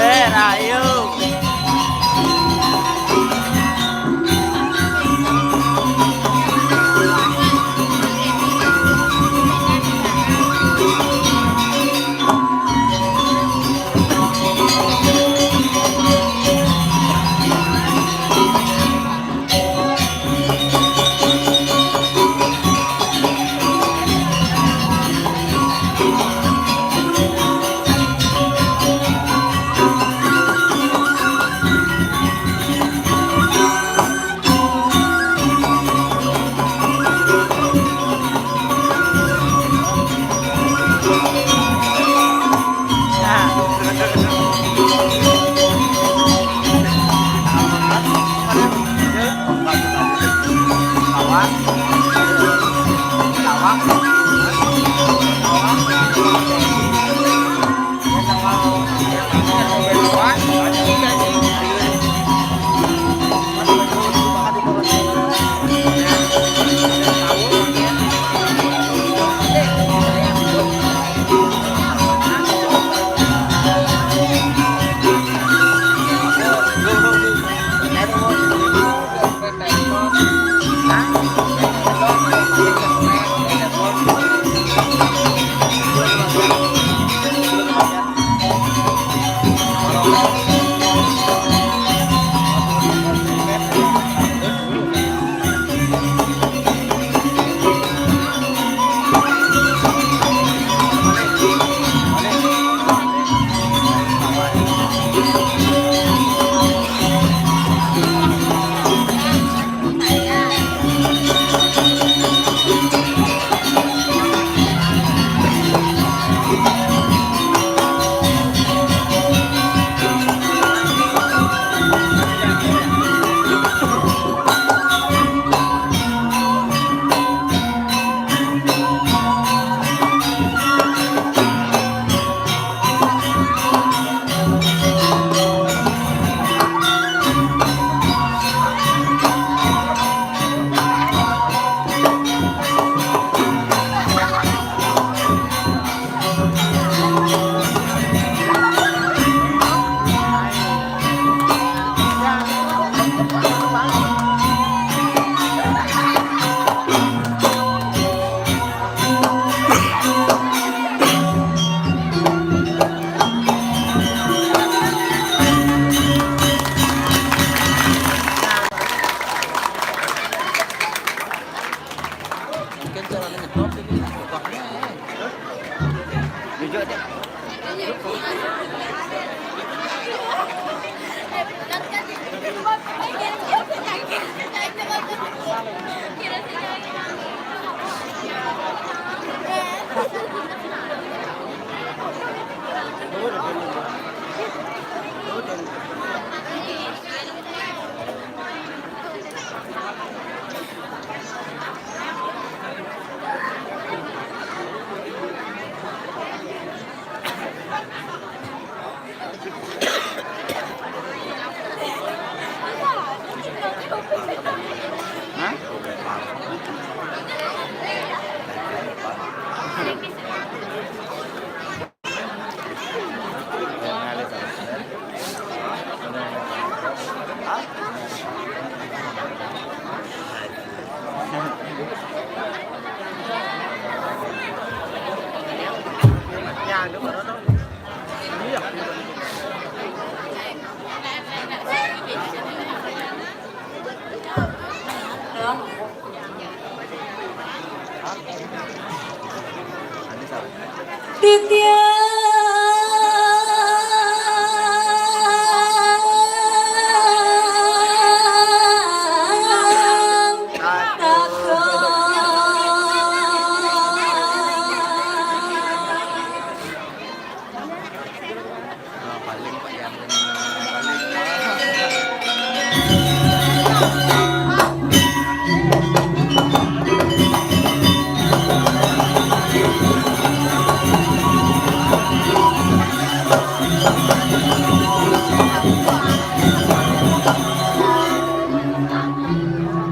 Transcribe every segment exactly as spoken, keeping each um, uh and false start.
Eh, rayu.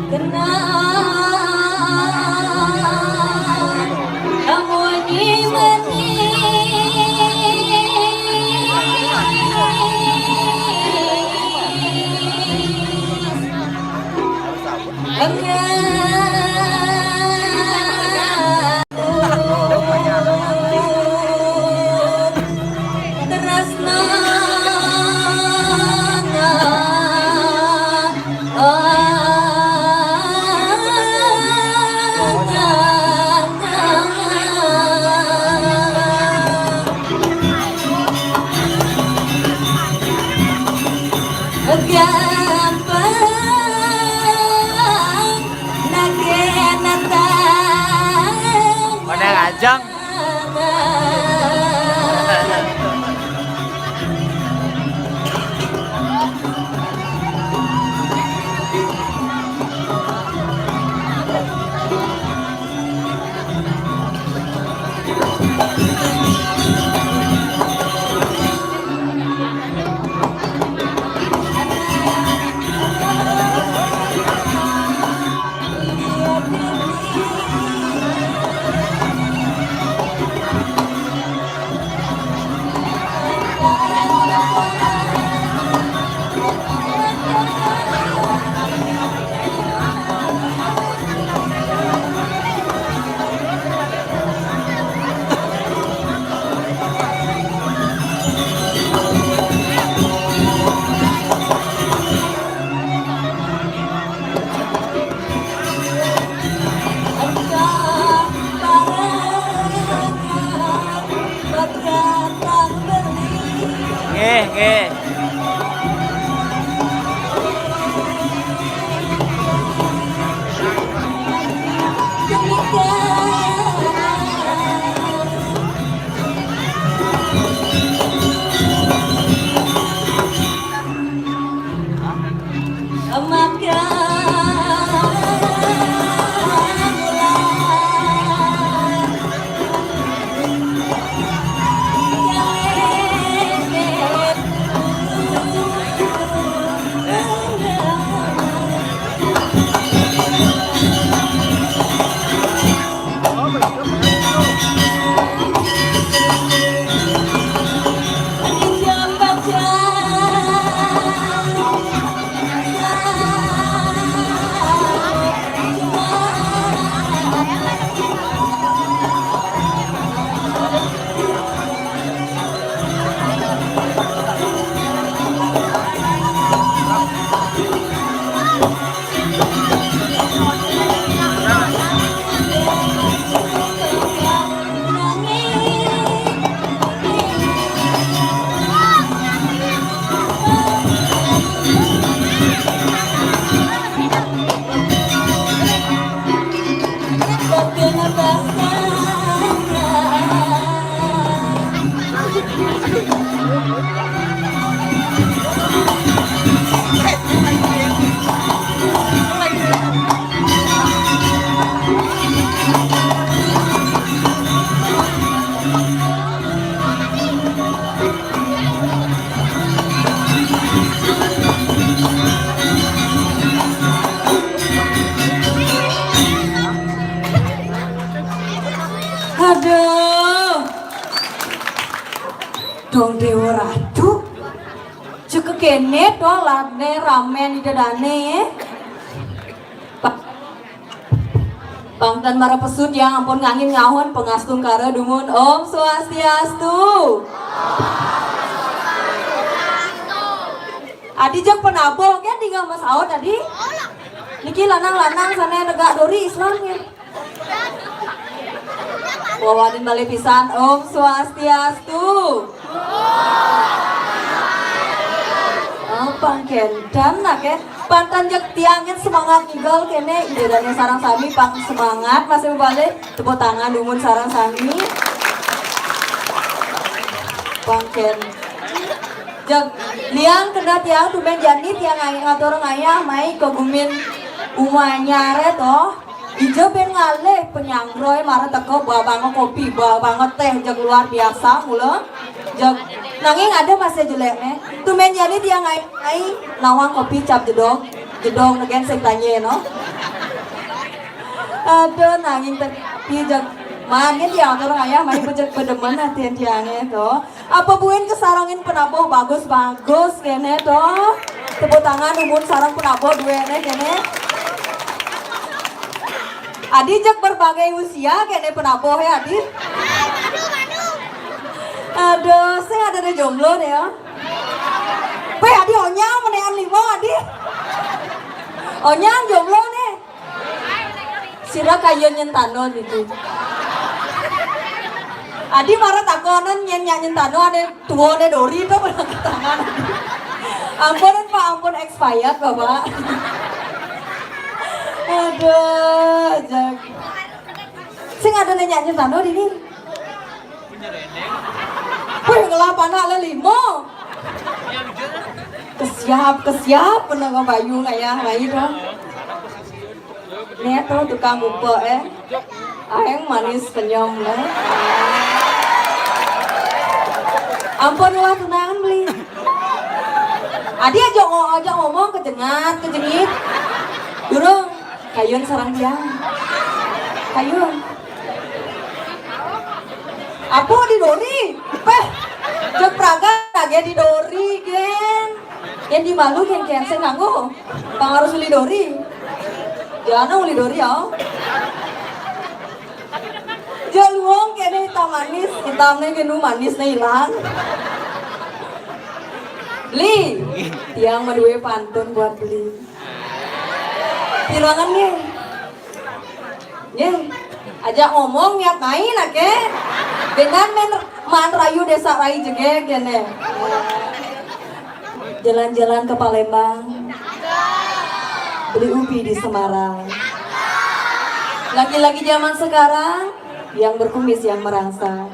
Kenang kamu ni manis. Enggak. Tresna. Gampang nagih nentang. Mana ngajang? Nggih, nggih. Aduh. Dong Dewa Ratu. Cek kéné to ladané ramé ida dané. Pa-, pang tan marepesut tiang ampun ngangin ngahon pangastungkara dumun. Om Swastiastu. Adi jeg penabuh gén tinggal masaut adi. Niki lanang-lanang sané negak duri Islam gén. Wawanin malih pisan, Om Swastiastu. Oh, pang kénten, nah, ké. Pang tan jeg tiang gén semangat ngigel kéné, Ida dané sareng sami pang semangat masih mabalih. Tepuk tangan dumun sareng sami. Pang kénten. Jeg, liang kena tiang tumen jani tiang ngai-, ngatur ngayah mai ka gumin umanya re toh. Ija ben ngalih penyangroy mara teka bawa banget kopi, bawa banget teh, jeg luar biasa mula. Jeg, nanging ada masih jelek ne. Tumen jani tiang ngai-, ngai nawang kopi cap jedog, jedog negen sing tanya no. Aduh, nanging tapi jeg manis ya orang ayah mai bejek bedemen hati tiangnya toh. Apa buin kesarangin penabuh bagus-bagus kene toh. Tepuk tangan umun sarang penabuh duene kene. Adi jeg berbagai usia kene penabuh ya Adi. Aduh, saya ada di jomblo nih ya. Weh, Adi onyang menean limo Adi. Onyang jomblo nih. Sira kayun nyentano niku. Adi mara takonan nyen nyak nyentano ane tuone dori to pernah tangan. Ampun Pak, ampun expired Bapak. Aduh, jag. Sing ada nanya nyentano dini. Wih, ngelah panak le limo. Kesiap, kesiap, pernah bayu ngayah mai to. Nih tuh tukang upek eh. Aeng manis kenyom lah. Ampun lah tunangan beli. Adi aja ngo-, aja ngomong kejengat, kejengit. Durung, kayun sarang tiang. Kayun. Apa di dori? Peh, jeg praga lagi di dori, gen. Yang di malu, gen, gen, saya nganggu. Pang harus beli dori. Jangan beli dori ya. Jaluang kene hitam manis, hitamnya kenu manisnya hilang. Beli, tiang madue pantun buat beli. Silakan nih. Nih, aja ngomong niat main ake. Dengan men man rayu desa rai jegeg kene. Jalan-jalan ke Palembang. Beli ubi di Semarang. Laki-laki zaman sekarang yang berkumis yang merangsang.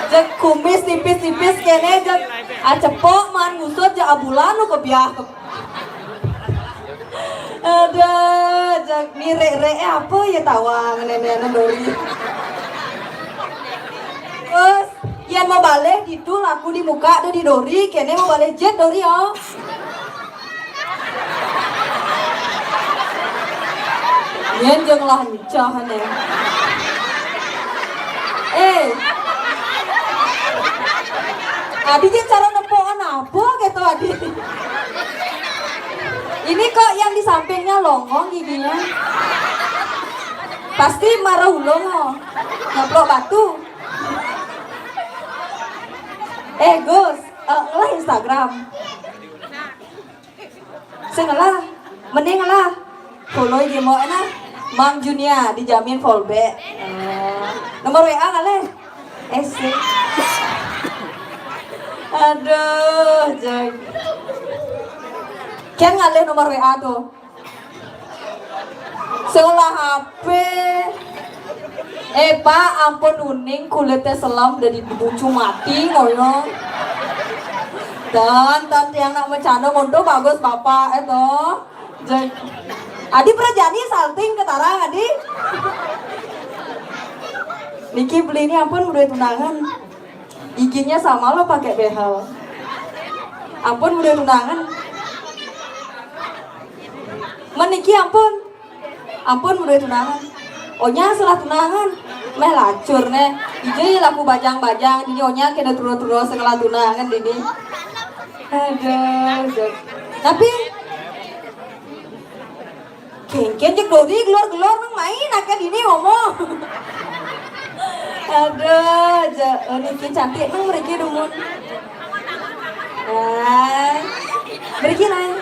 Jeg kumis tipis-tipis kene jeg acepok man ngusut jeg abulan nu kebiah. Aduh, jag ni rek-rek eh apa ya tawang nenek dori. Terus yang mau balik itu laku di muka ada di dori kene mau balik jet dori oh. Nyen jeung lah encah ne. Eh. Adi jeung cara nepokan apa gitu Adi. Ini kok yang di sampingnya longong giginya. Pasti marah ulung oh. Nyaplok batu. Eh Gus, eh, lah Instagram. Sing ngelah, mending ngelah. Follow I G mo enak. Mang Junia dijamin follow back. Eh, nomor W A ngalih. Eh sih. Aduh, jag. Kian ngalih nomor W A tuh. Seolah H P. Eh Pak, ampun uning kulitnya selam udah dibucu mati ngoyong. Dan dan tiang nak bercanda monto bagus Bapak itu. Adi Prajani salting ke Tarang Adi. Niki beli ini ampun udah tunangan. Giginya sama lo pakai behel. Ampun udah tunangan. Meniki ampun. Ampun udah tunangan. Onya salah tunangan. Meh lacur neh. Ije laku bajang-bajang dini onya kena turo-turo sekolah tunangan dini. Aduh, aduh. Tapi kengken jek dodi gelor-gelor nang main akan dini ngomong. Aduh, aja oh, niki cantik nang mereka dumun. Nah, mereka naik.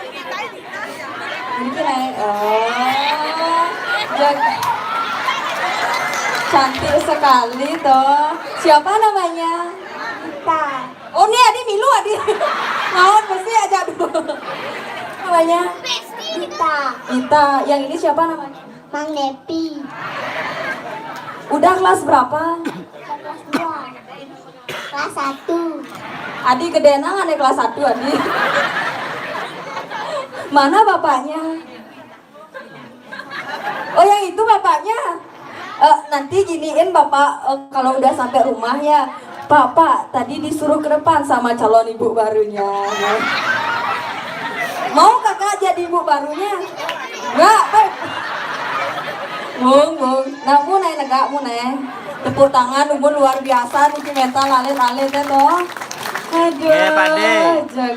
Mereka naik. Oh, jag cantik sekali toh. Siapa namanya? Ita. Oh, ini Adi milu Adi. Naon mesti aja dulu. Namanya? Ita. Ita. Yang ini siapa namanya? Mang Nepi. Udah kelas berapa? Kelas dua. Kelas satu. Adi gedé nang, ané kelas satu, Adi. Mana bapaknya? Oh, yang itu bapaknya. Eh, nanti giniin bapak, eh, kalau udah sampai rumah ya, "Pak, Pak, tadi disuruh ke depan sama calon ibu barunya." Mau kakak jadi ibu barunya? Enggak, Pak. Bung, bung. Nah, mu naik negak, mu naik. Tepuk tangan, ibu luar biasa, niki mental alit-alit ya toh. Aduh, Nggih, Pak De. Jeg.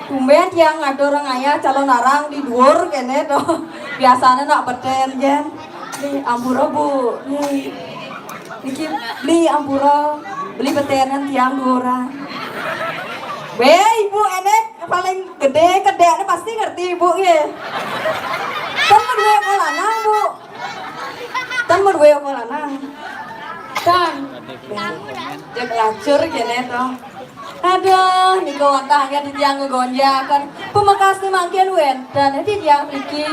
Tumben tiang ada orang ayah calon arang di dhuwur kene to. Biasane nak beten, Jen. Beli ampura, Bu. Nggih. Niki beli ampura, beli betenan tiang dua orang. Be, Ibu enek paling gede kedekne pasti ngerti Ibu nggih. Kan berdua kok lanang, Bu. Kan berdua kok lanang. Kan. Jeg lacur kene to. Aduh, nika wantah anggen titiang ngegonjaken. Pamekasne mangkin wenten titiang mriki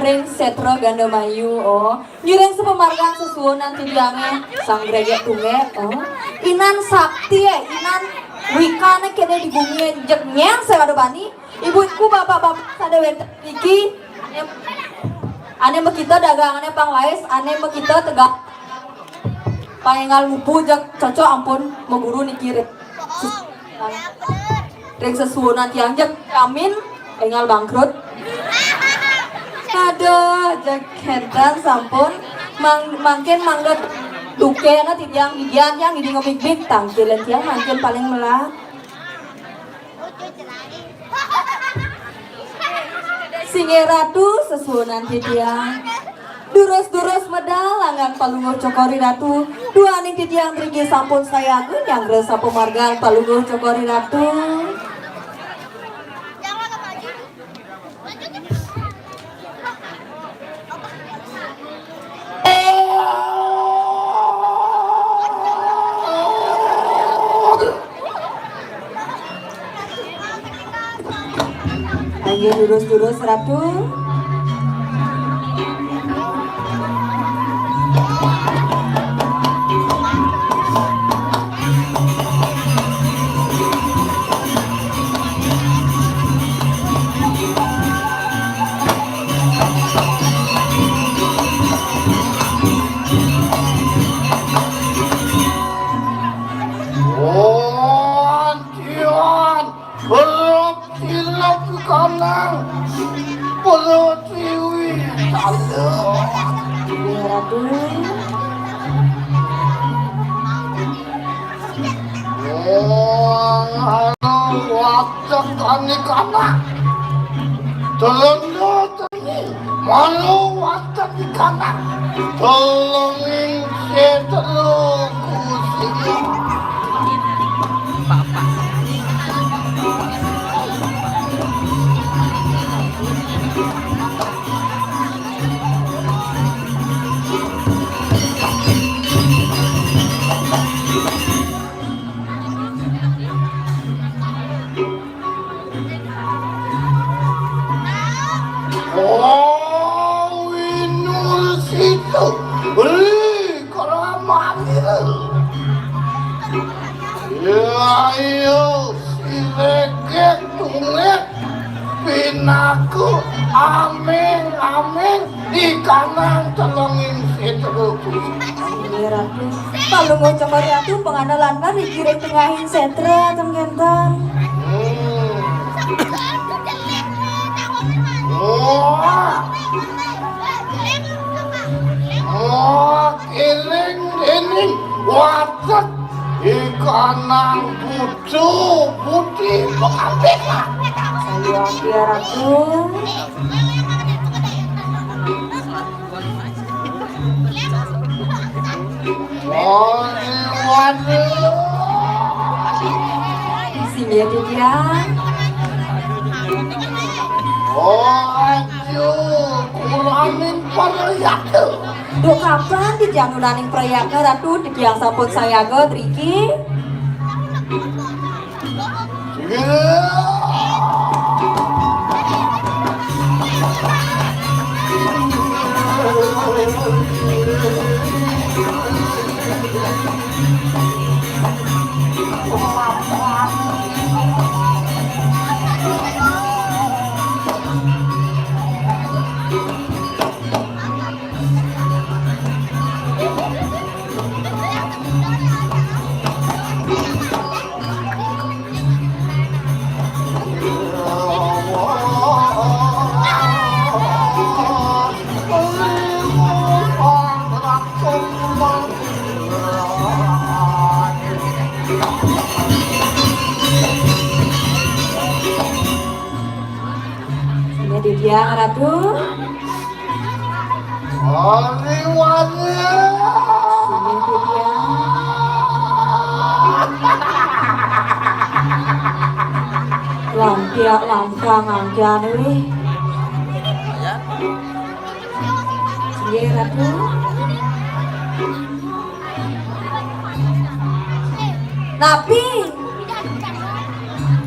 ring Setra Gandamayu. Oh, ngiring sapamargan sesuunan titiange Sang Gregek Tunggek. Oh, Inan Sakti, eh, Inan Wikane kene di bumi jeg nyen saya ada bani. Ibu-ibu, bapak-bapak sane wenten mriki, ane, ane makita dagangane pang laris, ane makita tegal pang enggal mupu jeg cocok ampun maguru niki ring ses-, ring sesuunan tiang jeg amin enggal bangkrut. Aduh, jeg kenten sampun. Mang-, mangkin mangga dukena titiang bigian tiang ngidi ngemig-big tangkilen tiang mangkin paling melah. Singgih Ratu, sesuunan titiang. Durus-durus medal anggan Palungguh Cokor I Ratu. Duaning titiang mriki sampun sayaga nyanggra sapamargan Palungguh Cokor I Ratu. Ayo durus-durus, Ratu. Oh, antian, berop silap kanang, perut siwi tanda. Iya, Ratu. Wong anu watek anik anak. Telenda tengi. Malu watek ikanak. Telenging setelu kusini. Oh, winul situ beli keramanil. Ya, iya, si Regek Tunggek. Pinaku aming-aming di kanan telenging setra. Inggih, Ratu. Palungguh Cokor I Ratu pangandalan mriki ring tengahing setra, ten kenten. Hmm. Wah. Wah, kiring dening watek. Ikanang putu putih pengambilan. Sayuwakti, Ratu. Waduh, waduh. Sini ya, Dek, ya. Oh, aduh, kurangin perhiasan. Duh, kapan titiang nunaning prayatna, Ratu? Titiang sampun sayaga, driki. Titiang Ratu. Ari wani. Sini titiang. Lampiak lampang angjan wih. Sini Ratu. Napi?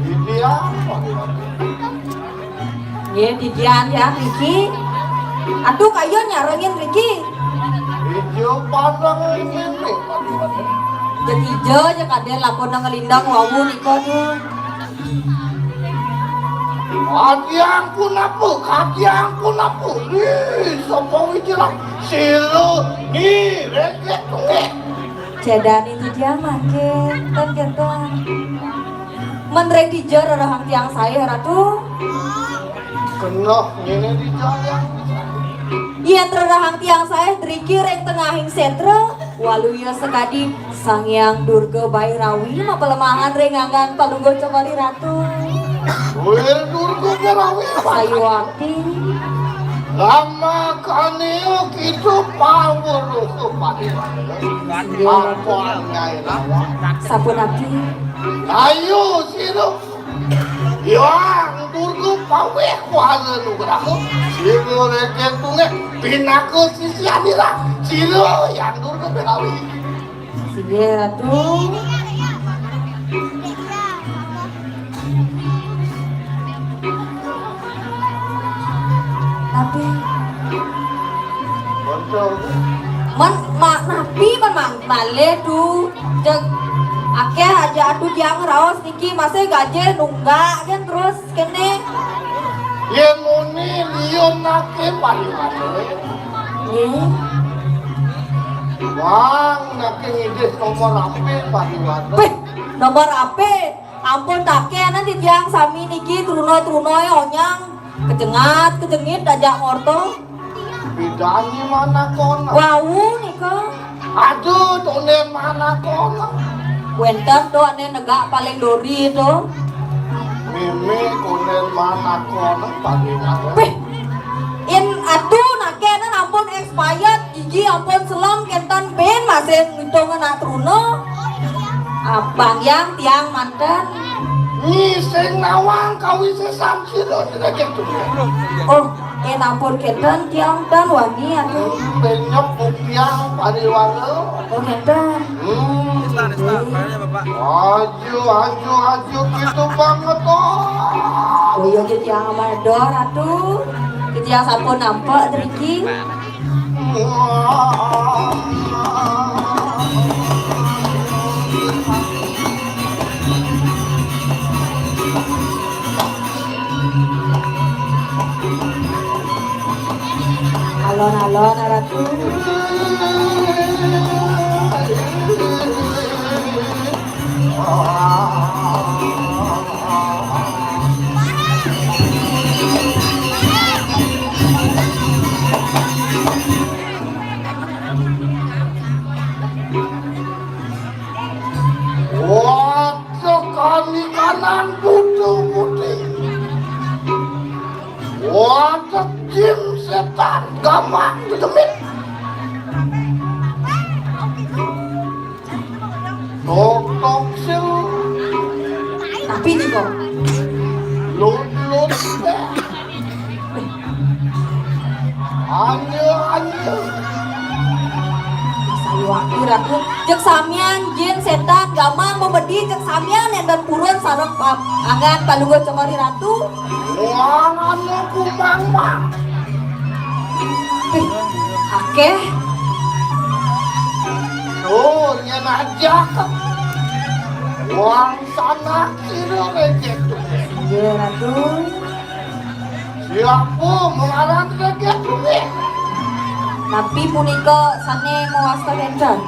Titiang. Nggih, titiang ya, Riki. Atuh, kayun nyarengin, Riki. Ijo pandang ini. Cek ijo, cek aden lakon ngelindang wawu nika tuh. Katiang pun apa? Katiang pun apa? Ih, sapa wijilan? Sira ni, rengkek tungkek. Cedani titiang mangkin, ten kenten. Men ring dija rerahang tiang saé, Ratu? Keneh ngene dija yang. Yén rerahang tiang saé driki ring tengahing sétra, waluya sakadi Sang Hyang Durga Bairawi mapalemahan ring anggan Palungguh Cokor I Ratu. Wih, Durga Bairawi. Sayuwakti. Lama kaniu kita pangurus pati. Apa ngai lawan? Sapunapi? Ayo, sira. Hyang Durga pawih kuasa nugraha. Sira rengkek tungkek pinaka sisianira. Sira Hyang Durga Bairawi. Sira Ratu. Tapi men ma-, napi men mang-, malih tu jeg akéh aja atuh tiang raos niki masih gajé nunggak kan terus kéné. Yén muni liun naké pariwara. Nggih. Wang naké ngidih nomor H P pariwara. Péh, nomor H P. Ampun takénan titiang sami niki truna-truna onyang kejengat kejengit dajak ngorta. Bedani manakon. Wau nika. Aduh, tonden manakon. Wénten to ané negak paling dori to. Mimi konden manakon pagi. Péh. In atuh nakénan ampun expired. Iji ampun selem kénten bin masih ngitung anak truna. Abang yang tiang manten. Nyi sing nawang kawisésan sira daging tuh. Oh, eh ampun kénten tiang tan wani atuh. Benyok buktiang pariwara. Oh, kénten. Hmm. Aju, aju, aju, gitu banget, oh. Oh iya, gitu yang amal dor, atuh. Gitu yang sampun nampak, driki. Alon-alon, Ratu. Waduh, kami kanan putu putih. Waduh, jin sétan gaman gedemit. Tok, tok, sil. Tapi nih kok. Lut, lut, teh. Anya, anya. Sayuwakti, Ratu. Cék samian, jin, sétan, gaman, memedi, cék samian, nénten purun, sareng pa-, anggan Palungguh Cokor I Ratu. Wah, anu kumbang, Pak. Ih, akéh. Tuh, nyén aja. Wang sanak sira rejek tuh. Iya, Ratu. Siapa mengarang rejek tuh? Napi punika sané mawasta kénten?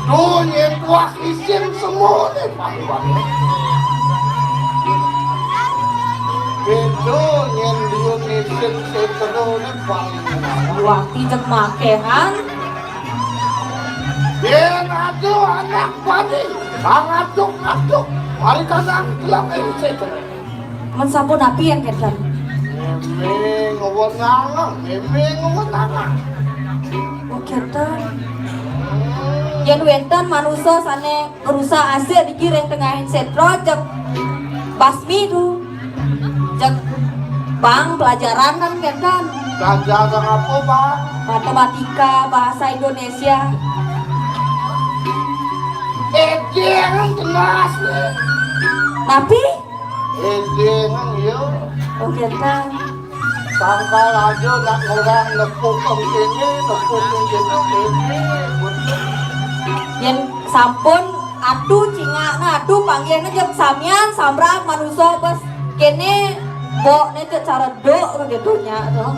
Tuh, nyén tuah isin semua nih, Pak Iwan. Béda nyén dia ngisin sétra nih, Pak Iwan. Wati cék makéhan. Yén ada anak bani, ngaduk-ngaduk, mari kadang gelang ing sétra. Men sampun napi yang kénten? Mémé ngwenangan, mémé ngwenangan. Oh, kénten. Yén wénten manusa sané ngrusak asik niki ring tengahing sétra, jeg basmi tu. Jeg pang pelajaran kan kénten. Pelajaran apa, Pak? Matematika, bahasa Indonesia. Édéng jelas nih. Napi? Édéng, ya. Oh, kénten. Sangkal aja nak orang nepuk kang kéné, nepuk kang kéné, kéné, betul. Yén sampun atu cingakna, atu panggihna jeg samian samrak manusa bes kéné, bokné jeg cara duk kéto nya to.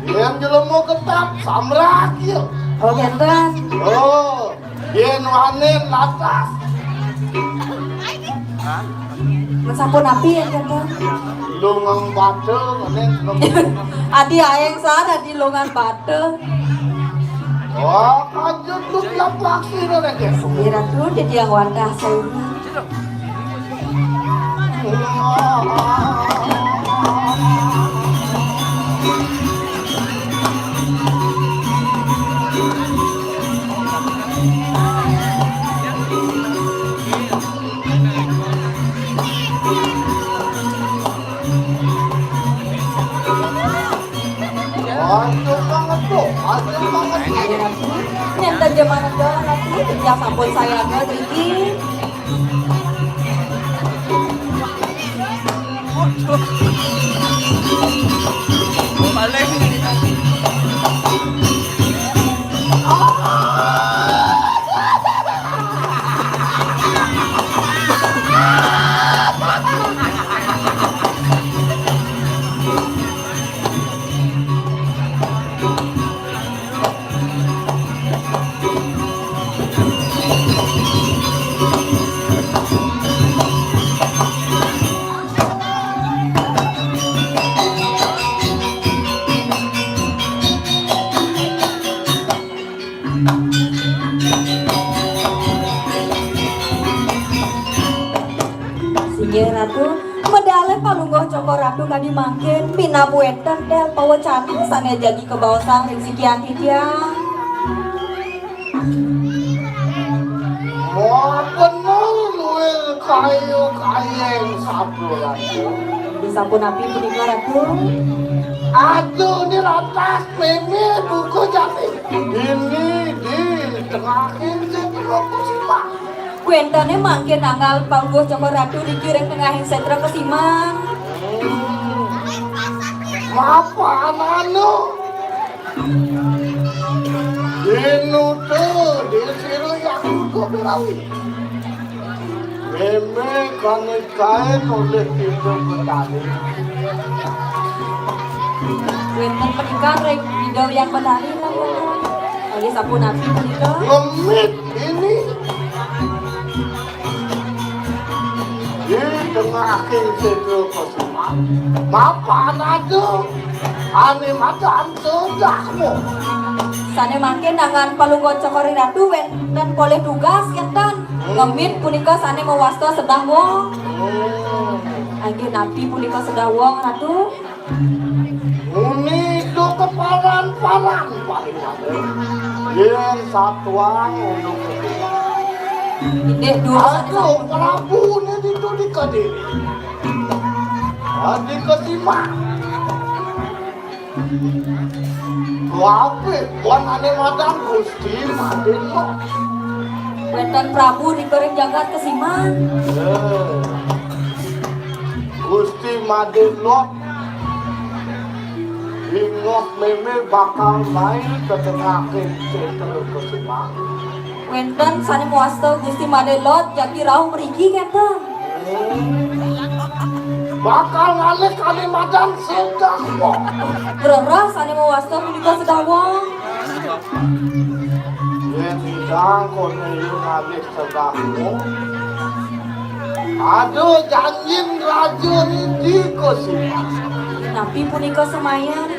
Yén jelema getap samrak ya. Oh, kénten. Oh. Yén wanin lantas. Men sampun napi yén kénten? Lungang bata, wanin lungang. Adi aéng sar, adi lungang bata. Oh, kajut lu tiap paksi no lagi. Nggih, Ratu, titiang wantah saini. Aduh, banget tuh, aduh, banget. Nenten jaman doang, Ratu, titiang sampun sayaga, driki. Paling. Singgih Ratu, medalé Palungguh Cokor Ratu kadi mangkin, minab wénten téh pawecana sané jagi kabaosang ring sikian titiang. Wah, bener luwih kayu kayeng sabda Ratu. Disampun napi punika, Ratu? Aduh, ini lantas mémé buka jati. Ini di tengahing sétra kesimang. Wéntené mangkin anggal Palungguh Cokor Ratu niki ring tengahing sétra kesimang. Hmm. Mapan anu. Dinutu, disira yang kudu birawi. Mémé kanikain olih Ida Betari. Wénten panikan ring Ida Hyang Betari, Ratu. Inggih sapunapi punika? Ngemit ini. Di tengahing sétra kesimang, mapan ada ané madan sedahmu. Sané mangkin anggan Palungguh Cokor Ratu wénten polih tugas, kénten. Hmm. Ngemit punika sané mawasta sedah wong. Hmm. Inggih napi punika sedah wong, Ratu? Muni itu kepalan-palan paling ada. Yén satuang unduk kedua. Inggih, durus. Aduh, Prabu ini itu di Kediri. Adi kesimang. Wape, wan ané madan Gusti Madé Lot. Wénten Prabu di kering jagat kesimang. Eh. Gusti Madé Lot. Inggih mémé bakal main ke tengahing sétra kesimang. Wénten sané mawasta Gusti Madé Lot jagi rauh mriki, kénten. Bakal ngalih ané madan sedah wong. Grereh sané mawasta punika sedah wong. Yén nyidang koné yén ngalih sedah wong. Aduh, janjin raja niki kesimang. Napi punika semayan?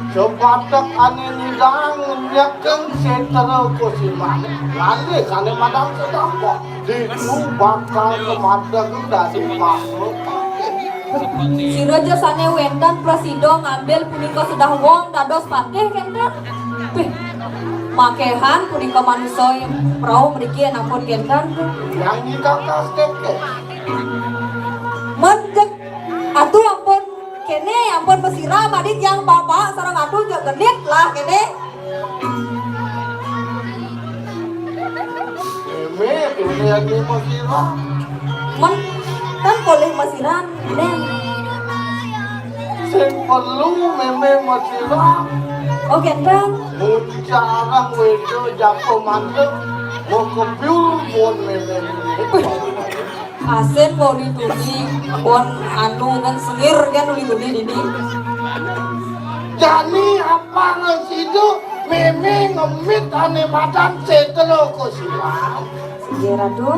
Sabatek ané nyidang nyekeng sétra kesimang. Ngalih ané madan sedah wong. Ditu bakal kemadeg dadi makhluk. Sira ja sané wénten prasida ngambil punika sedah wong dados patih kénten. Pih, makéhan punika manusa prau mriki ampun kénten. Yang dikakas kéké. Men jeg Atu ampun kéné, ampun masiram adi tiang bapak sareng Atu jeg genit lah kéné. Mémé, kéné adi masiram. Men, kan polih masiram, Néng. Sing perlu mémé masiram. Oh, kénten. Mun carang wéda japa mantep, mau kepiul pun mémé. Asin mau dituni, pon anu kan sengir kan uli-uli dini. Jani apa ngasidu mémé ngemit ané madan setelo ko silam. Iya, Ratu.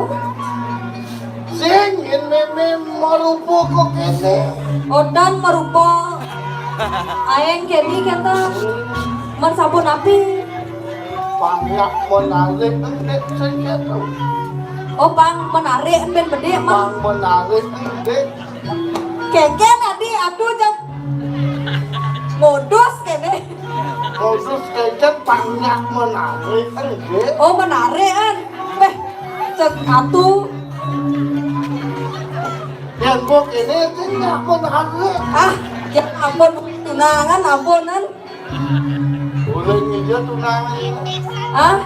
Sing in mémé marupa ko kéné. Odan marupa aéng kéné kata. Men sapunapi? Pang nyak menarik engké sing kéto. Oh, pang menarik embén bedik, Mang. Pang menarik engké. Kékén adi atu jam modus kéné. Modus kékén pang nyak menarik engké. Oh, menarik, an. Béh, cék atu. Yén mbok kéné sing nyak menarik. Ah, ya ampun, tunangan, ampunan. Ulun ngija tunangan. Ah?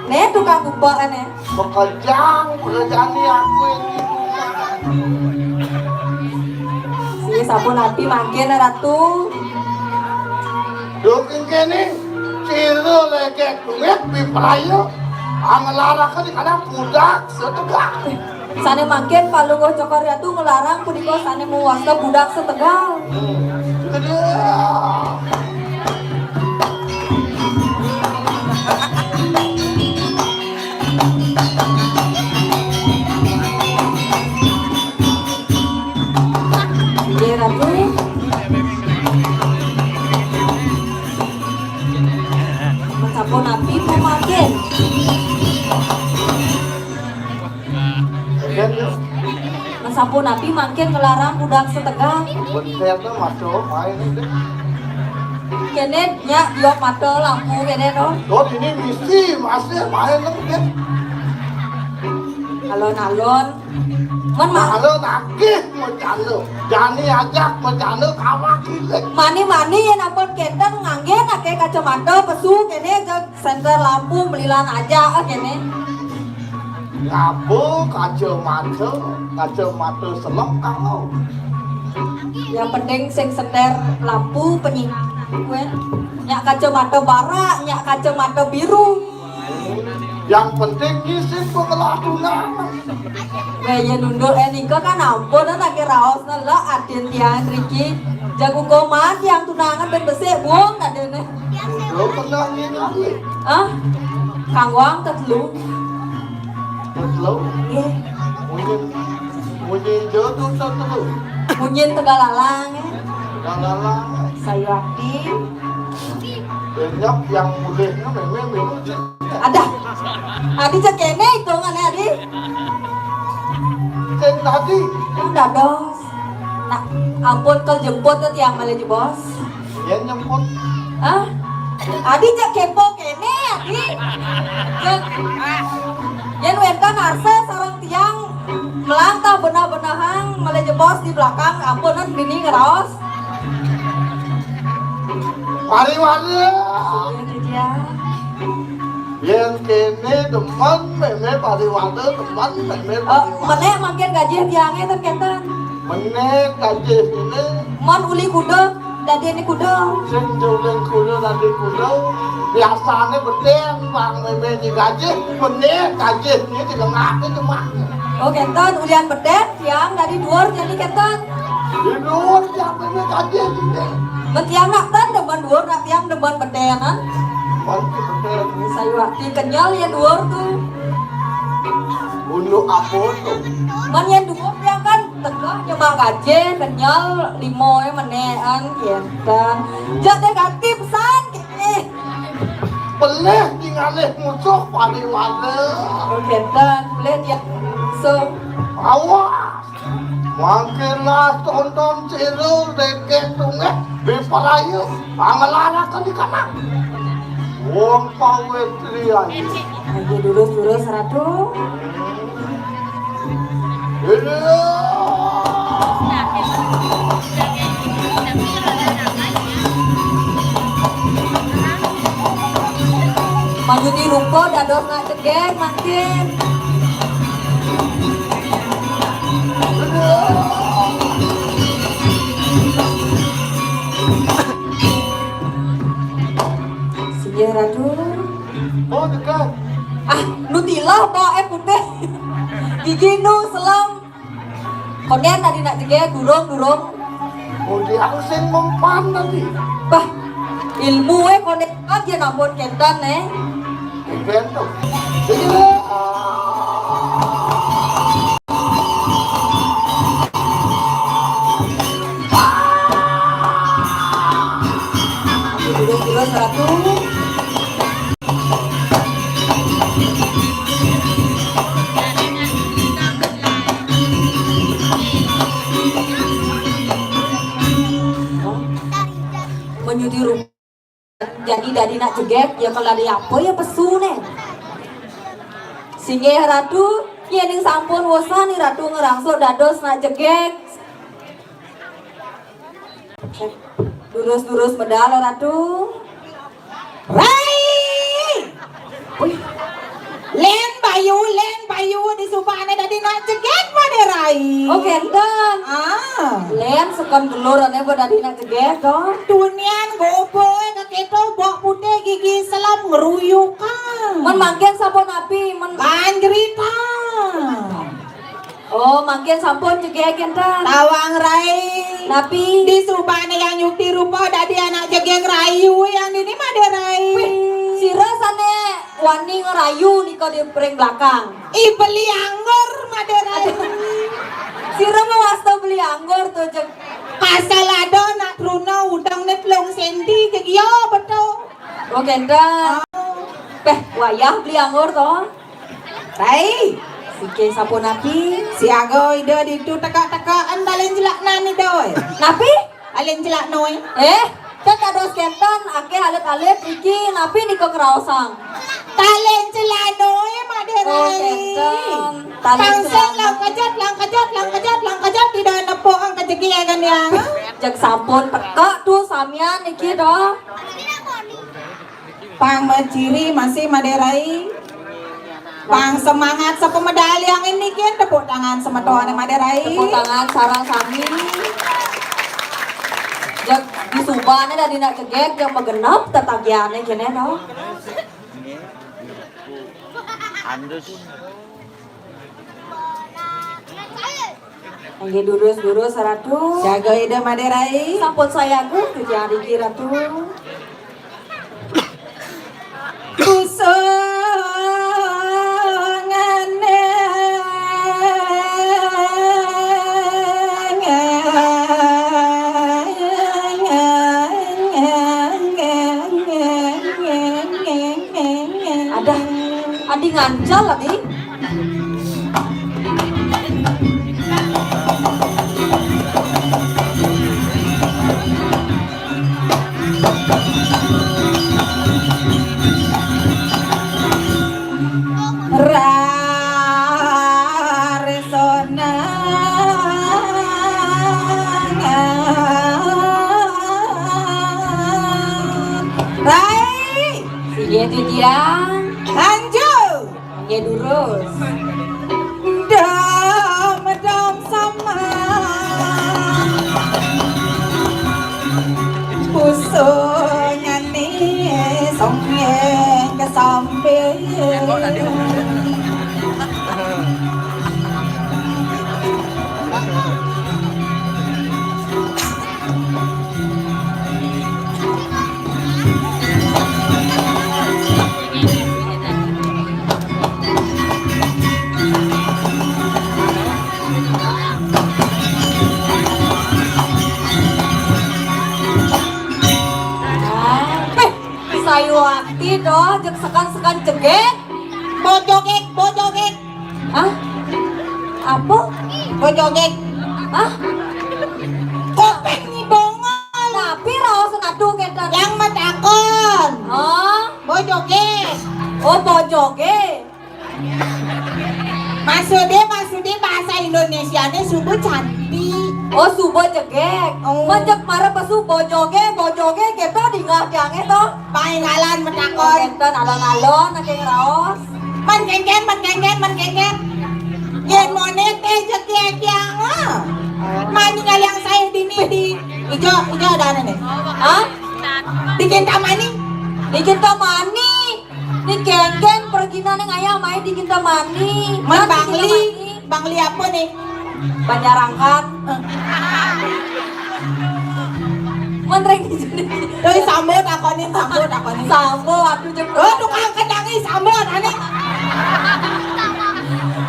Né tukang gubak né. Makejang pekerjaan ni aku ini. Si sapunapi mangkin, Ratu. Duh, kéné, ciro legek duit bipraya. Angelaraka di kana budak setegak. Sané mangkin Palungguh Cokor Ratu ngelarang punika sané mawasta budak setegal. Inggih, Ratu. Sapunapi pamangkin? Sapunapi mangkin ngelarang budak setegal? Benterna masuk main itu. Kéné nyak diok mata lampu kéné to. Dot ini misi masih main lagi. Alon-alon. Men ma- Alon akih macana. Jani ajak macana kawak kilik. Mani-mani yén ampun kénten nganggé aké kacamata pesu kéné jeg Senter lampu melilan aja, ah, kéné. Ngaba kacamata, kacamata selem kanggo. Yang penting sing senter lampu penyingan kuwi. Nyak kacamata bara, nyak kacamata biru. Yang penting ngisin pengelah tunangan. Wéh, ya nunduk, eh, nika kan ampun, aké raosna la adin tiang riki. Jago komat tiang tunangan ben besik, buang adene. Udah pernah ngene. Ah, kangwang tetelu. Tetelu? Nggih. Munyi, munyi jodoh tetelu. Munyin Tegalalang, eh. Tegalalang. Sayuwakti. Banyak yang mulihnya memang memang cek. Ada. Adi cek kene hitungane, Adi. Cek tadi. Kan dados. Nah, ampun kal jemput ke tiang malih jebos. Yén nyemput. Hah? Adi cek kepo kene, Adi. Cek. Yén wénten arsa sareng tiang melantah benah-benahang malih jebos di belakang, ampunan bini ngeraos. Pariwara. Iya, Adi, ya. Yén kene demen, mémé pariwara demen, mémé. Oh, pariwara. Menék mangkin gajih tiange ten kenten. Menék gajih ini. Mon uli kuda, dadi ini kuda. Sing juling kuda dadi kuda. Biasane beden, bang mémé di gajih, menék gajih ini di lengahne cuma. Oh, kenten, ulian beden. Tiang dadi duur jani kenten. Di duur tiang ini tadi ini. Men tiang nak ten demen duur, nak tiang demen betenan. Pasti beten. Sayuwakti kenyal ya duur tu. Unduk apa tu? Men ya duur tiang kan tegeh nyemak gajih, kenyal limo ya menean kenten. Jak deh ganti pesan. Eh. Pelih tingalih musuh pariwara. Oh, kenten, pelih tiang musuh. Awas. Mangkin lah tonton sira dekek tunggak di paraya, panglarakan di kamar. Wong pawitri ayu. Ayo durus-durus, Ratu. Iya. Majuti rupa dados nak cegek mangkin. Singgih Ratu. Oh, dekat. Ah, nu tilah, Pak, eh, putih. Gigi nu selem. Konden tadi nak jegeg, durung, durung. Oh, di aku sing mempan tadi. Bah, ilmu, eh, konden aja nampun kenten, eh. Kenten tuh. Jadi, ah. Aku dulu kilo seratus. Menyudi rupa. Jadi dadi nak jegeg, ya kalau ada apa ya pesu nih. Singgih Ratu, yening sampun wosan nih Ratu ngerangsuk dados nak jegeg. Durus-durus medal, Ratu. Rai! Wih. Len Bayu, Len Bayu, disubane dadi nak jegeg made Rai. Oh, kenten. Ah. Len sekon gelur ane bo dadi nak jegeg, to. Tunian goboe keketo bok putih gigi selem ngeruyukan. Men mangkin sampun api, men. Lanjeritan. Oh, mangkin sampun jegeg enten. Tawang Rai. Napi? Disubane yang nyukti rupa dadi anak jegeg rayu yang dini made Rai. Wih, sira sane wani ngerayu nika di pring belakang. I beli anggur made Rai. Sira mawasta beli anggur to jeg. Pasal ada nak truna udang ne telung senti jeg ya betul. Oh, kenten. Peh, wayah beli anggur to. Rai. Sike sapunapi? Siaga ida ditu tekak-tekak en talen jelak nan ida, oi. Napi? Talen jelak noi. Eh, kan kados kenten, akeh alit-alit iki napi nika kraosang? Talen jelak noi, Made Rai. Oh, kenten. Talen jelak noi. Pangsen lang kejat, lang kejat, lang kejat, lang kejat, tidak nepuk ang kejegi ya kan ya. Jeg sampun tekak tu samian iki to. Pang menciri masih Made Rai. Pang semangat sepemedal yang ini kin tepuk tangan semetone Made Rai. Tepuk tangan sareng sami. Jeg disubane dadi nak jegeg jeg magenep tetagiane kene to. Andus. Nggih, durus-durus, Ratu. Jaga ida Made Rai. Sampun sayaga, titiang riki, Ratu. Kusungane. Adah, adi ngancal, adi. Rarisona. Rai. Iya, titiang. Lanjut. Nggih, durus. Dam, dam, sama. Pusungane songeng kesamping. Sayuwakti doh, jeg sekan-sekan jegeg. Bojogeg, bojogeg. Hah? Apa? Bojogeg. Hah? Kopéng ni bongol. Tapi raos nadu kénten. Yang matakon. Oh. Bojoge. Oh, bojoge. Maksudnya, maksudnya bahasa Indonesianya subuh cantik. Oh, subuh jegeg. Oh. Menjek mara pesu bojoge, bojoge gitu dingah tiangnya toh. Paingalan matakon. Kénten alon-alon, ada yang raos. Man kéngkén, man kéngkén, man kéngkén. Yén moné téh jegeg yang, ah. Mani ngalih yang saya dini di ijo, ijo ada nih. Hah? Bikin tamani. Bikin tamani. Di kéngkén pergi nang ayah main di kintamani. Man Bangli, Bangli apa nih? Banjarangkan. Menreng di sini. Tuh sambut aku nih, sambut aku nih. Sambo, aduh jeng. Oh, tukang kendangi sambut aneh.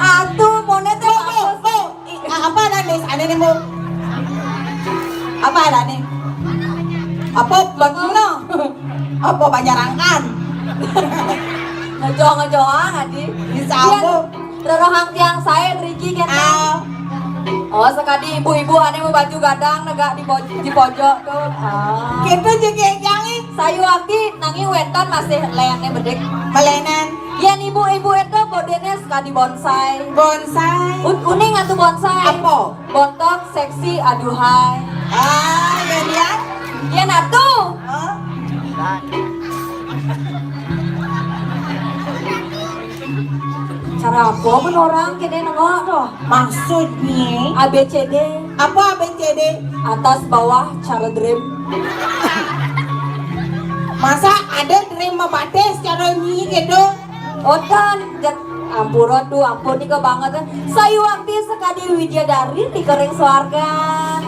Aduh, moné téh. Tuh, tuh, tuh. Ih, a-, apa ada nih? Ada nih, Bu. Apa ada nih? Apa begono? Apa banjarangkan? Ngejoang-ngejoang, Adi. Bisa apa? Rorohang tiang saé riki kan. Ah. Oh, sekadi ibu-ibu ané mau baju gadang negak di poj-, di pojok tuh. Ah. Kita juga yang nih. Sayuwakti nanging wénten masih léné bedik. Malénan. Yén ibu-ibu itu bodéné sekadi bonsai. Bonsai. Un-, uning atuh bonsai. Apa? Bontot seksi aduhai. Ah, iya dia. Iya natu. Hah? Cara apa pun orang kena nengok tuh. Maksudnya? A B C D. Apa A B C D? Atas bawah cara dream. Masa ada dream mabatis cara nyi gitu? Otan, jet, ampura tuh, ampun nika banget. Sayuwakti sekadi widyadari di kering swarga.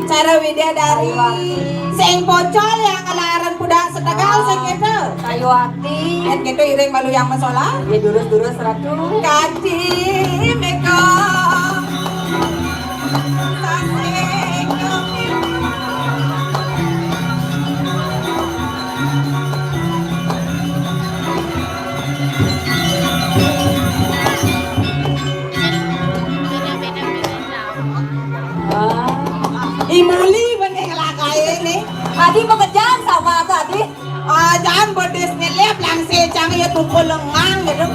Cara widyadari. Sayuwakti. Sing pocol yang ngelaran kuda setegal. Ah, sing gitu. Sayuwakti. Kan gitu iring malu yang masolah. Ya durus-durus ratu. Kadi meko. Sasing. Ah. Imuli benih lagae nih. Tadi pekerjaan sama tadi. Ah, jangan bedes nyelip langsung cang ya tukul lengang gitu.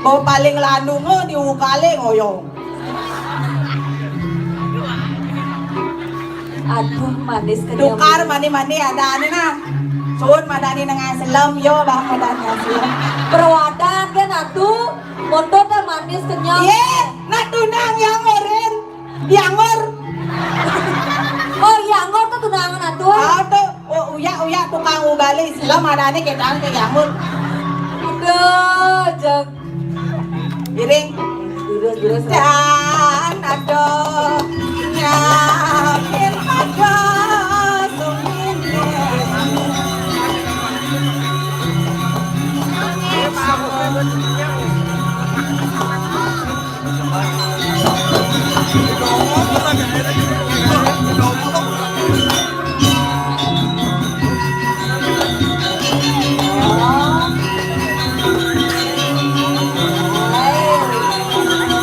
Bau paling lanung di ukale ngoyong. Aduh, manis kenyang. Tukar mani-mani ada ane nah. Sun madani nengah selem yo, bang madani selem. Perwadan kan atuh, motor teh manis kenyang. Iya, nah tunang yang oren, yang or. Oh, yang or tuh tunangan atuh. Ah, tuh, oh, uya, uya tukang ugali selem ada ane kita ke yang or. Udah, jag. Iring. Durus, durus. Dan aduh, nyakin aduh, sumini.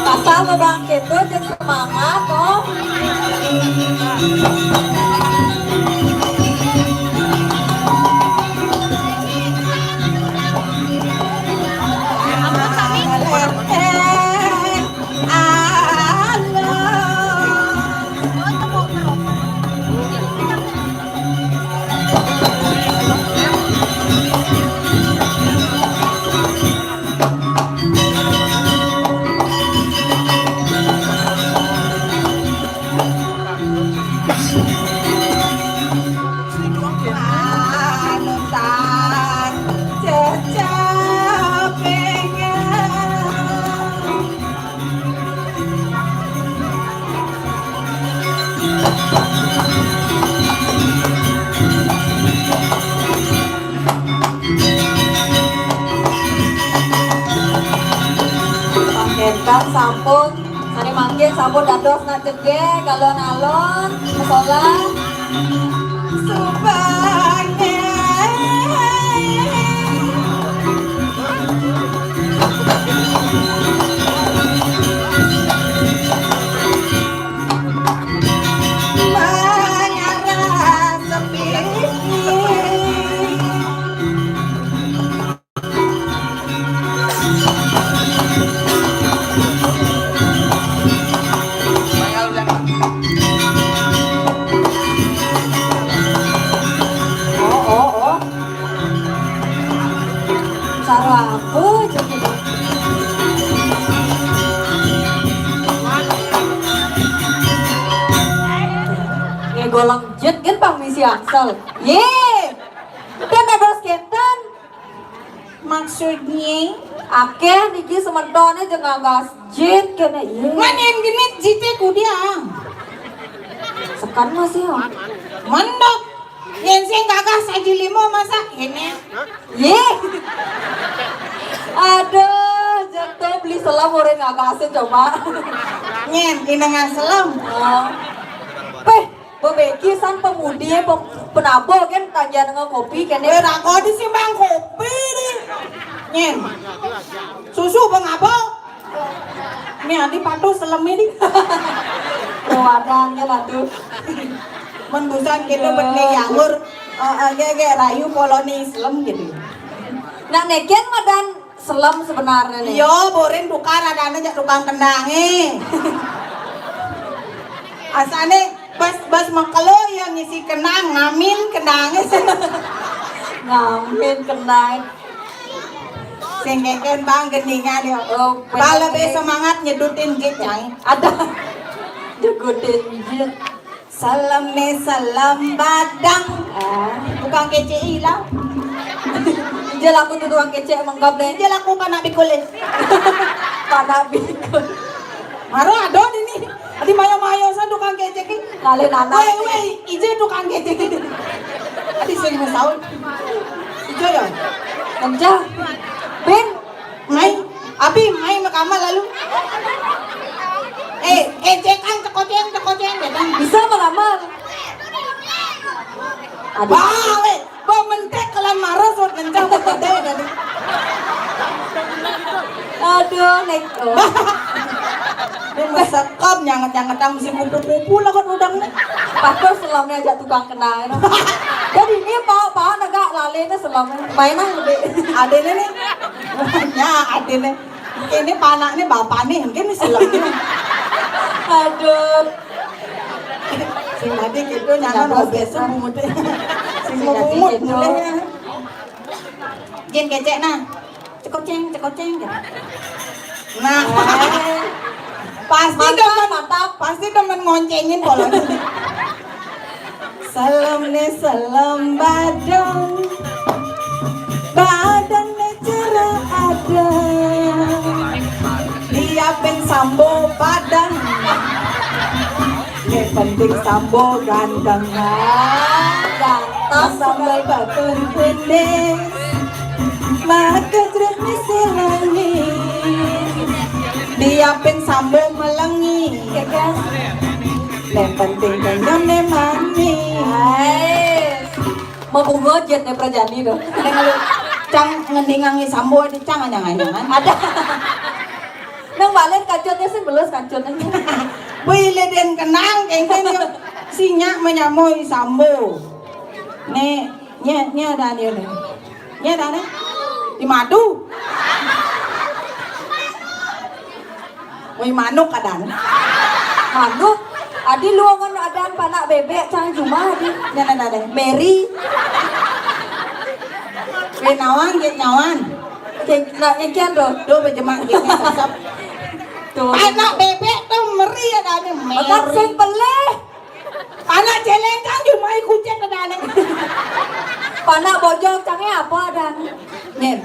Pasal bangkit tuh jeung semangat, oh. Pangkétan sampun, sane mangkin sampun dados nak cegek, alon-alon, masolah. Subange. Selem jit kan pang misi Angsel. Ye. Ten dados kenten. Maksudnya? Akeh niki sementoné jeng ngagas jit kéné. Ye. Man yén genit jité kudiang. Sekan masih, ya. Mendok. Yén sing gagas saji limo masa ini. Ye. Aduh, jatuh beli selem orang ngagasin coba. Nyén, inengan selem. Oh. Peh, bebeki san pemudi, pem-, penabur kan tagihan dengan kopi kan. Wéh, ra kodi sih bang kopi nih. Nyén. Susu bang apa? Ini adi patuh selem ini. Rawadang ya patuh. Men busan gitu bet né yangur. Eh, eh, gé, gé, rayu poloni selem gitu. Nah, neken madan selem sebenarnya nih. Yo, borin tukar adané jak tukang kendangé. Asané bas, bas makelo ya ngisi kendang, ngamin kendangé. Ngamin kendang. Sing kénkén bang gendingan ya. Oh, bang lebih semangat nyedutin jit, Cang. Ada. Nyedutin jit. Selem né selem badang. Ah. Tukang kecek ilang. Ijal aku tuh tukang kecek mengkap deh. Ijal aku panak bikul deh. Panak bikul. Maro ada di nih. Adi mayo-mayo san tukang kecek iki. Kalih nanak. Wéh, wéh, ijal tukang kecek iki. Adi sing mesaut. Ijal ya. Kencang. Bin. Mai, abi, mai makamal lalu. Eh, kecekan, cekoceng, cekoceng, ya kan? Bisa makamal. Aduh. Bah, wéh, bah mentek kelan marah sot kencang kok gede tadi. Aduh, nek. Oh. Ini mesekam nyanget-nyanget mesti kupu-kupu lah kan udang nih. Patut selemnya aja tukang kenal. Jadi ini pak, pak negak lalé nih selem. Mainan lebih. Ada nih nih. Ya, ada nih. Ini panaknya bapak nih, mungkin nih selem. Aduh. Sing tadi gitu nyangan. Nah, obes tuh bungut. Sing mau bungut gitu. Mulai ya. Jin kecek nah. Cekoceng, cekoceng gitu. Nah. Eh. Pasti mantap, demen, mantap. Pasti demen ngoncengin poloni. Selem né selem badang. Badang né cara ada. Diapin sambo badang. Yang penting sambo ganteng. Ah, ganteng. Sambal batur pedes. Maka jeruk misi langit. Diapin sambo melengi. Yang penting kenyang né manis. Hai. Mau bungo jet né prajani tuh. Cang ngendingang sambo di cang anyang-anyangan. Ada. Nang balen kacutnya sih belus kacutnya. Wih, leden kenang, kengken yuk. Sinya menyamoi sambo. Nih, nya, nya ada nih. Nya ada nih. Di madu. Wih, manuk ada nih. Manuk. Adi luangan ada panak bebek, cang cuma adi. Nya ada nih. Mary. Wih, nawang, gek nyawan. Gek, nak nyekian tuh. Tuh, bejemak, gek, sasap. Tuh. Anak bebek tuh meri ya, Dani. Meri. Makan sing peleh. Anak celeng kan cuma kucing ke Dani. Panak bojong cangnya apa, Dani? Nih.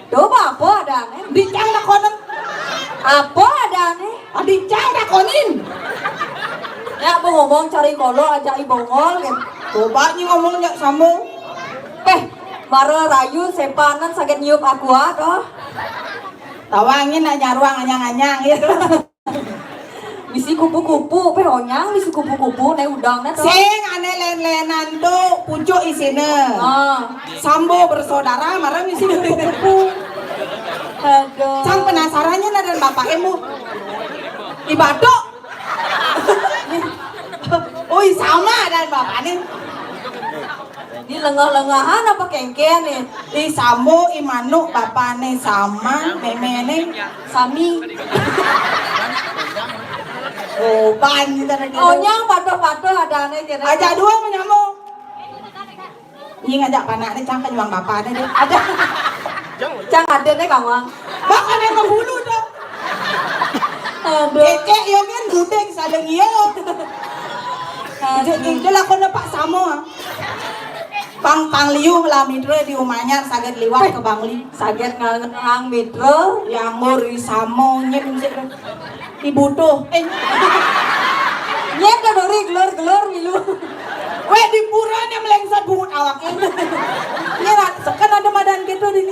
Coba apa, Dani? Dicang takonin. Apa, Dani? Ah, dicang takonin. Ya, mau ngomong cari kolo aja ibongol gitu. Coba nyi ngomong jak sambung. Eh, mara rayu sepanan sakit nyiup aku ah, toh. Tawangin nak nyaruang anyang-anyang gitu. Misi kupu-kupu, peh onyang misi kupu-kupu, naik udang nah tuh. Sing ane len-lenan tuh pucuk isine. Ah. Sambo bersaudara, marah misi kupu-kupu. Aduh. Sang penasarannya nah dan bapak emu. Ibatok. Ui, sama dan bapaknya. Ini lengah-lengahan apa kengken nih? I sambo, i manuk, bapane sama, memene sami. Oh, ban kita lagi. Oh, nyang patuh-patuh ada nih kira. Aja dua menyambung. Ini ngajak panaknya cang kenyuang bapane deh. Ada. Cang ada deh kawang. Bahkan yang ngebulu dong. Aduh. Kecek yo kan gudeg saling yo. Ijo, ijo lah kono Pak Samo, ah. Pang, pang liu lah mitra di umahnya saget liwat ke Bangli. Saget ngarang mitra. Ya, anggur di Samo, nyet, nyet. Ibu tuh. Eh. Nyet ke dori gelor-gelor milu. Weh, di pura nih melengsot bungut awaknya. Ini rat, sekan ada madan gitu di.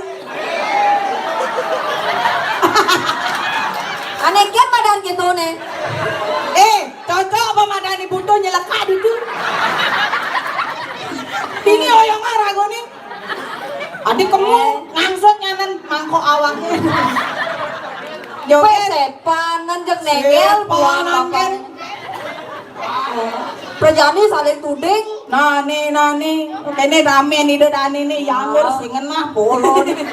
Aneh kian madan gitu nih. Eh, cocok apa madan ibu tuh nyelekak di tuh. Ini oyong rago nih. Adi kemu ngangsut nyanan mangkok awaknya. Joget. Sepanan jek nengel buang makan. Prajani saling tuding. Nani, nani. Ini rame nih, do Dani nih. Ya ampun, singen mah polo nih.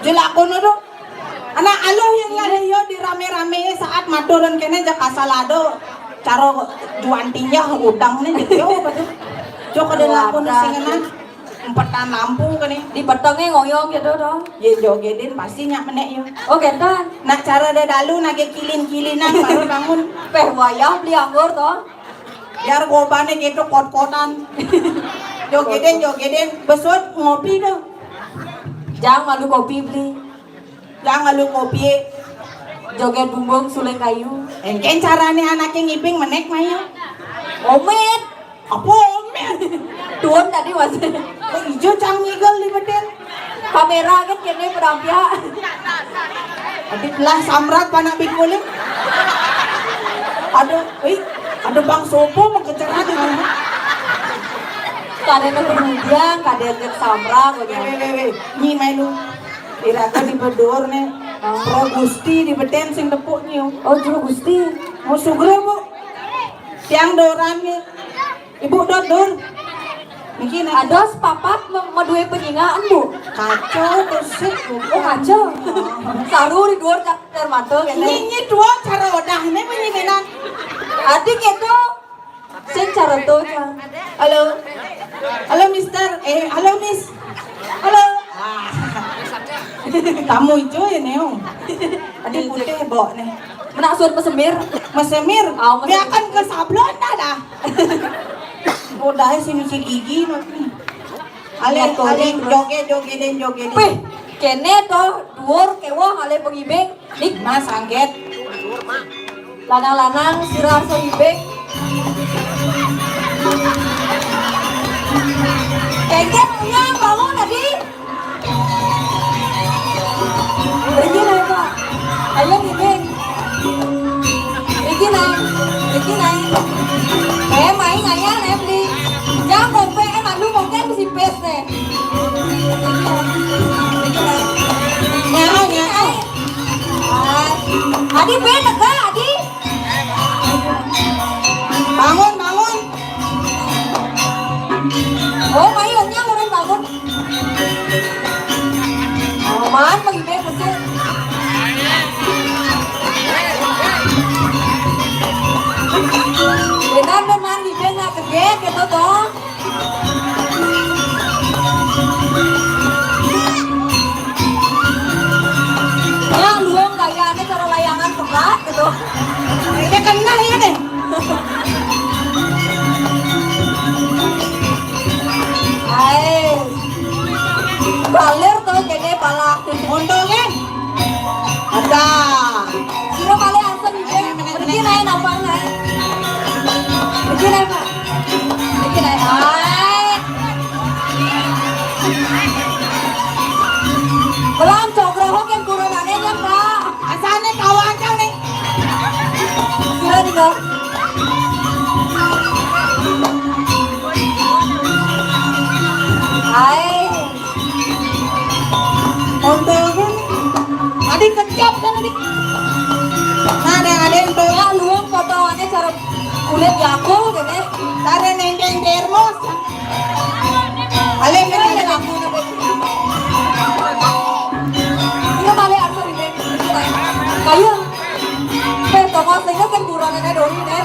Jelakun itu. Anak aluh yang ada yo di rame-rame saat maturan kene jak asal ado. Caro juantinya udang nih gitu. Jo kada lakun singen mah. Empetan lampu kene. Di petengnya ngoyong gitu dong. Ye jogetin pasti nyak menek yo. Oh, gentan. Nak cara dadalu nage kilin-kilinan baru bangun. Peh wayah beli anggur toh. Biar gobane gitu kot-kotan. Jogetin, jogetin, besut ngopi tuh. Jangan malu kopi beli. Jangan malu kopi. Joget bumbung suling kayu. Engken carane anake ngibing menek mayo. Omet. Apa omet? Tuan tadi mas. Kok ijo cang ngigel di beden? Kamera kan kene perampia. Tadi belah samrat panak bikuling. Aduh, ih, ada bang sopo mau keceran. Kadene berujang, kadene samra, Weh, weh, weh, weh. Nyi melu. Iraga di bedor ne. Pro Gusti di beden sing tepuk nyi. Oh, Pro Gusti. Mau sugro, Bu. Tiang doran ne. Ibu dor, dor. Niki nah. Ados papat me- medue penyingaan, Bu. Kacau bersih. Oh, kacau. Saru di dor cak air mata kene. Nyi, nyi dua cara odahne penyinganan. Adik itu. Sing cara to, Cang. Halo. Halo, Mister. Eh, halo, Miss. Halo. Ah. Tamu ijo ya, Neo. Ada putih, Bok, nih. Menaksud mesemir. Mesemir. Oh, mesemir. Dia akan ke sablon dah, dah. Udah si misi gigi nanti. Ale, ale, joget, jogetin, jogetin. Peh, kene to, duur, kewah, ale pengibing. Dik. Mas angget. Lanang-lanang sira sing ibing. Kengken punya bangun tadi. Riki naik, Pak. Ayo ibing. Riki naik. Riki naik. Eh, main aja, naik beli. Jangan kompe, eh, malu kompe mesti pes deh. Riki naik. Riki naik. Nyaho, nyaho. Adi, Ben, lega, Adi. Bangun, bangun. Oh, mayu, nyang urun bangun. Oh, man, pagi Ben, betul. Benar, benar, di Ben, nggak gede, gitu, toh. Ya, luang gayane cara layangan berat gitu. Ini kena ya nih. Hai. Balir tuh kene pala. Untungnya. Ada. Sira paling asem iki. Iki naik napa naik? Iki naik, Pak. Iki naik. Hai. Belum cokroho kan kurunane kan, Pak. Asane kawancang nih. Sira nih, Pak. Hai. Ontol kan? Adi kecap kan, Adi? Nah, ada, ada yang tolak. Ya, luang potongannya cara kulit jago, gitu. Cara nengkeng termos. Ale, kan ada lampu, gitu. Ini balik aku, gitu. Kayu. Pe, toko sing kan buronane doni ne.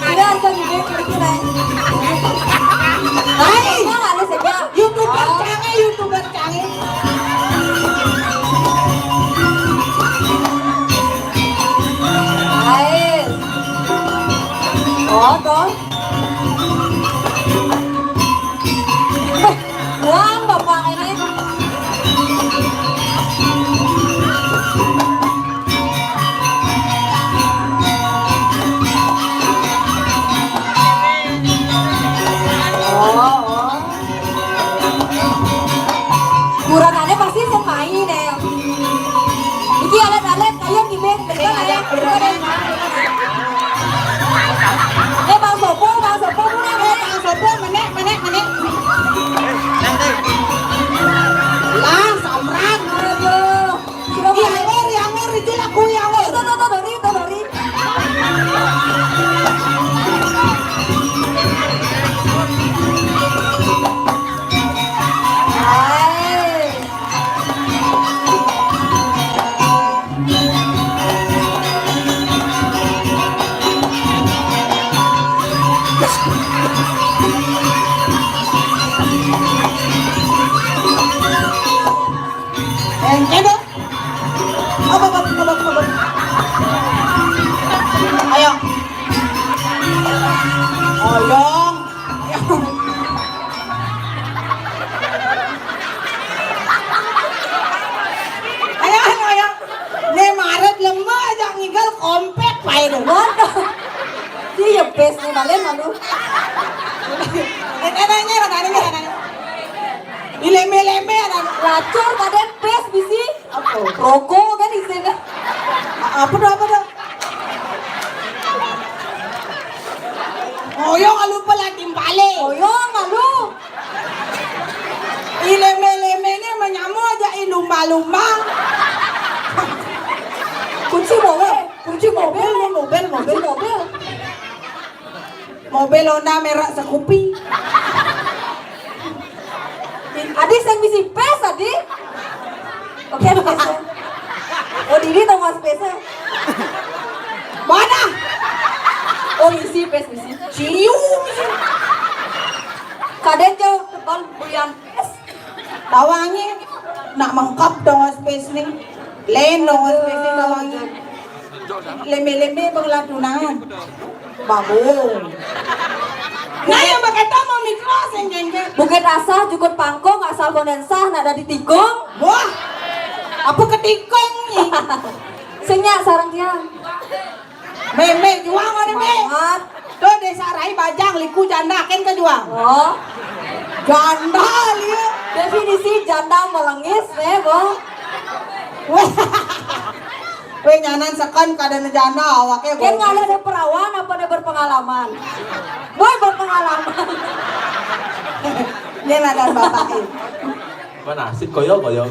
Ida asa gede pergi ne. Hai, mana ada saja. YouTuber canggih, YouTuber canggih. Hai. Eh, Bang Sopo, Bang Sopo, pulang, eh, Bang Sopo, menek, menek, menek. Lah, samrat. Aduh. Iya, anggur, iya, anggur, itu laku, iya, anggur. Itu, itu, itu, dari, itu, dari. Hai. Engke dong. Apa, apa, apa, apa, apa? Ayo. Oyong. Ayo, ayo, ayo. Né maret lemah aja ngigal kompek paé dong. Waduh. Si ya bes né balen malu. Eh, eh, nanya, nanya, nanya, nanya. Ileme-leme ada. Lacur kadén bes bisi. Apa? Rokok kan isinya. A-, apa dah, apa dah? Ngoyong alu pala timpale. Ngoyong alu. Ileme-leme né menyamo aja ilumba-lumba. Kunci mobil, kunci mobil, mobil, mobil. Kunci mobil. Mobil Honda merek Scoopy. Adi sing misi pes, Adi. Oke, pes. Oh, diri tau mas pes. Mana? Oh, misi pes, misi. Ciu, misi. Kadén jauh tebal buyan pes. Tawangi, nak mengkap dong mas pes nih. Lain dong mas pes nih tawangi. Leme-leme bang ladunan. Babung. Nah, yang pakai tamu mikro sing gengge. Bukit Asah, Jukut Pangkong, asal Kondensah, nak dari Tikong. Wah, apa ketikong nih? Sing nyak sareng tiang. Mémé juang mana, Mé? Banget. Tuh, Désa Rai Bajang, liku janda, kén ké juang. Oh. Janda, liu. Definisi janda melengis, eh, Bo. Wéh, nyanan sekon kadén janda, awaké. Kén ngalih ada perawan apa ada berpengalaman? Boy berpengalaman. Ini ada bapaknya. Mana asik koyo, koyo.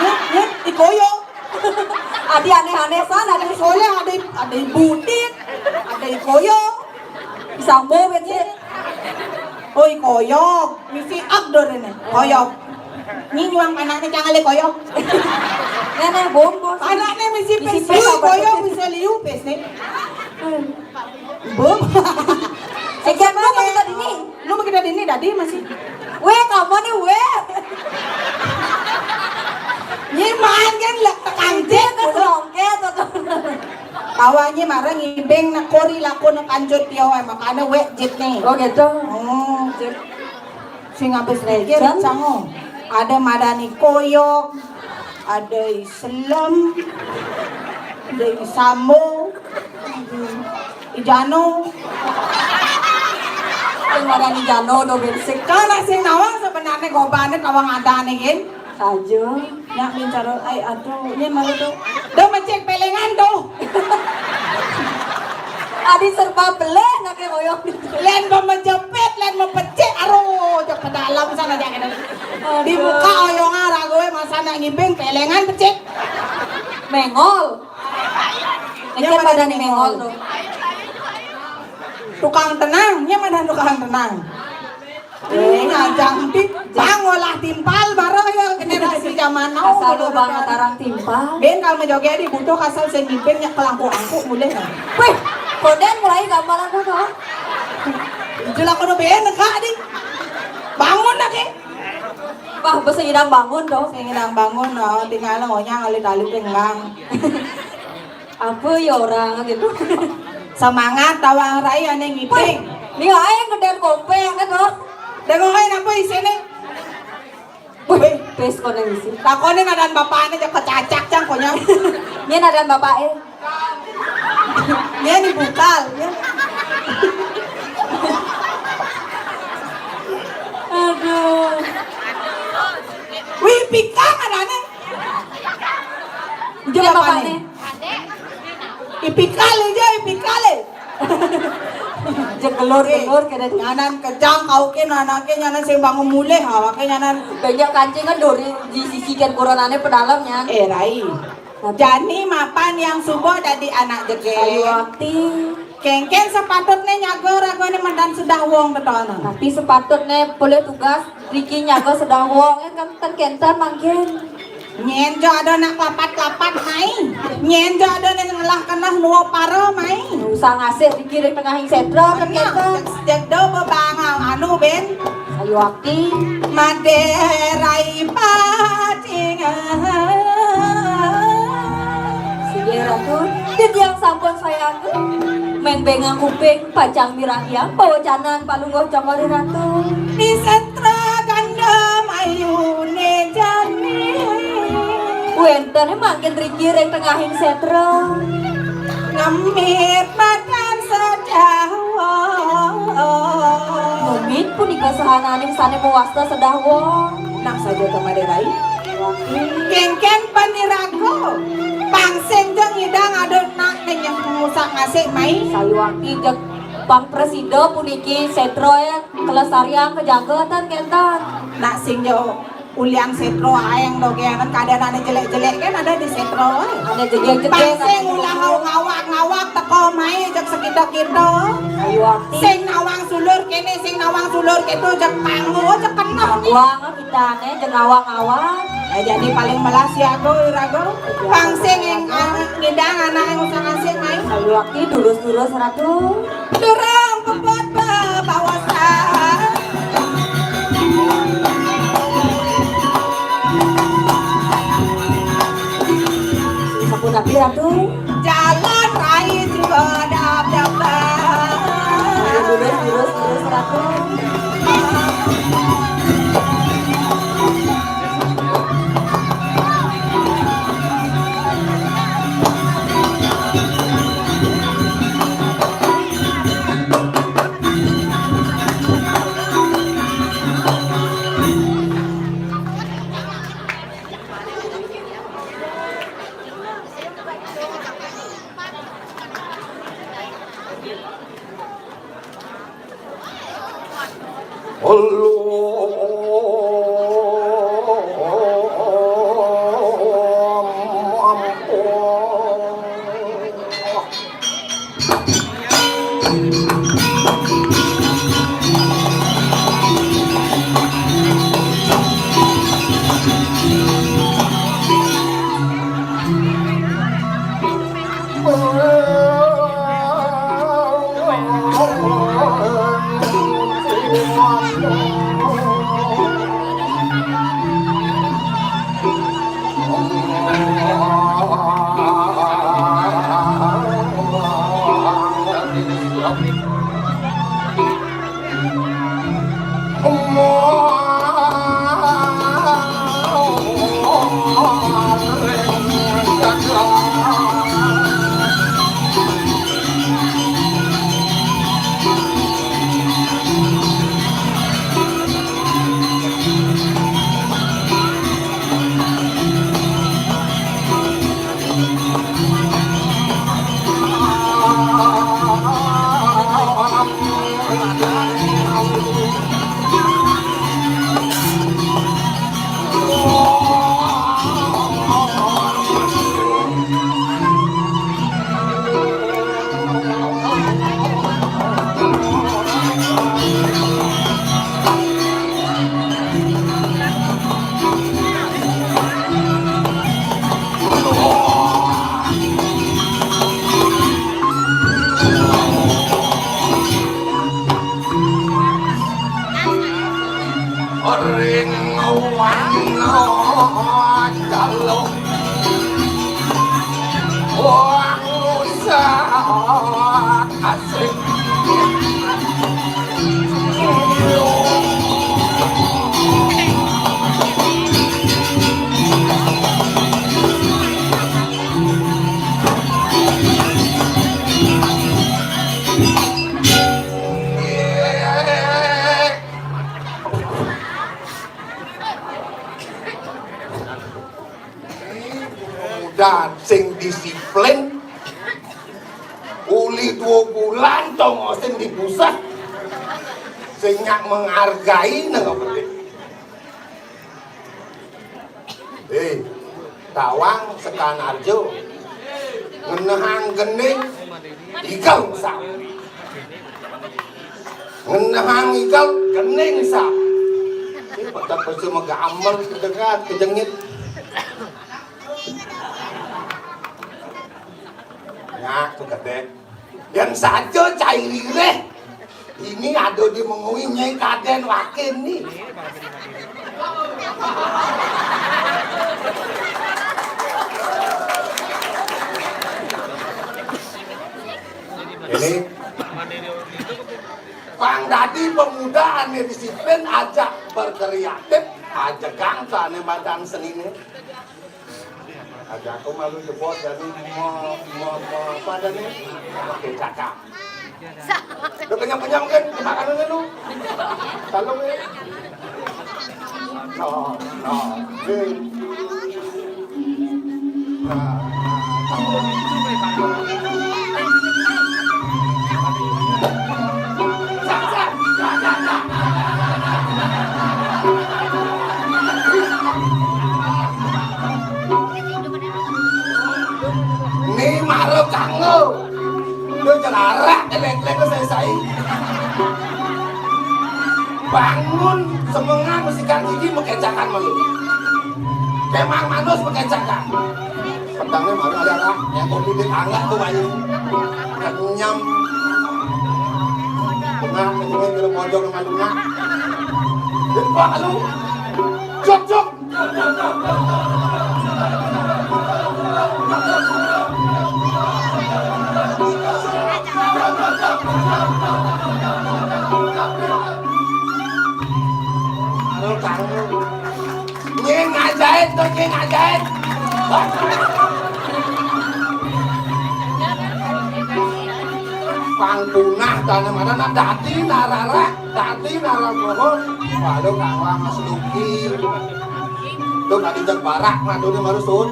Nih, nih, di koyo. Adi aneh-aneh sana, ada soalnya ada, ada budit, ada koyo. Sambo gitu. Oi koyo, misi abdur ini. Koyo. Ini nyuang anaknya jangan le koyo. Nenek bongkos. Anaknya misi pes. Koyo bisa liu pes nih. Bom. Sekian banget kita dini. Lu makin dari ini tadi masih. Wéh, kamu nih, wéh. Nyiman kan lek tekan jit ke selongket atau. Tawanya marah ngibeng nak kori laku nak kancut dia, wéh, makanya wéh jit nih. Oh gitu. Oh. Sing habis lagi ada sango. Ada madani koyok, ada iselem, ada isambo. Ijano. Sing ngaran Ijano do bensik. Kalau sing nawang sebenarnya gobané tawang ada nih, gin. Saja. Nyak mincara ai aduh, ini malu tuh. Do mecek pelengan tuh. Adi serba beleh nak koyok. Lén do menjepit, lén mepecik, aduh, cok ke dalam sana jangan. Dibuka oyongan ragoé masa nak ngibing pelengan pecik. Mengol. Enya pada nih mengol tuh. Tukang tenang, nya mana tukang tenang? Eh, ngajang ti, bang olah timpal bareng ya generasi zaman now. Asal lu bang tarang timpal. Ben kalau menjoget di butuh kasal sing mimpin nya kelangkuk-angkuk mulai. Wih, koden mulai gambaran tuh. Itu lah kudu ben enggak di. Bangun lagi. Wah, basa idang bangun dong. Sing idang bangun, oh, tinggal ngonya ngalit-alit enggak. Apa ya orang gitu. Semangat tawang rai ane ngiping. Nih ae gedén kopé kan loh. Dengokin apa isine? Wih, pes kono isi. Takonin adan bapakne aja kecacak cang konyol. Ini adan bapaknya. Ini nih bukal ya. Aduh. Wih, pikang adane. Ini bapaknya. Ipikal aja, ipikal, eh. Jegelur-gelur kene. Nyanan kejang kau ke, nanaké nyanan sing bangun mulih, awaké nyanan. Banyak kancing kan duri di sisi kan koronane pedalem nyan. Eh, Rai. Jani mapan yang suba dadi anak jegég. Ayu ati. Kéngkén sepatutné nyaga ragané medan sedah wong tetonan. Tapi sepatutné polih tugas riki nyaga sedah wong, eh, kan ten kénten mangkin. Nyén ja ada nak kelapat-kelapat mai. Nyén ja ada nak ngelah keneh nua para mai. Usah ngasih riki ring tengahing sétra ten kénten. Jek do bebangau anu, Ben. Ayu ati. Madé Rai Pacingan. Sigi Ratu, titiang sampun sayangan. Méng bengang kuping, pacang miragiang pawacanan Palungguh Cokor I Ratu. Di sétra gandum ayuné jani. Wénten mangkin riki ring tengahing sétra. Ngemit madan sedah wong. Ngemit punika sahananing sané mawasta sedah wong. Nah, saja to Madé Rai. Kéngkén paniraga. Pang sing ja ngidang ada nak nenyem ngusak ngasih mai. Sayuwakti jeg pang prasida puniki sétra ya kelestarian kajaga ten kénten. Nak sing ja ulian sétra aéng dogéangan kadén ané jelék-jelék kan ada di sétra, eh. Ada jegég-jegég. Pang sing ulah ngawak-ngawak teka mai jeg sakita-kita. Ayu ati. Sing nawang sulur kéné, sing nawang sulur kéto, jeg panggo, jeg keneh. Wang kitané jeg ngawak-ngawak. Eh, jadi paling melah siaga iraga. Pang sing ing, ah, ngidang anak yang usah ngasih mai. Ayu ati, durus-durus, Ratu. Durung puput bebaosan. Sampun rabi, Ratu? Jalan rai juga dap-dapan. Lurus, lurus, lurus, Ratu. Ring wana jaluk wang rusak asik. Mudahan sing disiplin, Dua bulan tongosin di pusat. Sing nyak menghargai nang apa deh? Eh, tawang Sekanarjo. Ngenehang gending, igal sap. Ngenehang igal, gending sap. Ini pada bersama gambar kedengar, kejengit. Nyak, tuh kedek. Yang saja cai lireh. Ini ada di mengui nyai kaden wakin nih. Ini pang dadi pemuda ane disiplin, ajak berkreatif, ajak gangka ane badan senine. Aja aku malu jebot jadi mo mo mo apa ada nih? Oke, cakap. Lu kenyang-kenyang kan makanannya lu. Kalau ya. No, no. Nih. Nah, nah, Ni mara kanggo. Lu jelarak, elek-elek, sai-sai. Bangun, semengan, musikan gigi, mekecakan malu. Kemang manus, mekecakan. Pedangnya baru ada lah, yang kopi di tangga tuh, bayu. Kenyam. Bunga, kenyam, kira pojok, malu, nak. Depan lu. Cok, cok. Nying ajaib tuh, nying ajaib. Pang punah tanah mana, nah, dadi narara. Dadi nara pohon, waduh kawa Mas Luki. Tuh tadi jeng barak, madone maru sun.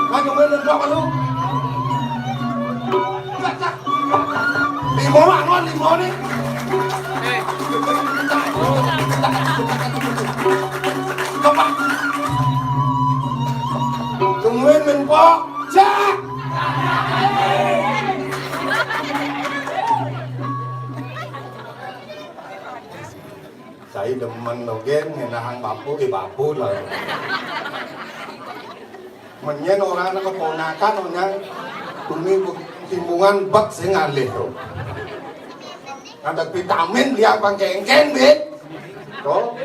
Nah, cuma nendok lu. Cak, cak. Limo, angon, limo nih. Coba. Tungguin, Menpo. Cak. Saya demen logen ngenahang bapu, eh, bapu lah. Menyen orang anak keponakan, orang tumi timbungan bek sing alih tuh. Ada vitamin dia pangkengken, Bit. Tuh.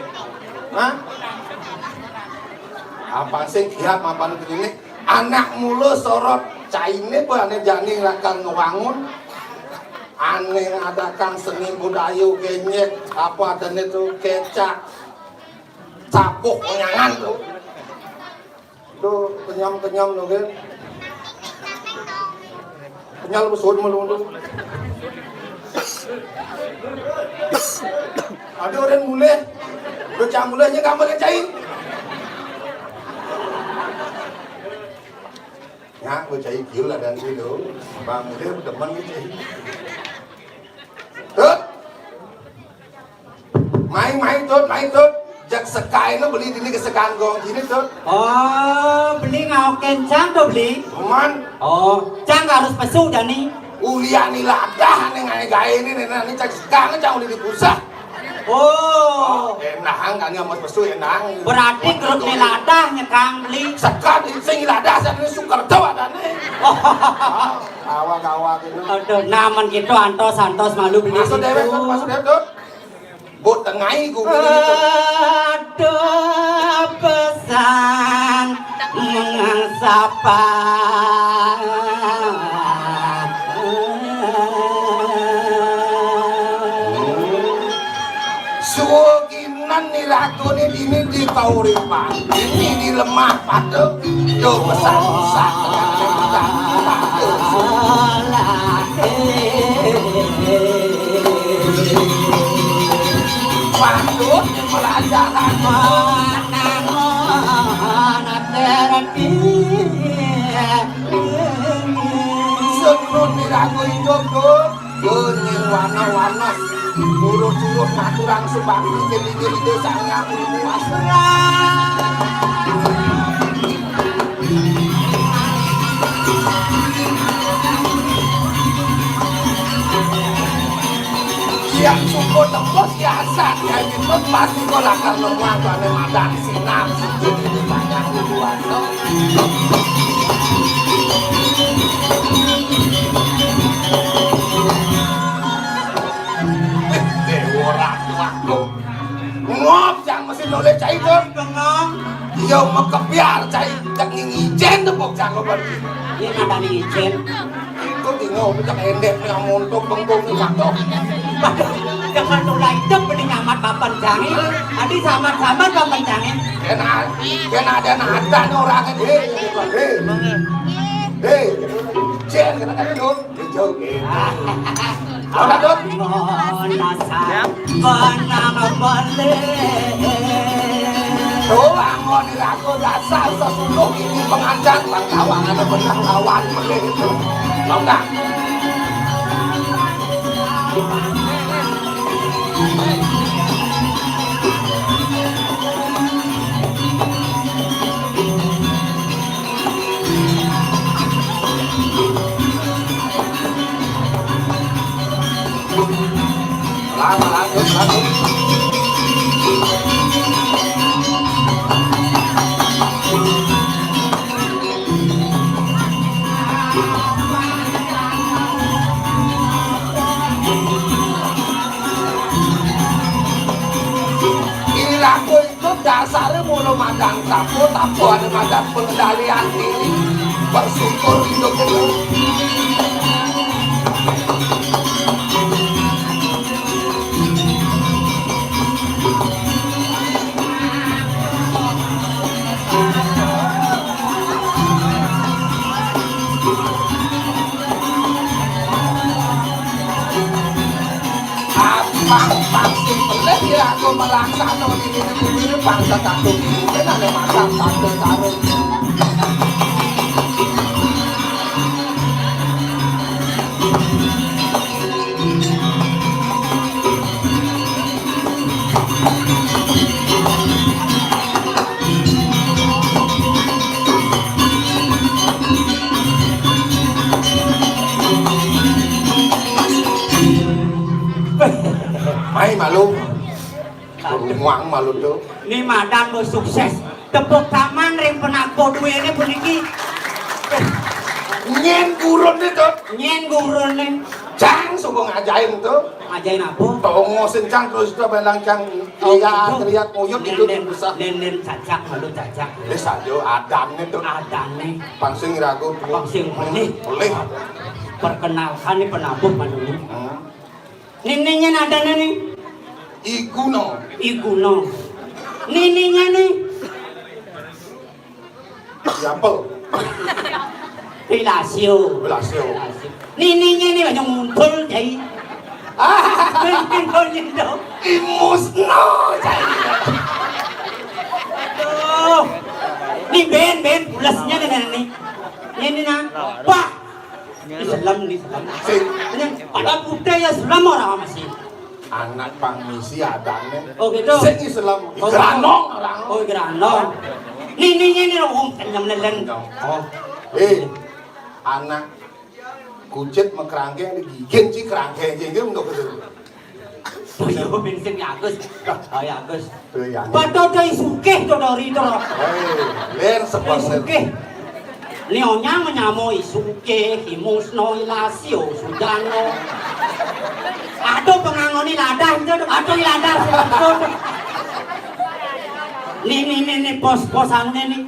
Hah? Apa sih kiat mapan klinik? Anak mulu sorot caine, bu, ane jani lakar ngewangun. Ane ngadakan seni budaya, genyek, apa adane tuh, kecak, capuh, konyangan tuh. Tuh, kenyam-kenyam tuh, kan. Kenyal besun malu tuh. Ada orang mulai, udah cang mulainya gambar yang cair. Nya, ku cai kieu ladan kieu. Bang Muda demen ku cai. Tut. Mai, mai, Tut, mai, Tut. Jak sekai nu beli dini ke sekaan gong sini, Tut. Oh, beli ngaokin cang tuh, beli. Cuman. Oh, cang harus pesu jani. Ulian ni ladah nih ngai gae ini, nih, nih, cak sekaan cang uli dipusah. Oh. Endang kan ya, Mas Pesu, endang. Berarti grup ni ladah nyekang beli. Sekat sing ladah, saya ini suker tuh ada nih. Oh. Awak-awak itu. Aduh, naman gitu, antos, antos, malu beli. Masuk dewek, Tut, masuk dewek, Tut. Bot tengai ku beli itu. Ada pesan mengasapa. Suginan ni ratu ni dini di kauripan, dini di lemah pada do pesan-pesan dengan cerita. Patut pelajaran. Sebelum Idup, Dut. Yo, nyén wana-wana. Urut-urut ngaturang subakti, kén ide-ide sangyang. Yang suku tembus biasa, ya gitu, pasti kok lakar nemuang tuh ane madan sinar, sujud di banyak tujuan. Dewa Ratu Agung. Ngop, yang mesti noleh cai, Dut. Bengong. Iya, mekebiar cai. Cek ngicén tepuk canggo berarti. Ini ada ngicén. Itu bingung, cek endek yang montok bengkung nih, Pak, Dut. Waduh, jangan tulah hidup mending nyamat papan jangin. Adi samat-samat papan jangin. Kena, kena ada nada nih orang ini. Hei, hei, hei, cén, kena kan, Dut. Ora, Dut. Tuh, anggon dirago dasar sesuluh iki pengancam, Bang Tawang, ada bener lawan melih itu. Tau nggak? Ini lagu itu dasarnya mula madan tapo, tapo ada madan pengendalian diri, bersyukur hidup itu. Abang pasti pelih ya aku melaksano ini, ini bangsa satu. Ini ada makan satu taruh. Mai malu. Muang malu tuh. Ini madan mau sukses. Tepuk tangan ring penabuh duene puniki. Nyen gurune, Dut. Nyen gurune. Cang suka ngajain tuh. Ngajain apa? Tongo sencang terus itu belang cang. Oh, iya, gitu. Teriak nguyut itu. Nen, nen, besar. Nen, nen, cacak, malu cacak. Wis ayo adane, Dut. Adane. Pang sing ragu. Pang sing pelih. Pelih. Perkenalkan nih penabuh manunu. Hmm. Nininya nadane nih. Iguno. Iguno. Nininya nih. Diampel. Pilasio. Pilasio. Nininya nih banyak muncul, Jai. Ah, muncul gitu. Imusno, Jai. Aduh. Nih, Ben, Ben, pulasnya nih, nih. Ini, nah. Wah. Islem, Islem. Sing. Ini, ada putih ya, Islam orang masih. Anak pang misi adane. Oh, gitu. Sing Islam. Oh, Granong orang. Oh, Granong. Nih, nih, nih, nih, wong kenyam lelen. Oh. Eh, anak kucit mekrangkeng di gigin ci kerangkeng gigin untuk itu. Oh, iya, bensin ya, Agus. Oh, ya, Agus. Tuh, ya. Padha dai sugih to, Dori, to. Eh, lir Dai sekolah. Sugih. Ni onyang menyamo i sugih, i musno, i lasio, sujano. Aduh, pengangoni ladah, itu, aduh, i ladah, sing betul. Ni, ni, ni, ni, bos, bos anu ni.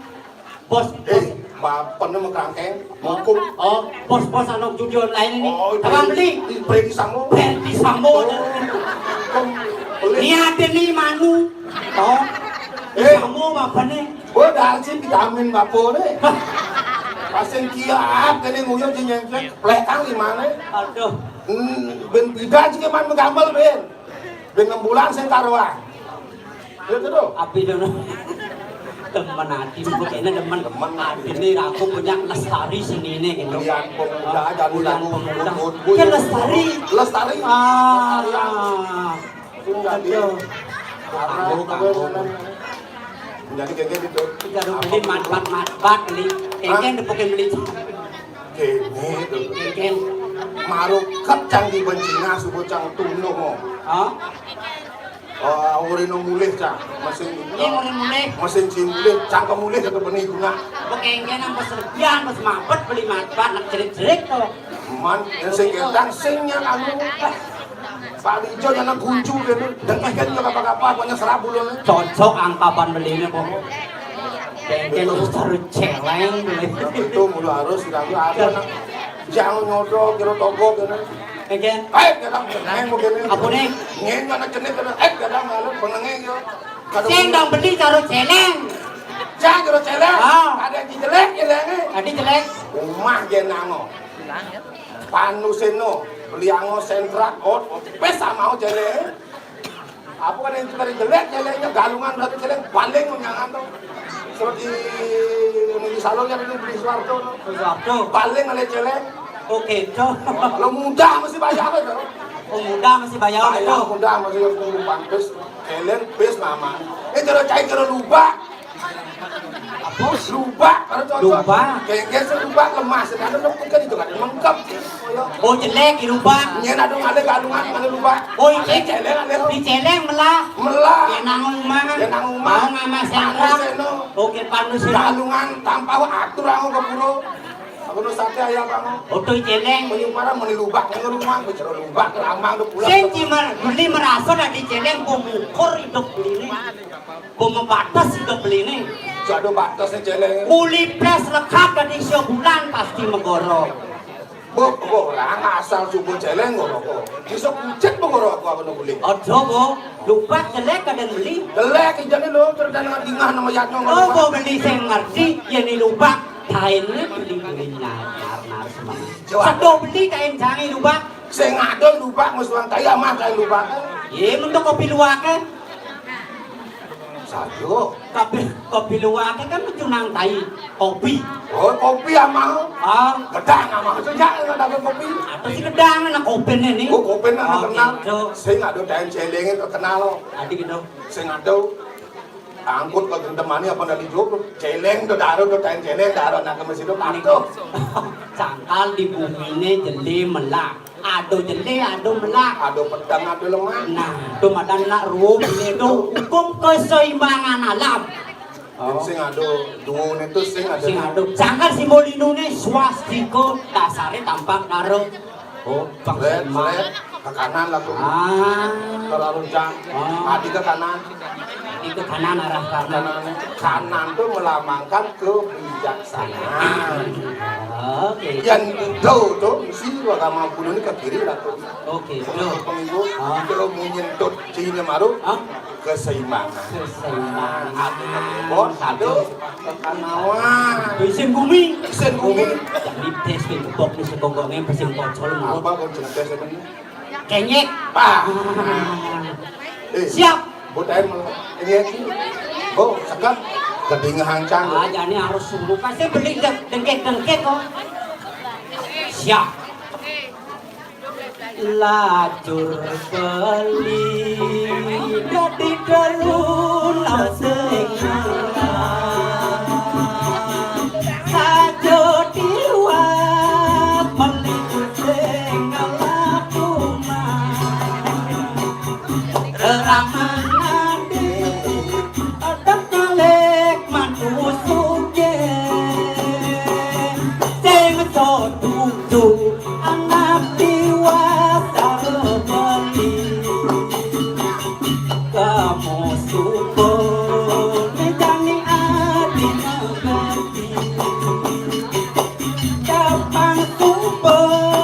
Bos, bos. Eh, bapaknya mau kerangkeng, hukum. Oh, bos-bos anu jujur lain ini. Oh, abang beli. Freddy Sambo. Freddy Sambo. Oh, hukum. Boleh. Niate ni manu. Oh. Eh. Sambo apa nih? Oh, darji vitamin bapo nih. Pasien kiap kene nguyuh di nyengklek, plekang di mana? Aduh. Hmm, ben beda juga man megambel, ben. Ben enam bulan sing karuan. Ya, itu tuh. Api dulu. Demen ati, kok kene demen. Demen ati. Atine ra aku punya lestari senine gitu. Bulan pemuda, jadi bulan yang pemuda. Kan lestari. Lestari. Ah. Lestari, ah. Itu enggak di. Betul. Karena kanggo, kanggo. Jadi kayak gitu. Tiga dua beli matbat, matbat beli. Hah? Kengken depoke beli. Kene to. Kengken. Maruket cang dibencina subuh cang tunuh mo. Hah? Oh, urino mulih cang. Mesin. Iya, urino mulih. Mesin sing mulih, cang kemulih kata beni guna. Kengken nang pas lebihan, pas mabet beli matbat, nak jerit-jerit to. Man, yang sing ketang, sing yang anu. Pak Lijo yang guncu gitu. Dan ikan juga apa-apa, pokoknya serabul. Cocok angkapan belinya kok. Kengken harus taruh celeng. Itu mulu harus, tidak ada anak. Jangan nyodo, kira togok gitu. Kengken. Eh, kadang pengen begini. Apa nih? Ngen mana jenis kadang, eh, kadang malu pengen yo. Kadang sing dong beli taruh celeng. Jangan taruh celeng. Ah. Ada yang jelek, jelek. Tadi jelek. Rumah jenango. Panuseno, beli ango sentrak, oh, pesa mau celeng. Apa kan yang kita jelek, jeleknya galungan satu celeng, paling menyangan tuh. Seperti ini di salonnya dulu beli Suwarto. Suwarto. Paling ada celeng. Oke, tuh. Kalau mudah mesti bayar apa tuh? Oh, mudah mesti bayar. Bayar itu. Mudah mesti harus tunggu pantes. Celeng, pes mama. Ini kalau cair kalau lupa. Apa? Lubak, kalau cocok. Lubak. Kayak geser lubak lemah, sedangkan lembut kan itu kan lengkap. Oh, jelek di lubak. Nyen ada ngalih galungan, ngalih lubak. Oh, ini celeng, ngalih. Di celeng melah. Melah. Ya nang omah. Ya nang omah. Mau ngamah sentrak. Panuseno. Oke, panuseno. Galungan tanpa atur aku ke pura. Aku nu sate ayam kamu. Oto celeng. Penyumparan meni lubak, nang rumah, bicara lubak, lambang udah pulang. Sing cimer, beli merasa dari celeng, pemukur hidup beli ini. Pemebatas hidup beli ini. Jado batasnya celeng. Uli pres lekat dari sebulan pasti megoro. Bu, orang asal subuh celeng ngoro kok. Bisa kucet megoro aku apa nu beli. Ojo, Bu. Lubak jelek kadang beli. Jelek, ijane lho, terus dan dingah nama yatno ngono. Oh, Bu, beli sing ngerti, ya ni lubak. Kainnya beli-beli nyar, nyar semua. Coba. Sedo beli kain jangi lubak. Sing ado lubak, mesti wong kaya mah kain lubak. Iya, untuk kopi luwake. Sayo. Kopi, kopi luwake kan lucu nang tai. Kopi. Oh, kopi amah. Ah. Gedang amah. Sejak ada kopi. Atau si gedang anak kopi ini. Oh, kopi anak kenal. Gitu. Sing ado daen celenge terkenal. Adi gitu. Sing ado angkut ke gendemane apa dari Joglo. Celeng to daro to daen celeng daro nak ke masjid to patuh. Cangkal di bumine jeli melah. Ado jele, ado melak. Ado pedang, ado lemak. Nah, itu madan nak ruwung ini tu hukum keseimbangan alam. Oh. Sing ado duo ni tu sing ado. Sing ado. Sangkan simbol Hindu ni swastika dasare tampak karo. Oh, bang seret, seret. Ke kanan lah tu. Ah. Terlalu jang. Ah. Adi ke kanan. Itu kanan arah kanan. Kanan, kanan tuh melambangkan kebijaksanaan. Oke. Yang hijau tuh mesti agama kuno ini ke kiri lah tuh. Oke, tuh. Pengikut, ah, kalau mau nyentut sini maru, ah, keseimbangan. Keseimbangan. Ada bos, ada kanawan. Isin bumi. Isin bumi. Jadi tes pin kebok di sekongkongnya pasti kocol mau. Apa kau cerita sebenarnya? Kenyek. Pak. Eh, siap. Bu Daim, ini ya. Bu, sekat. Geding hancang. Ah, jani harus sungguh. Pasti beli dengkek-dengkek kok. Siap. Lajur beli dadi teruna sing sajo diwat meniku sing ngalaku. Reraman ati, otak ngalek mantu sugih. Sing setuju anak diwasa beli. Kamu suka ngejani ati ngerti. Kapan sumpah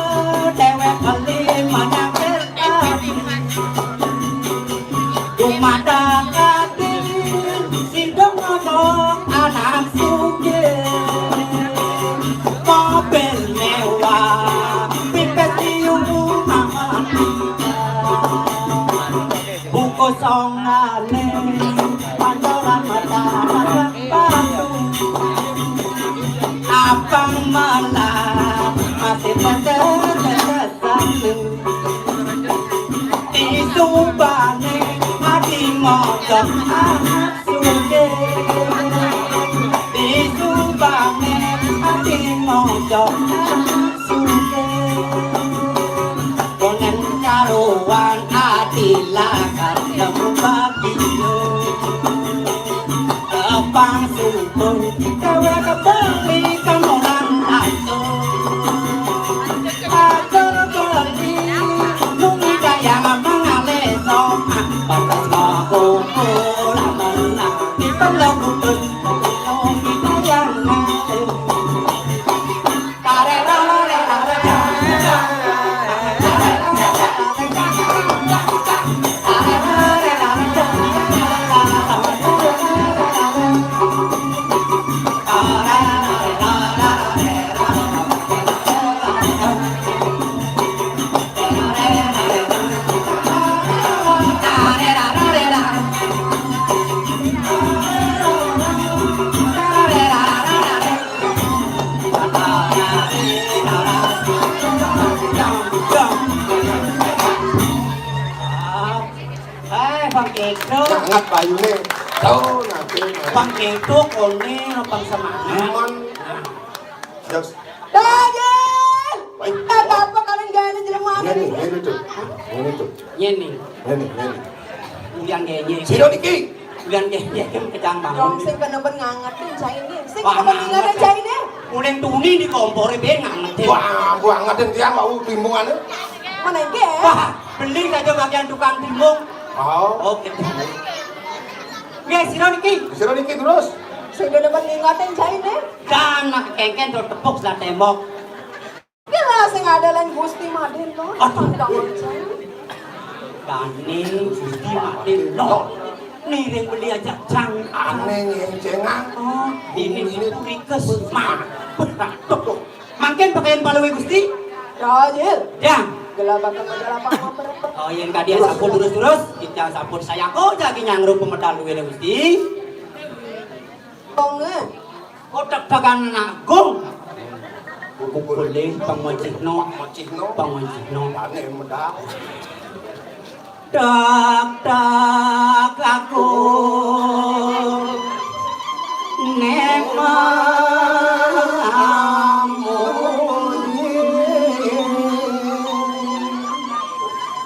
Disubane ati maca anak sugih. Disubane ati maca anak sugih. Konen karuan ati lakar temu bagiyo. Kepang sumpung, dheweke beli kanonan ayu. Atur beli, mung kaya mangalih sopan. Pantes kok kumpul menang, di pondok kudus, di kayang ayu. Eh, Bang Kedo. Sangat payune. Tau nanti. Bang Kedo kone, Bang semangat. Mon. Jos. Daging. Baik. Eh, apa kalian gaya ini jelema? Ini, ini tuh. Ini tuh. Ini. Ini, ini. Ulian genye. Sira niki. Ulian genye kan kecang bangun. Dong sing bener-bener ngangetin caine. Sing bener-bener ngangetin caine. Uling tuni di kompore be ngangetin. Wah, banget tiang wau timbungane. Mana iki? Wah, beli saja bagian tukang timbung. Oh. Oke. Nggih, sira niki. Sira niki terus. Sing bener-bener ngangetin caine. Dan kengken terus tepuk sebelah tembok. Kira sing ada lain Gusti Madin to. Aduh. Dane Gusti Madin to. Niring beli aja cang. Ane ngencengan. Oh, ini, ini purikes. Mah. Tuh. Mangkin pakaian paluwe Gusti. Rajil. Yang. Gelabakan aja lapang. Oh, yang tadi sapu terus-terus, kita sapu saya kok jadi nyangru pemedal duwe Gusti. Wonge. Kotak dagangan agung. Pukule pangwajibno. Pangwajibno. Pangwajibno. Dane medal. Dak dak aku nemamu.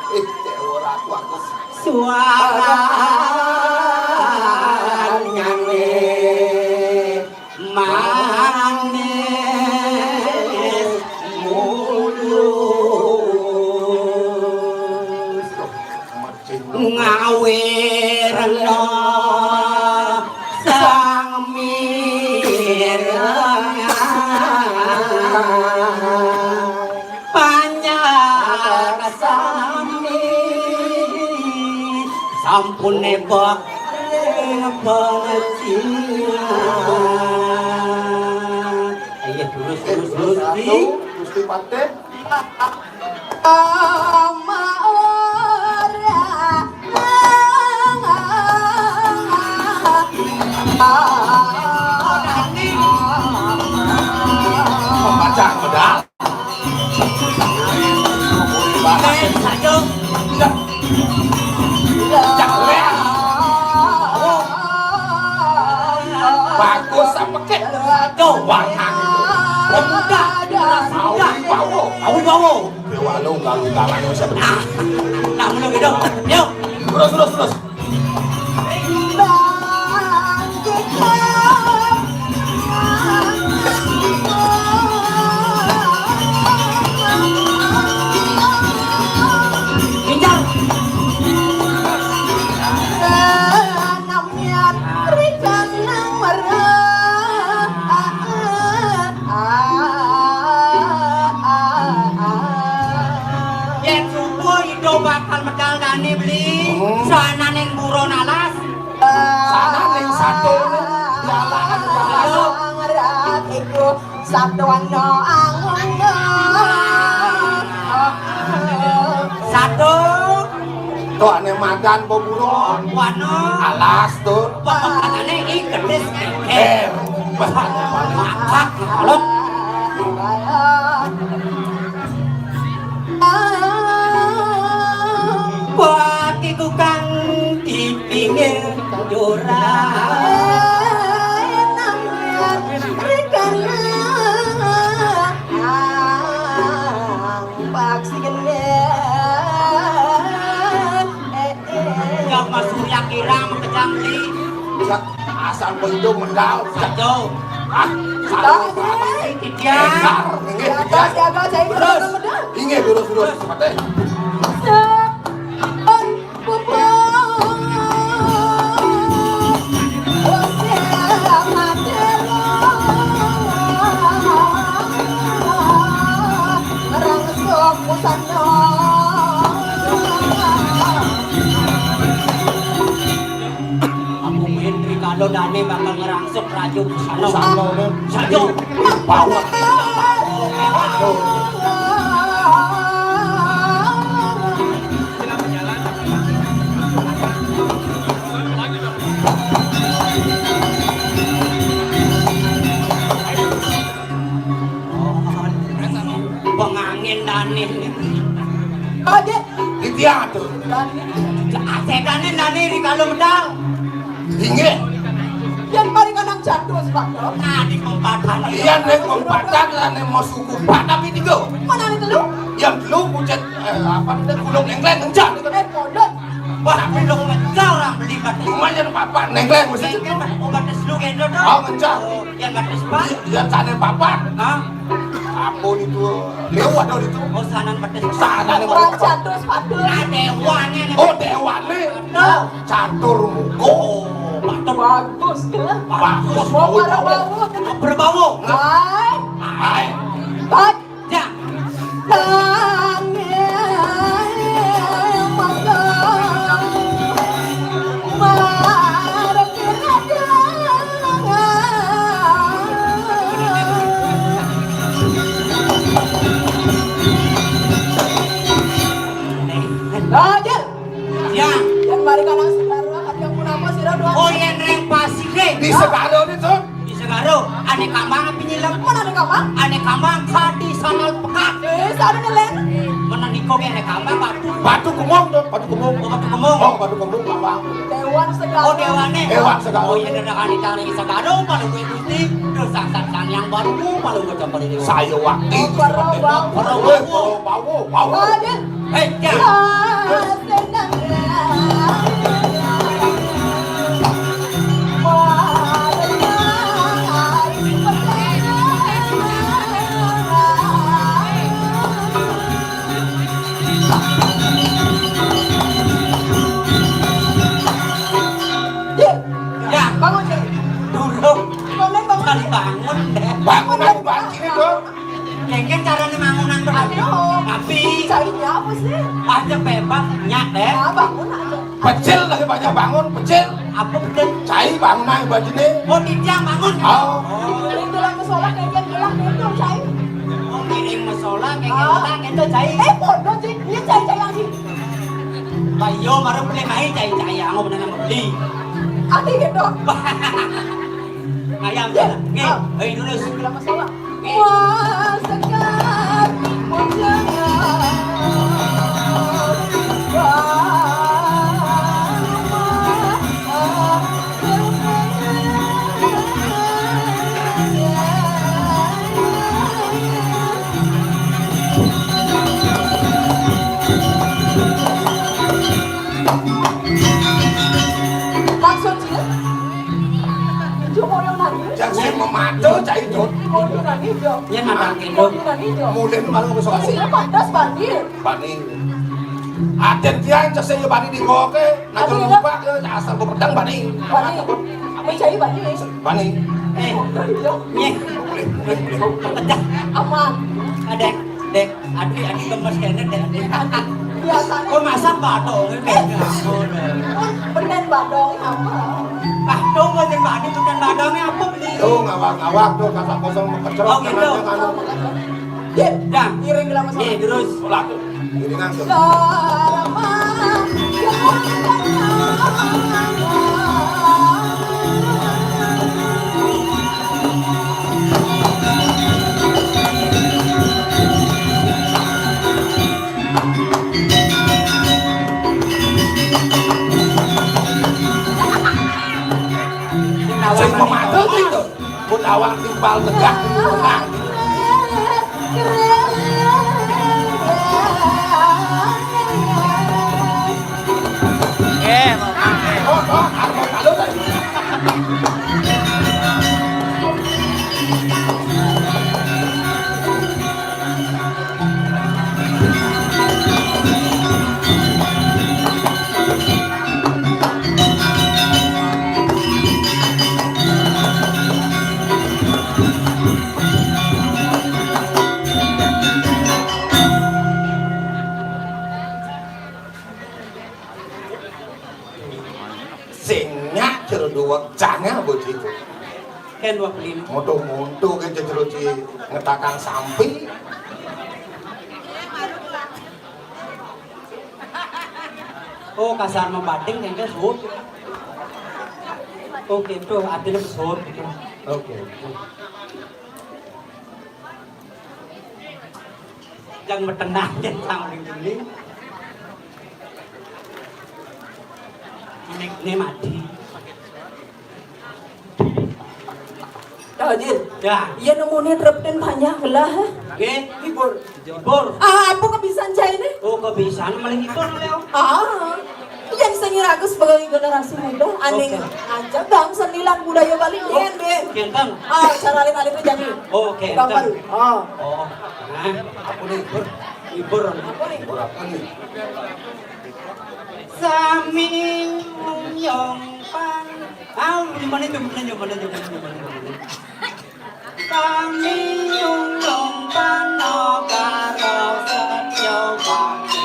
Eh, cek ora aku, aku. Suarane manis mulus. Ngawirna sang mirengan. Panjak sami sampun nebak ring panecilan. Ayo terus, terus, terus, Gusti. Gusti Patih. Ama ora. Pembacaan pedal. Bagus sampeké. Aduh, warnane. Pemuda. Awi bawa. Awi bawa. Dewa lo ganggu gawane wis bener. Nah, ngono gitu. Yuk. Terus, terus, terus. Pinjam. Namanya Rika Namara. Yen subuh ido bakal medal dane beli. Hmm. Sananing buron alas. Sananing satu. Jalan alas. Ngerat iku satuan no angung. Satu. Tuane madan po buron. Wano. Alas tur. Pemekatane ing gedis. Eh, makan. Kalau. Jurang. Pak si gendeng. Eh, eh. Jauh masuk yang kira mengejang li. Asal begitu mendal. Sajo. Ah, salah. Titian. Enggak, enggak, saya terus. Inggih, lurus, lurus, cepet, eh. Sepun pupung. Usia mati lo. Ngerang sok pusano. Aku Hendri kalau dane bakal ngerangsuk Raja Busana. Busana, Nen. Saja. Bawah. Pengangin dane. Adik. Titiang atuh. Asedane nani di kalau medal. Inggih. Yen paling anak jatuh, Pak. Nah, di pempatan. Iya, nek pempatan, lah, nek mau suku Pak, tapi tiga. Mana nih telu? Yang telu pucet, eh, apa namanya, gulung engkleng, encan. Eh, pondok. Wah, gulung encan orang beli batis. Cuma yang apa, engkleng, mesti. Engkleng, obat telu gendong, dong. Oh, encan. Oh, yang batis, Pak. Iya, yang sana papat. Hah? Ampun itu, lewat dong itu. Oh, sanan pedes. Sanan yang Wah, pedes. Catur sepatu. Nah, dewane nih. Oh, dewane. Nah. Catur muko. Oh, bagus, ya. Bagus. Mau pada bau. Berbau. Hai. Hai. Hai. Ya. Tangi mangga. Marep Raja. Ya. Yang mari kana segara, ada yang pun apa sira doang. Oh, yang reng pasir deh. Di segara ini tuh. Di segara, ane kambang apa nyilem? Mana ane kambang? Ane kambang kadi sanal pekat. Eh, sana nelen. Mana niko ke ane kambang batu. Batu kemong tuh, batu kemong. Oh, batu kemong. Oh, batu kemong kambang. Dewan segara. Oh, dewane. Dewan segara. Oh, iya, ada kali cari segara, kalau gue gusti. Terus sang sang sang yang baru, kalau gue campur ini. Saya waktu itu. Para bau. Para bau. Para bau, bau. Raja. Eh, ya. Ya, bangun, Cik. Durung. Bangun, bangun. Bangun, bangun. Bangun, bangun. Kengken carane mangunan berarti. Aduh. Tapi cainya apa sih? Aja bebas nyak deh. Ya, bangun aja. Pecil lagi banyak bangun, pecil. Apa pecil? Cai bangun aja bajine. Oh, titiang bangun. Oh. Oh. Ngiring dolan musola kengken dolan itu cai. Oh, ngiring musola kengken dolan itu cai. Eh, bodoh sih. Ini cai-cai lagi. Pak yo marang beli mai cai-cai yang bener beli. Ati gitu. Ayam ya. Nggih, ayo dulu. Ngiring musola. Maksudnya? Cuma orang nangis. Yang saya memantau, cai, Dut. Mau nangis, Jo. Yen makan kendo. Mau nangis, Jo. Mulai malu ke soal. Sini pantas, Bani. Bani. Aden dia yang cek saya Bani di koke. Nah, jangan lupa ke asal pedang Bani. Bani. Apa cai Bani? Bani. Eh, Jo. Nyeh. Boleh, boleh, boleh. Pedang. Aman. Ada. Dek, aduh, aduh, gemes kene, Dek. Biasanya. Kok masak badong, Dek? Eh. Benen badong apa? Badong, benen badong, benen badongnya apa, beli? Tuh, ngawak-ngawak tuh, kata kosong mekecrot, oh, gitu. Anu. Dek, dah. Ngiring gelang sama. Iya, terus. Ulah tuh. Ngiringan tuh. Selamat. Pal tegak. Sing nyak jero duwek jange apa, Ci? Ken wah beli. Monto-monto ke jero, Ci, ngetakang sampi. Oh, kasar membating yang ke suut. Oke, tuh artinya suut gitu. Oke. Yang metenang, yang sangling-sangling. Ini, ini mati. Haji. Ya. Iya nemune trepten panjang gelah. Nggih. Hibur. Hibur. Ah, apa kebisan cai ini? Oh, kebisan malah hibur, Leo. Ah. Yang sing ragu sebagai generasi muda, aneh. Oke. Aja bang seni lan budaya Bali, oh, yen, yen. Yen, Bang. Ah, cara alif-alifnya jadi. Oh, oke, Bang Bang. Bali. Ah. Oh. Nah, apa nih? Hibur. Hibur. Apa nih? Hibur apa nih? Sami nyong pan. Ah, gimana itu? Gimana, gimana, gimana, gimana, gimana? Kami nyulung panokara setya bakti.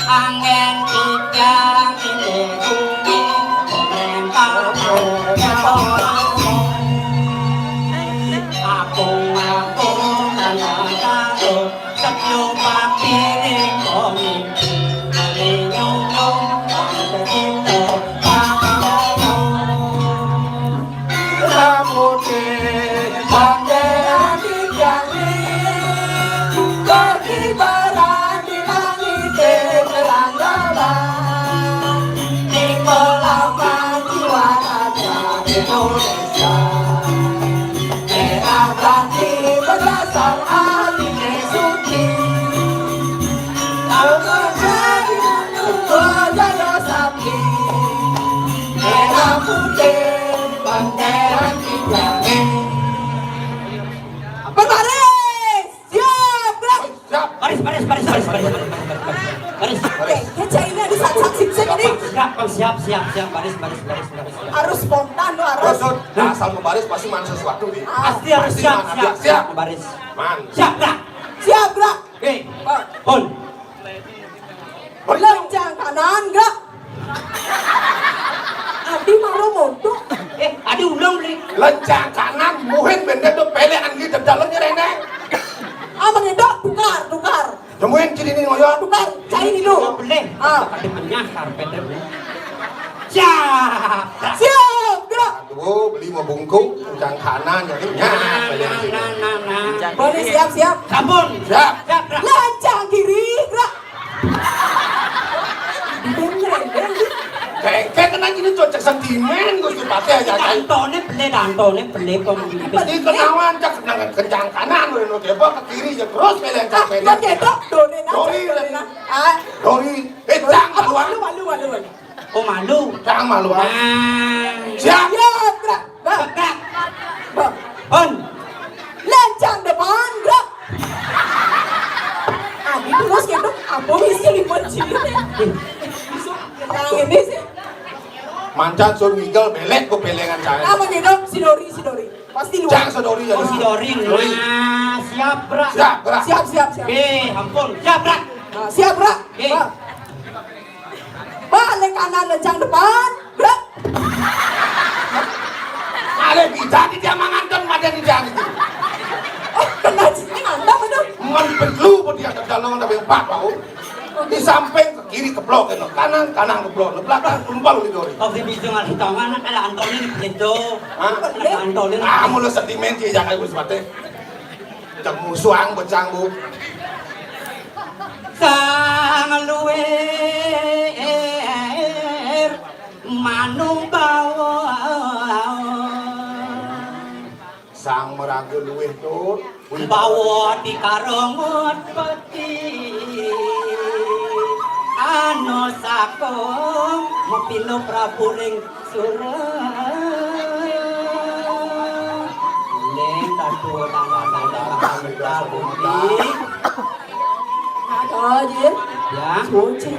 Anggen titiang ing bumi, anggen pamor. Apung-apung lan karo setya bakti ing bumi. Berbaris! Siap, gerak! Siap. Baris, baris, baris, baris, baris, baris, baris, baris. Baris. Oke, kece ini ada saat-saat sip-sip ini. Siap, siap, siap, siap. Baris, baris, baris, baris, baris. Harus spontan, lo harus. Terus, terus, asal membaris pasti mana sesuatu nih. Ah. Pasti harus siap, siap, siap, siap. Baris. Man. Siap, gerak. Siap, gerak. Oke. Pak. Pun. Lencang kanan, gerak. Adi maru montok. Eh, adi ulung, Bli. Lencang kanan, muhin bendek tuh pelekan gitu, dalamnya rene. Ah, mengedok, tukar, tukar. Temuin ciri ini ngoyo. Tukar, cai dulu. Boleh. Ah. Ada menyasar, Peter. Siap. Siap, gerak. Aduh, beli mau bungkuk, lencang kanan, jadi nyah. Nah, nah, nah, nah, nah. Boleh, siap, siap. Sampun. Siap. Siap, gerak. Lencang kiri, gerak. Kengkeng kena gini cocok sentimen Gusti Patih aja, Cai. Dantone beli, dantone beli, pemimpin. Tadi kenawan cak nang kencang kanan, udah lo kebo ke kiri ya terus milih cak Ah, pede. Lo ketok, done nang Dori, cak done nang. Ah. Dori, eh, cang, Dori. Apa, maluan. Malu, malu, malu, malu. Oh, malu. Cang, maluan. Nah. Siap. Siap, gerak. Bah. Bah. Bah. Hon. Lencang depan, gerak. Adi terus gitu, apa misi lima cili? Nah, ini sih. Mancan sun ngigel belek ku pelengan saya. Apa gitu? Si Dori, si Dori. Pasti lu. Cang si Dori ya. Oh, si Dori. Dori. Nah, siap, gerak. Siap, gerak. Siap, siap, siap. Oke, ampun. Siap, gerak. Nah, siap, gerak. Oke. Bah. Balik kanan, lencang depan. Gerak. Ada bisa di dia manganton, ada di dia gitu. Oh, kena sini mantap itu. Man perlu buat dia ke dalam ada empat bau. Di samping ke kiri keblok, ke kanan, kanan keblok, ke belakang kumpul di Dori. Kok bisa ngasih tahu anak kalau Antoni di pintu? Hah? Kalau Antoni. Ah, mulai sentimen sih, jangan gue sepatah. Cek musuang becang, Bu. Sang luwih Anu bawa. Sang maraga luwih tur. Bawa di karong peti. Anu sakong mapinda Prabu ring sura. Ning datu dana-dana bakal Prabu. Aduh, Jin. Ya. Suci.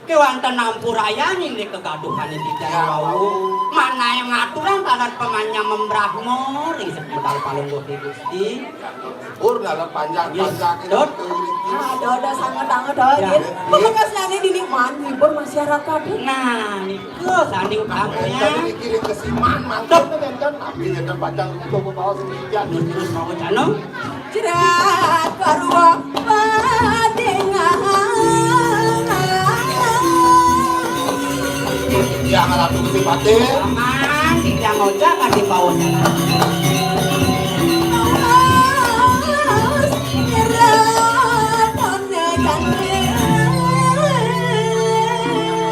Kéwanten ampurayaning ning kegaduhan ing titiang wau. Manahé ngaturang taler pamanyam Brahma ring Sekar Palungguh Gusti. Pur dalam panjang-panjang. Dot. Ada, ada sangat-sangat ada. Ya. Pamekasnyané dini man hibur masyarakat. Nah, niku sané utama. Tadi mikirin kesiman, mangkana dan kan nabi dan panjang itu bawa sendirian. Terus mau canong. Jerat parwa padingahan. Yang Ratu Sipati. Aman, tidak ngojak ati bawon.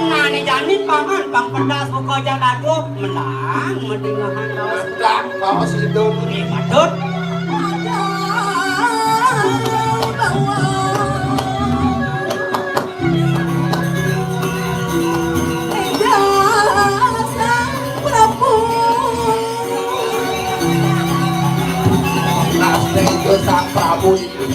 Nani jani paman pang pedas buka jagado menang medingahan. Dak, bawa sidul. Nggih, patut. Nah, sudah itu Sang Prabu itu.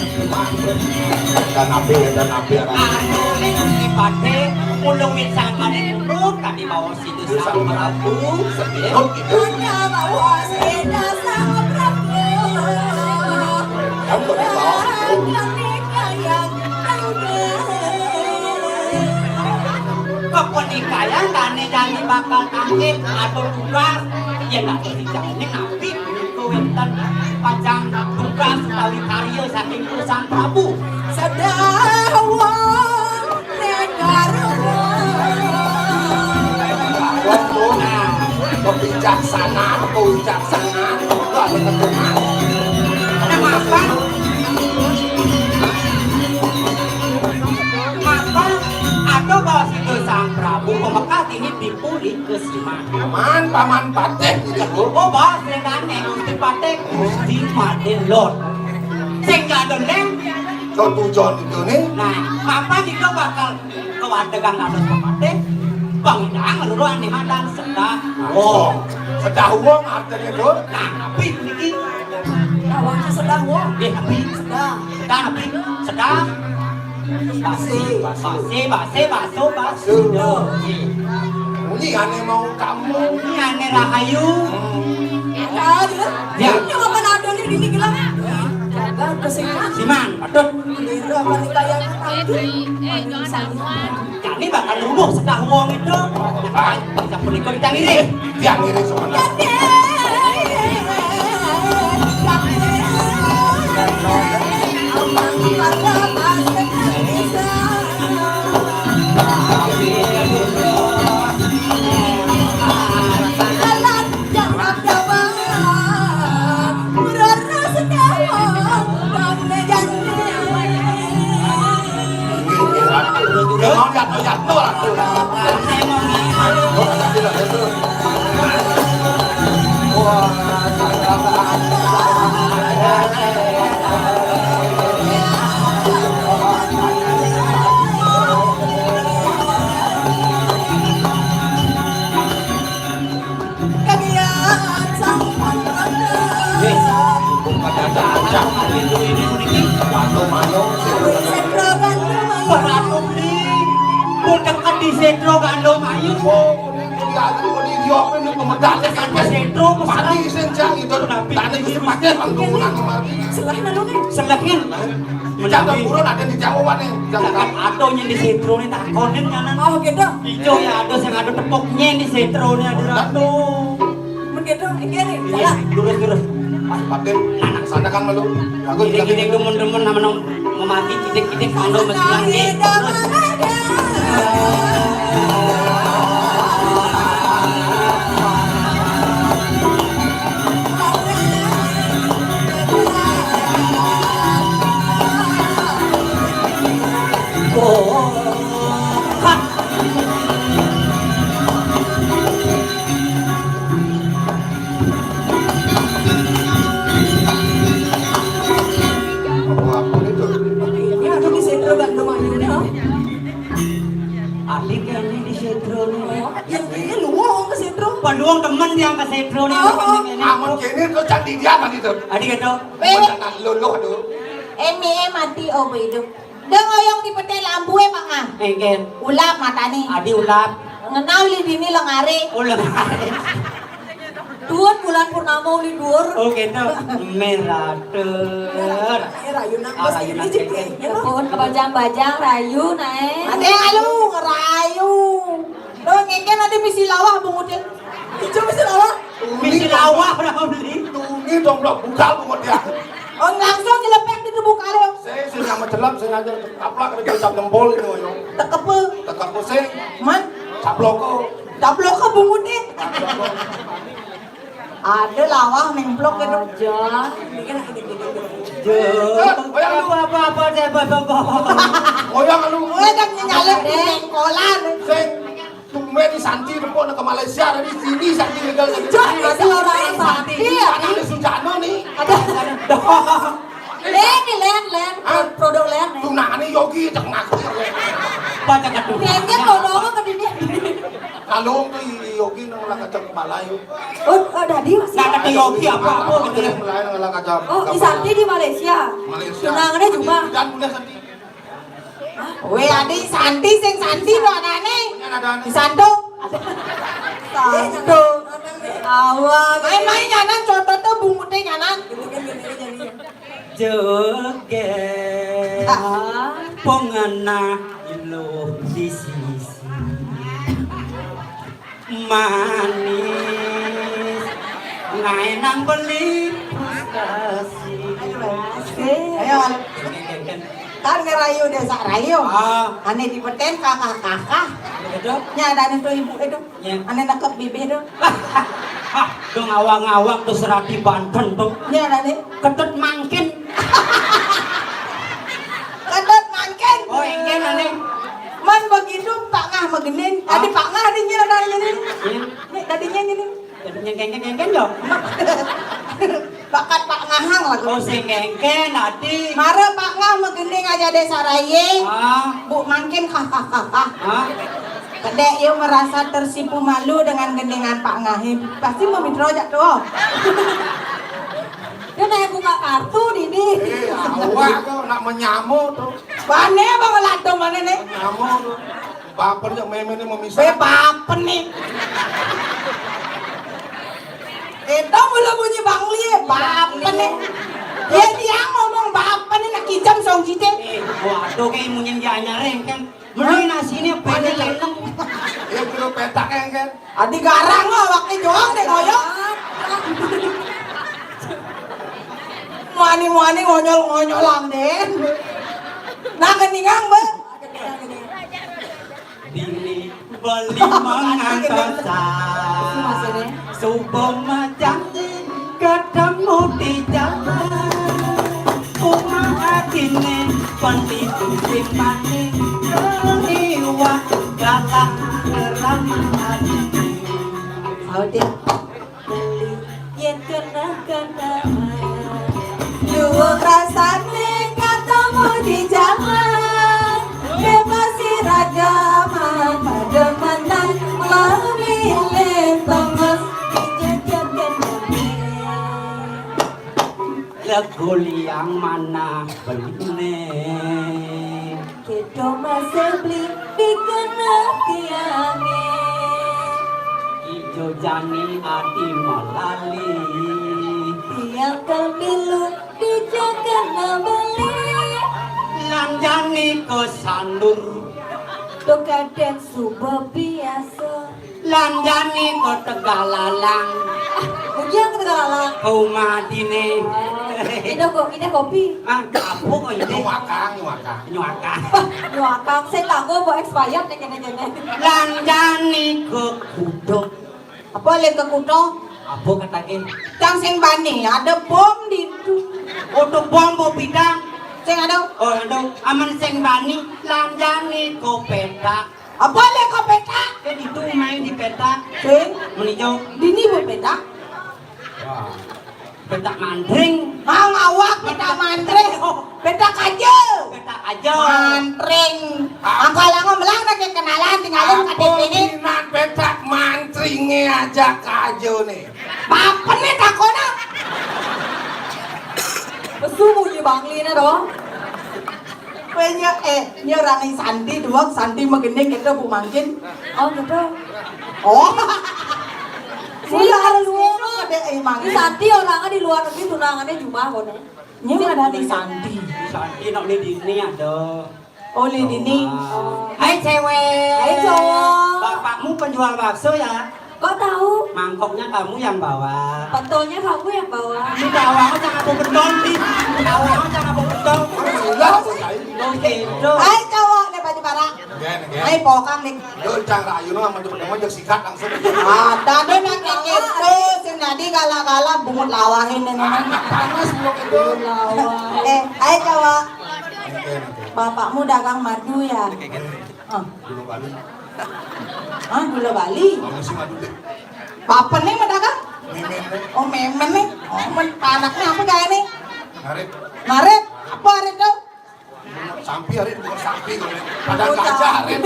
Dan api, dan api, arah. Anu, Gusti Patih, ulung wit sangkane pupuk, tadi bawa Sang Prabu. Sedikit gitu. Hanya bawa sida Sang Prabu. Kamu boleh bawa. Kami kaya tangga. Kepenikahan kane jani bakal tangkit atau tugas. Yen tak dijane napi menika wenten pacang tugas utawi karya saking Sang Prabu. Sedah wong Negara. Wong tuh, nah, kebijaksanaan, kewijaksanaan, itu ada keturunan. Ada mapan? Mapan? Ada bawa situ Sang Prabu, pemekas ini dipulih ke Siman. Paman, Paman Patih, gitu. Oh, bawa sedane, Gusti Patih, Gusti Madé Lot. Sing jadon, Neng. Tujuan itu nih. Nah, mapan itu bakal Kawadegan dados pepatih, pangidang loro ane madan sedah wong. Sedah wong artine, Dur? Nah, napi niki? Lawan sedah wong. Nggih, napi? Sedah. Sedah napi? Sedah. Basi, basi, basi, baso, baso. Nggih. Muni ane mau kamu. Muni ane rahayu. Ya. Ya. Ini apa nadanya gini gila? Jaga kesehatan. Siman, patut. Kira apa nih kayak nanti? Jani bakal rubuh sedah wong itu. Bisa punika kita ngiring. Dia ngiring sebentar. Wis, bukan ada aja. Pintu ini puniki. Manuk-manuk, Setro Gandum Ayu. Pun dekat di Setro Gandum Ayu. Oh, ini aku di Yope ini pemedak. Dekat di Setro, pasti sing jang itu. Tapi ini pasti langsung pulang kemari. Selahin anu nih. Selahin. Di Jakarta Purun ada di Jawa nih. Jakarta. Ada yang di Setro nih, takonin kanan. Oh, gitu. Ijo ya ada sing ada tepuknya di Setro nih, ada ratu. Mun gitu, inggih, jalan. Lurus, lurus. Mas Patin, sana kan melu. Aku juga gini demen-demen nama nom memati kidik-kidik kalau mesti lagi. Terus. Oh, hah. Yang kesetrum nih. Oh, oh. Amun kéné to candi dia kan itu. Adi kéto. Wéh. Bener luluh to. Emi mati oh idup. Dong oyong di peté lampu é, Pak Ngah. Éngkén. Ulap matané. Adi ulap. Ngenau li dini lengaré. Oh, lengaré. Duur bulan purnama uli duur. Oh, kéto. Merah ter. Éh, rayu nang. Ah, rayu nang, éngkén. Pun bajang-bajang rayu naé. Adé alu ngerayu. Lo ngéngkén adé misi lawah bunguté. Ijo misi lawah. Misi lawah ora beli. Tuni dong blok buka bungut ya. Oh, langsung jelepek di tubuh kali. Saya sing nama celap, saya aja kaplak ada jam jempol itu yo. Tekepe. Tekepe sing. Man. Caploko. Caploko bunguté. Ada lawah nemplok gitu. Aja. Apa, apa, apa, apa, apa, apa. Goyang lu. Gue kan nyalek di jengkolan. Sing. Tumbén Santi depok nang ke Malaysia, dari sini Santi gagal lagi. Jadi masih orang Santi. Iya, ada Sujano nih. Ada. Lén nih, Lén, Lén. Hah? Produk Lén nih. Tunangané Yogi, cek ngaku. Baca ketuh. Kayaknya produk apa ke dunia? Kalung tuh i Yogi nang lah kacang kepala yuk. Oh, oh, dadi masih. Nah, kata Yogi apa, apa gitu ya? Mulai nang lah kacang. Oh, i Santi di Malaysia. Malaysia. Tunangané cuma. Dan udah Santi. Wéh, adi Santi sing Santi to anané. Punya ada ané. Santo. Santo. Awak. Main-main nyanan contoh tuh bunguté nyanan. Joget. Ah. Pengena iluh di sisi. Manis. Ngaé nang beli frustasi. Ayo. Kan ngerayu désa rayu. Ah. Ané di petén kakak-kakak. Betul. Nya ada ané tuh ibu itu. Ya. Ané nekep bibih tuh. Dong awang-awang tuh serati Banten tuh. Nya ada ané. Ketut mangkin. Ketut mangkin. Oh, éngkén ané. Man begitu Pak Ngah megenin. Adi Pak Ngah adi nya ada ané. Nih tadinya gini. Nyengkén-nyengkén yo. Bakat Pak Ngahang lah. Oh, sing ngéngkén adi. Mara Pak Ngah megending aja désa rayu. Ah. Bu mangkin kah kah kah kah. Ah. Kedék yo merasa tersipu malu dengan gendingan Pak Ngah. Pasti mau mitro jak tuh. Dia nanya buka kartu dini. Éh, awak tuh nak menyamo tuh. Bané apa ngelantung mana nih? Menyamo tuh. Baper jak mémé nih mau misah. Éh, baper nih. Itu mulu bunyi Bangli, baper nih. Ya dia ngomong baper nih nak kijam song jite. Éh, waduh kayak munyin dia nyareng kan. Mending nasinya banyak leneng. Ya kira petak kan kan. Adi garang lo, waktu doang deh ngoyok. Muani-muani ngonyol-ngonyolan deh. Nah, keningang, Mbak. Dili beli mangantosan. Suba majanji ketemu di jalan. Uma atine penipu sing maning liwat dalan ramah atine. Ayo, Dik. Beli yen kenah-kenahan. Luwung rasane ketemu di jalan. Bebas iragaman, pademenan, memilih tongos. Dijajak kenane. Lego liang manah beline. Kéto masih beli dikena tiange. Ijo jani ati melali. Tiang kemilu dijo kena beli. Lan jani kesandur. To kadang suba biasa. Lan jani kok Tegalalang. Ujian ke Tegalalang. Ke umah dine. Oh, ida kok, ida kopi. Ah, apa kok ini? Nyuakang, nyuakang. Nyuakang. Nyuakang, saya tahu mau expired nih kene-kene. Lan jani ke Kudo. Apa lek ke Kudo? Apa katanya? Cang sing bani, ada bom di itu. Oto bom, bom bidang. Sing ada. Oh, ada. Aman sing bani, lan jani ke petak. Apa lek kok petak? Kan itu main di petak. Sing? Menijo. Dini bu petak. Wah. Petak mandring. Mang awak petak mandring. Petak aja. Petak aja. Mandring. Angkal lango melang nak kenalan tinggalin K T P ini. Minan petak mandring. Inge aja kajo nih. Apa nih takona? Pesu bunyi Bangli nih dong. Kowe nye, eh, nye orang Santi doang, Santi megending gitu, Bu Mangkin. Oh, gitu. Oh. Sih, Iya, kalau harus lu gitu, mah. Ada, eh, Mangkin. Santi orangnya di luar negeri, tunangannya Jumah, kono. Nye ada nih Santi. Santi, nok di dini ada. Oh, di dini. Oh. Hai, cewek. Hai, cowok. Bapakmu penjual bakso, ya? Kok tahu? Mangkoknya kamu yang bawa. Pentolnya kamu yang bawa. Ini bawa aja, nggak mau pentol, nih. Bawa aja, nggak mau pentol. Iya, Bu Yai. Oke, terus. Hai, cowok, nih, baju bara. Nggih, nggih. Hai, pokang, nih. Yo, cang rayu no, amun cepet-cepet, yo sikat langsung. Ah, tadi nak gitu, sing tadi gala-gala bungut lawahin ini. Anak panas, Bu, itu. Bungut lawahin. Eh, hai, cowok. Nggih, nggih. Bapakmu dagang madu, ya? Ah. Gula Bali. Hah, gula Bali? Kamu sih madu deh. Apa nih, medagang? Mimin deh. Oh, memen nih. Oh, men, anaknya apa kayak nih? Ngarit. Ngarit? Apa arit tuh? Sampi arit, bukan sampi, kok nih. Ada Bungut gajah sampi. Arit.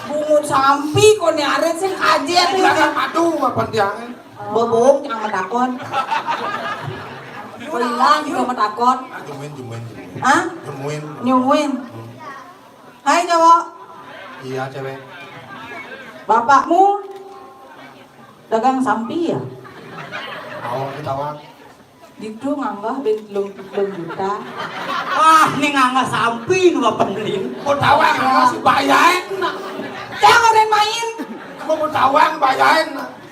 Bungut sampi, kok nih arit sih kaji tuh. Jangan madu, apa tiangnya? Bobong, jangan metakon. Belang juga metakon. Ah, jemuin, jemuin, jemuin. Hah? Jemuin. Nyumuin. Hmm. Hai, cowok. Iya, cewek. Bapakmu dagang sampi, ya? Awak ditawang. Gitu nganggah ben telung, telung juta. Ah, ini nganggah sampi dua pemelin. Mau tawang, masih bayain. Jangan main. Mau tawang, bayain.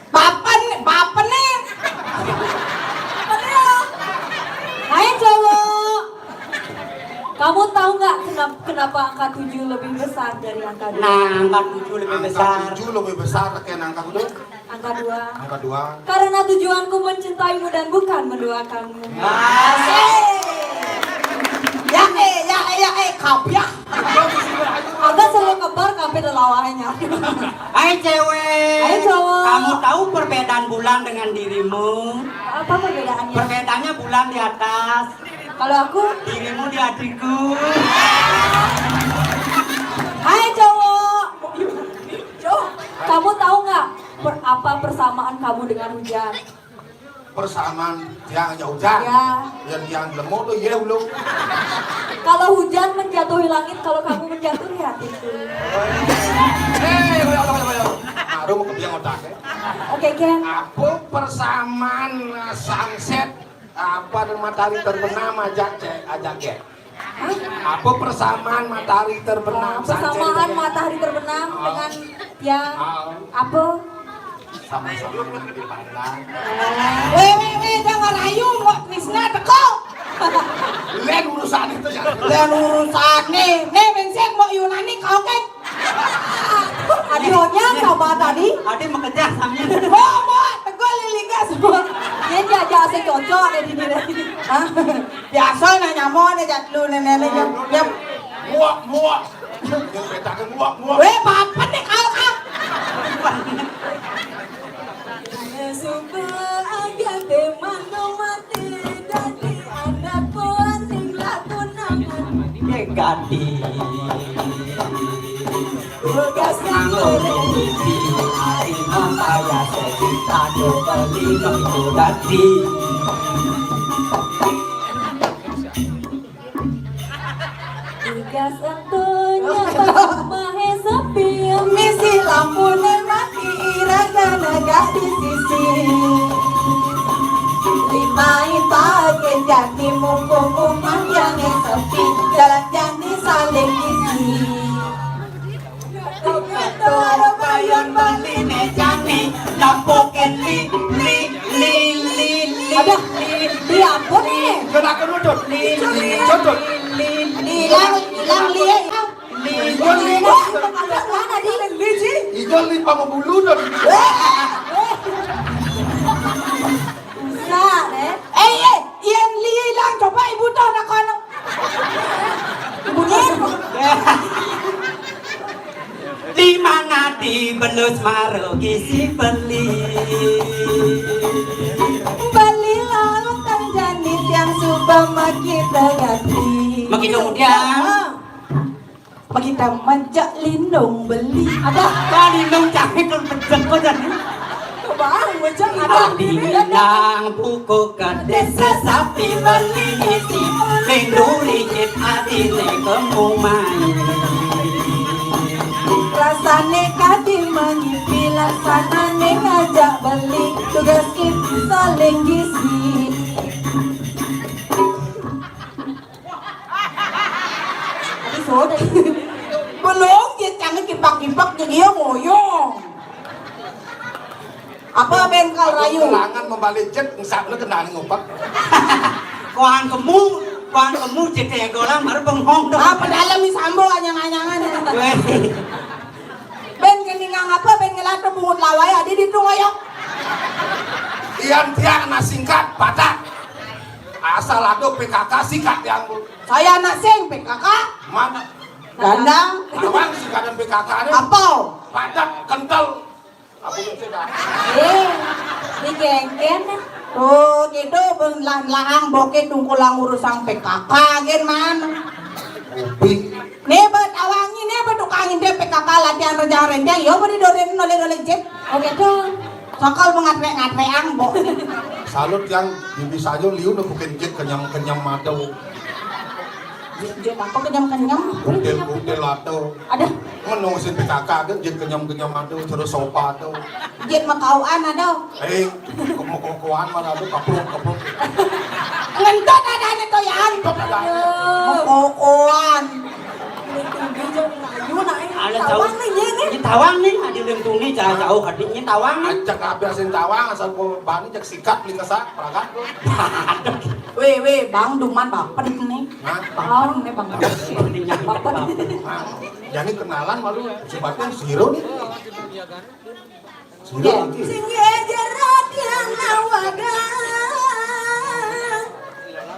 Bapen, bapen nih. Bapen nih, ya. Hai, cowok. Kamu tahu nggak kenap-, kenapa angka tujuh lebih besar dari angka dua? Nah, angka tujuh lebih besar. Angka tujuh lebih besar, tekan angka tujuh. Angka dua. Angka dua. Karena tujuanku mencintaimu dan bukan menduakanmu. Asik. Ya, eh, ya, eh, ya, eh, kapiah. Agak selalu kebar, kampir lelawahnya. Hai, cewek. Hai, cowok. Kamu tahu perbedaan bulan dengan dirimu? Apa perbedaannya? Perbedaannya bulan di atas. Kalau aku? Dirimu di hatiku. Hai, cowok. Cowok, kamu tahu nggak per-, apa persamaan kamu dengan hujan? Persamaan tiang aja hujan. Ya. Yang tiang lemo tuh, iya, belum. Kalau hujan menjatuhi langit, kalau kamu menjatuhi hatiku. Eh, ya Allah, ya Allah. Baru mau kebiang otaknya. Oke, Ken. Apa persamaan, eh, sunset, apa, dan matahari terbenam aja, cek aja, Ken. Hah? Apa persamaan matahari terbenam, Oh, persamaan sunset, Ken? Matahari terbenam Oh. Dengan tiang Oh. Apa? Sama-sama dipandang. Weh, weh, weh, jangan rayu, kok Krisna teko. Lain urusan itu ya. Lain urusan nih. Nih, bensin mau Yunani kau kan? Adionya coba tadi. Ade makejah sambil. Mau, mau, teko lilikas. Dia jajah sing cocok deh di dia. Hah? Biasa nanya mau nih jatlu nenek-nenek. Muak, muak. Yang beda kan muak, muak. Weh, papan nih kau, Kak. Suba agate mano mati dadi anak buah ning laku nangan. Ye gati. Tugas nganggo mimpi, ati mantaya sedi tado beli nunggu dadi. Tugas entunya mahe sepi. Misi lampune mati, ragane gak di sisi. Limai pake jati, mumpung umah yang sepi, jalan jani saling isi. Ngato-ngato bayon bali ne jani, nampokin li, li, li, li. Ada, li, li. Diampun nih. Kena kerudung. Li, li, codot. Li, li. Hilang, hilang, li. Li, li. Mana, di? Li, ji. Ijo li pama bulu, dot. Weh. Bisa, deh. Eh, eh, yen li hilang, coba ibu tahu nak kono. Ibu tahu. Di mana di belus marugi si beli. Beli lautan jani tiang suba maki tegati. Maki kemudian. Ah. Makita majak lindung beli. Ada. Ka lindung cahit kan pejek ko jadi. Coba, ah, majak lindung beli. Bilang buku ke desa sapi beli isi. Lindung licit hati ne kemung main. Rasane kadi mangipi laksanane ngajak beli. Tugas kita saling gisi. Tapi sudah. Belum, dia jangan kipak-kipak jadi ya ngoyong. Apa bengkal rayu? Kelangan membalik jet, ngesap lu kena ngupek. Kuang kemu, kuang kemu jet ya golang baru bengong dong. Ah, pedalem ni sambo anyang-anyangan. Weh. Ben keningang apa, ben ngelata bungut lawai, adi di tu ngoyong. Ian tiang na singkat, patak. Asal ada P K K sikat tiang bu. Saya anak sing P K K. Mana? Gandang. Awang singkatan P K K ni. Apa? Padat, kental. Apa itu dah? Eh, digenggen. Oh, gitu, ben lah-, lahang boke tungkulang urusan P K K gen mana? Kopi. Ni bet awangi ni bet tukangin dia P K K latihan rejang-rejang. Yo, beri doren noleh-noleh jet. Oke, tuh. Sakal mengatrek-ngatrek ang, bo. Salut yang bibi sajo liu nak bukan jet kenyam-kenyam madu. Jet apa kenyam-kenyam? Kutil-kutil atau. Ada. Menung si P K K kan jet kenyam-kenyam madu, terus sopa tuh. Jet makauan ada. Eh, kemokokoan mana tuh, kapruk, kapruk. Ngentut adanya tuh, Yan. Ngentut adanya. Aduh. Makauan. Ayu nak ini. Ada tawang nih, ini. Ini tawang nih, ada yang tuni, jauh, jauh, hati ini tawang nih. Ajak abiasin tawang, asal ko bani, jak sikat, beli kesak, perangkat tuh. Weh, weh, Bang, duman baper nih. Hah? Baper nih, Bang. Baper. Nah, jadi kenalan malu, sifatnya zero nih. Sing jero tiang nawagang.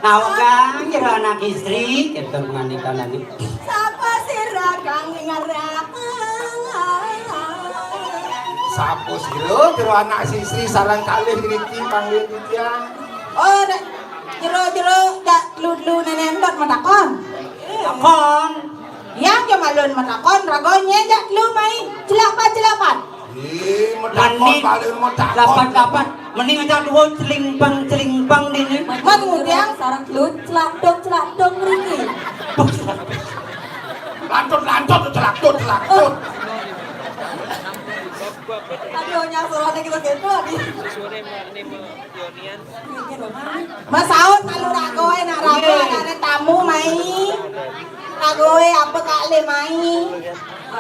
Nawagang jero anak istri, kita mengandikan lagi. Sapa sira kang ngarang? Sapa sira jero anak istri sareng kalih ngriki panggih titiang? Oh, nek jero-jero dak lulu nenek ndot matakon. Takon. Yang jamalun matakon, rago nyejak lu mai, celapat-celapat. Ih, medakon. Mending balik medakon. Lapat-lapat. Mending aja dua celimpang-celimpang dini. Man ngudiang sarang lu, celakdong-celakdong rini. Lantut-lantut, celakdut-celakdut. Aduh, nyasar ada gitu-gitu, aduh. Masaut malu ragoe, nak ragoe, nak ada tamu mai. Ragoe apa kak le mai?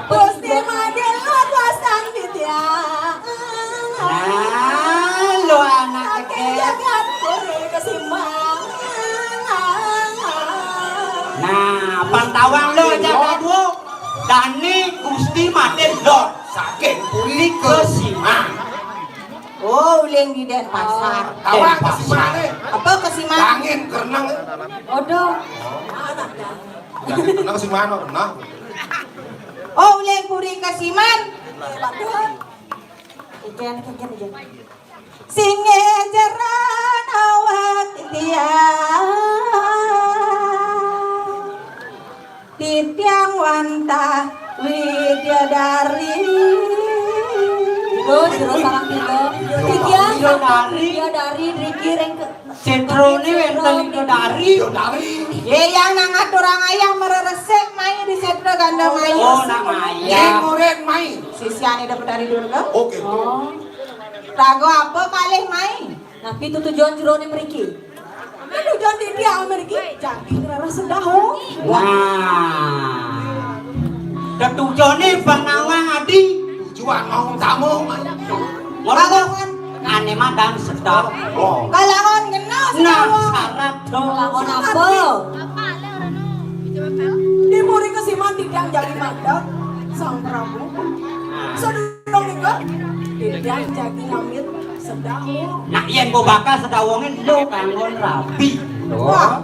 Gusti madil kuasan vidya. Nah, lo anak kecil. Jagat puri kesimang. Nah, pantawang lo jaga dua. Dani Gusti Madil lo saking puri kesimang. Oh, uling di Denpasar. Tawang Denpasar. Kesimane. Apa kesimane? Angin kerenang. Aduh. Angin kerenang kesimane, nah. Oh, uling puri kesiman. Ijen, ijen, ijen. Singe jeran awak tiang. Titiang wantah widyadari. Jero, jero sareng pila. Titiang widyadari. Widyadari, driki ring ke-, Setrone wenten widyadari. Widyadari. Ye, yang nang aturang ayah mereresik mai di setra ganda mai. Oh, nang ayah. Ye, murid mai. Sisiane dapet dari Durga. Oke. Oh. Rago apa kalih mai? Napi tu tujuan jerone mriki? Kan tujuan dia mriki jagi ngrereh sedahu. Wah. Tetujone pangawang adi. Tujuan mau tamu. Kalangan. Ane madan sedahu. Oh. Kalangan ngena. Nah, sedahu. Syarat dong. Kalangan apa? Di muri kesiman tidak jadi mandek Sang Prabu. Nah. Sedurung nika tidak jadi ngambil sedahu. Nah, yen mbok bakal sedawonge lho kanggo rabi. Wah,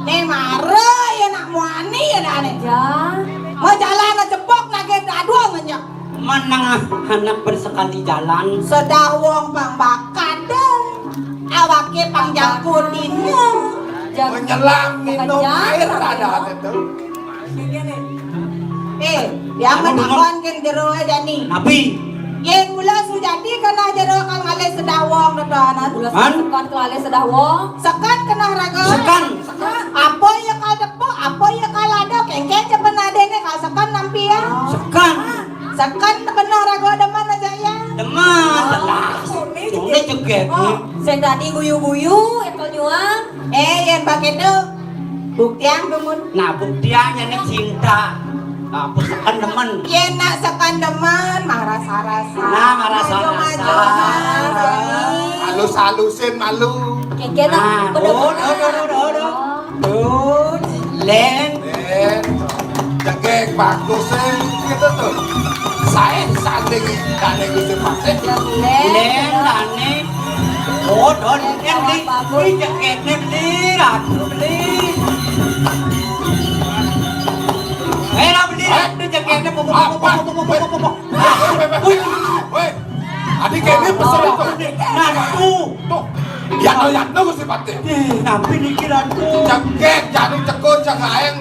ne mare ya nak muani ya dane. Ya. Mau jalan cepok nak ke dadua ngenyek. Menengah anak bersekali jalan. Sedawong bang bakadeng. Awake pang jangkudine. Menyelam minum air ada itu. Eh, dia menakon ken jero jani. Napi? Yen mula sujati keneh jero kal ngalih sedah wong, tetuanan. Mula sekon kal ngalih sedah wong. Sekon keneh raga. Sekon. Apa ya kal tepuk, apa ya kal ada, kengkeng je penadene kal sekon nampi ya. Sekon. Sekon keneh raga demen aja ya. Demen, telah. Ini jeget. Oh, sing tadi guyu-guyu, itu nyuang. Eh, yen pakai tu. Buktiang tu mun. Nah, buktiang yang ini cinta. Nah, apa sekon demen. Yen nak sekon demen, marah sarasa. Nah, marah sarasa. Maju, maju, Mas Doni. Halus-halusin malu. Kengkeng nak. Nah, bener. Oh, oh, oh, oh, oh, oh. Tuh, Len. Len. Jegeg bagus, eh. Gitu tuh. Saya sanding dane Gusti Patih. Len. Len, dane. Oh, Don, ini, ini jaketnya beli, Ratu beli. Eh, lah beli, Ratu jaketnya, pokok, pokok, pokok, pokok, pokok, pokok. Woi, woi. Adi kene pesen itu. Nah, tuh. Tuh. Ya, no, ya, no, Gusti Patih. Eh, nampi niki, Ratu. Jegeg, jani cekut, jagaeng.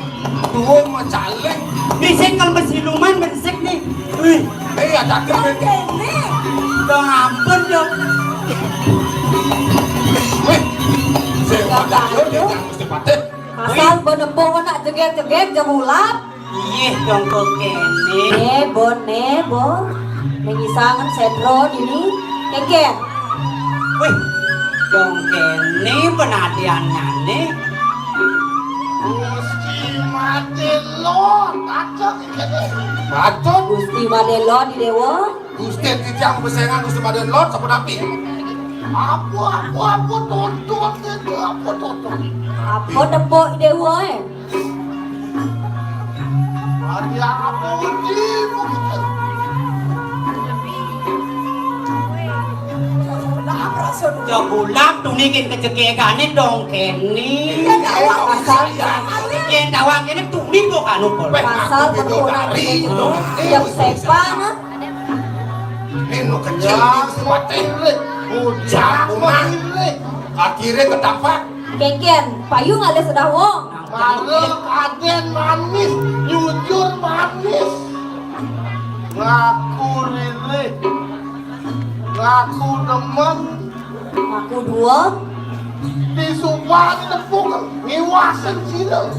Tuh, macaling. Bisik kalau bersiluman, berisik nih. Wih. Eh, ya, cakep, eh. Dong ampun, dong. Wih. Saya mau cakep, ya, Gusti Patih. Asal benempuh nak jegeg-jegeg, jam ulap. Iyih, dong kok kene. Eh, Bon, eh, Bon. Mengisangan sendro ini. Kengkeng. Wih, dong kene penadiannyane. Gusti Madelon, kacang kene. Bacot. Gusti Madelon di Dewa. Gusti titiang besengan Gusti Madelon, sapunapi? Apa, apa, apa, tuntut itu, apa, tuntut? Apa tepuk Dewa, eh? Ari apa uji begitu? Jebulak tuni kin kejegegane dong kene. Yen tawang kene tuni kok anu kok. Pasal aku beda betul dari itu. Yang sepan, ah. Ini nu kecil, ya, ini si Patih. Bujang, bujang. Akhirnya ketapak. Kengkeng, payu ngalih sedah wong. Mara aden manis, jujur manis. Ngaku rilih, ngaku demen. Ngaku dua. Disumpah tepuk, ngiwasin sila.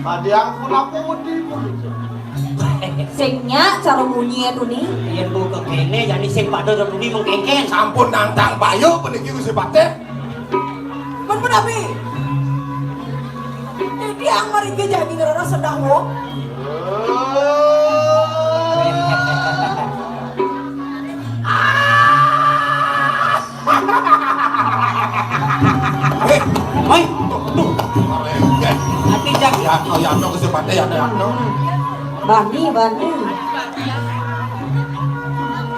Tadi ampun aku wedi. Sing nyak cara munyi itu nih. Yen buka kene, jadi sing pada demi mengkengkeng. Sampun nantang payu, peniki Gusti Patih. Pun pun api. Iki ang marigi jagi ngerana sedah wong. Eh, mai, tuh, tuh. Ati jak. Ya, no, ya, no, Gusti Patih, ya, no, ya, no. Bani, bani.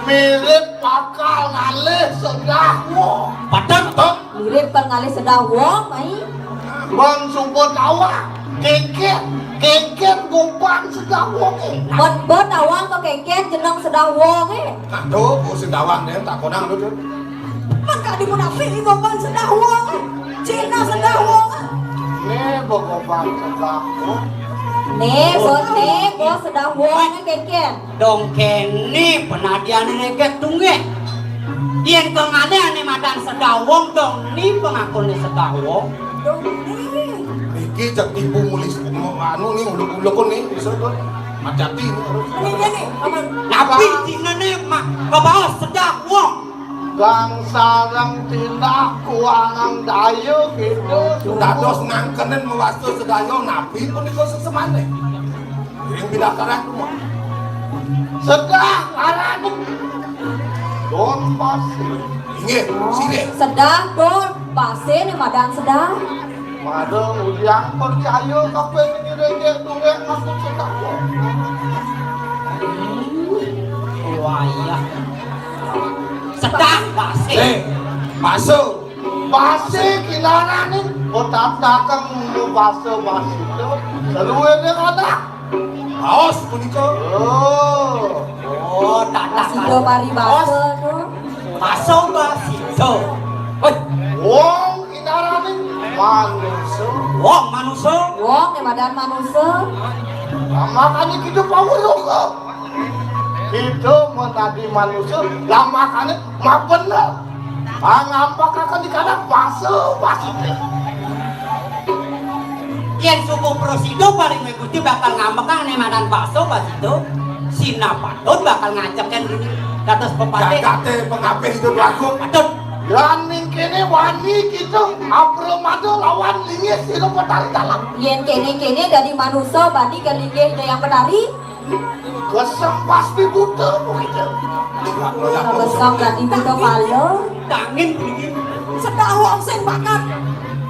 Mirip bakal ngalih sedah wong. Padahal, toh. Mirip kal ngalih sedah wong, mai. Bang sumput awak, kengkeng, kengkeng goban sedah wong, eh. Bon, bon awang kok kengkeng jeneng sedah wong, eh. Nah, tuh, ku sedah wong, eh, tak konang tu, tu. Man kadi munafik, goban sedah wong, eh. Cina sedah wong, eh. Nih, bo goban sedah wong. Nih, bon, nih, bo sedah wong, eh, kengkeng. Dong kene penadiane reget tunggek. Yen kengane ane madan sedawong dong ni pengakune sedawong. Dong ni. Niki cek tipu mulis anu ni uluk-uluk ni bisa tuh. Hati-hati ni harus. Ini dia ni, Paman. Napi dinane mak kebaos sedawong. Gang sareng tindak kuangan daya gitu. Dados ngangkenen mewasta sedaya napi punika sesemane. Ring bidakaran semua. Sedah arane. Don Pasir. Inggih, sirih. Sedah don Pasir ni madan sedah. Mada uliang percaya kabeh niki rengek dungek ngaku sedah. Wayah. Sedah Pasir. Eh, Pasir. Base kinarane, otak-otak kan base-base itu. Seluruhnya ada. Baos punika. Oh. Oh, tak, tak, Basida tak. Paribasa tu. Baso basida. Hoi. Wong kinarane manusa. Wong manusa. Wong ni madan manusa. Lah, makané kita pawuluh kok. Kita menadi manusia, lah makané mah bener. Pangampakaken di kanak basa basita. Yén suku prasida paling mé Gusti bakal ngambekang né madan basa basita, sinah patut bakal ngajekin dados pepatih. Jagaté pengabih itu lagu. Patut. Lan mingkéné wani kita apramada lawan linggih sira Betari Talang. Yén kéné-kéné dadi manusa bani ka linggih Hyang Betari. Kesem pasti buta begitu. Kesem dadi buta kala. Dangin puniki. Sedawong sing bakat.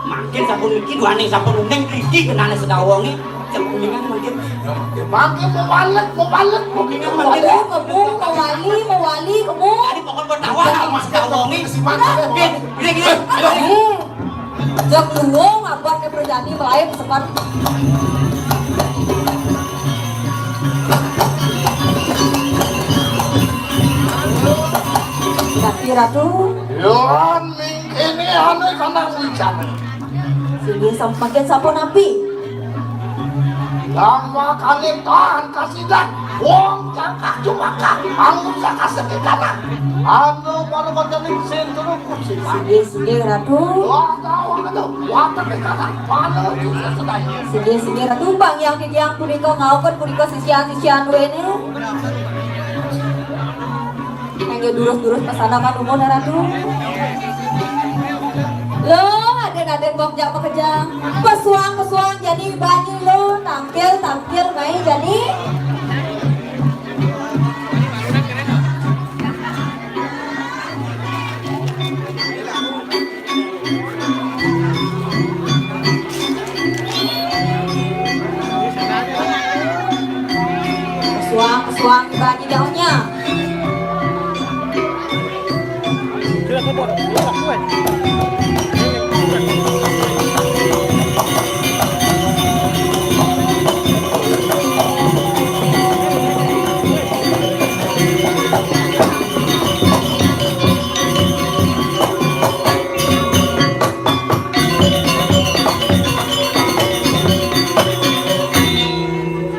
Mangkin sampun niki duaning sampun uning niki kenané sedawongé. Jeng kuningan mangkin. Mangkin mawalik, mawalik, mawalik. Kuningan mangkin. Kemu, kemu, mawali, mawali, kemu. Tadi pokok bertawa sama sedawongé. Gini, gini, gini. Ayo. Jeng luwung abot ke perjani melayu sepat. Ratu, Ratu. Yohan mingkini anu kana wican. Sini semakin sampun api. Lama kali tahan kasidan. Wong cangkak cumaka, angus saka sekitanan. Anu para wonten ing sentrum kursi. Singgih, singgih, Ratu. Wah, tahu anu, wonten ing kanan, mana bisa sedaya. Singgih, singgih, Ratu. Bang yang titiang punika ngauken punika sisian-sisian wene. Kangge durus-durus pesanakan umur, Ratu. Lo, aden-aden bok jak makejang. Pesuang-pesuang jani banyi lo, tampil-tampil mai jani. Suang, suang bagi daunnya.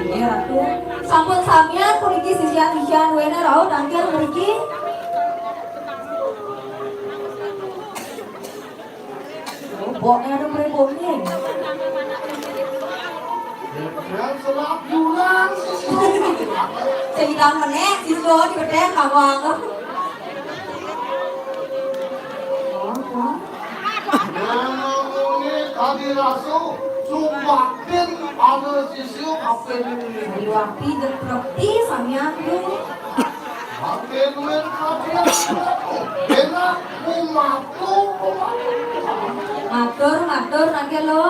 Nggih, Ratu. Sampun samian puniki sisian-sisian wene rauh tangkil mriki. Oh, bokne ada mrene bokne. Yang selap jurang sih. Sing ilang meneh, siswa di bedeng kamu anggap. Namune kadi rasu, sumpatin ana sisya kaping lima. Ayu api gepreti sampeyan, Bu. Makin duit kadi rasu. Enak, mumatu, mumatu. Matur, matur, nangke lo.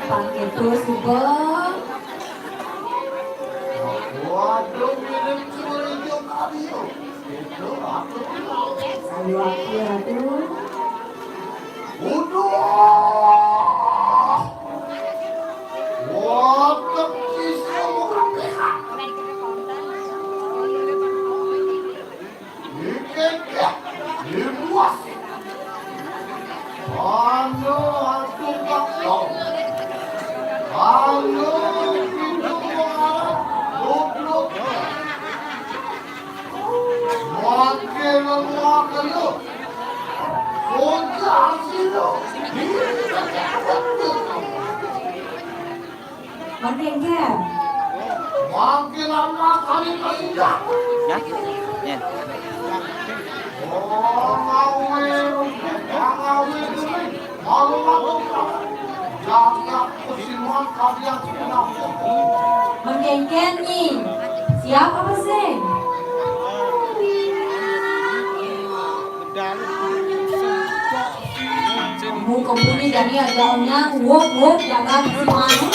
Panggitu suba. Waduh, mirip curiga kali yo. Itu aku. Ayo, aku, aku. Waduh. Waduh, bisa buka pihak. Dikekek, dibuas. Anu, atu bakso. Anu, pintu muara, goblok. Makin leluak lu. Bocah silo. Makin ger. Makin lama kali keinjak. Ya? Ya. Oh, ngawe, ngawe, ngawe, malu, malu, jaga kusiman kalian. Mengkengken nih. Siap apa sih? Kamu kebuni jani agaknya wok wok jangan si manu.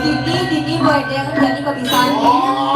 Dini, Dini, boy, dia kan jadi kebiasaan.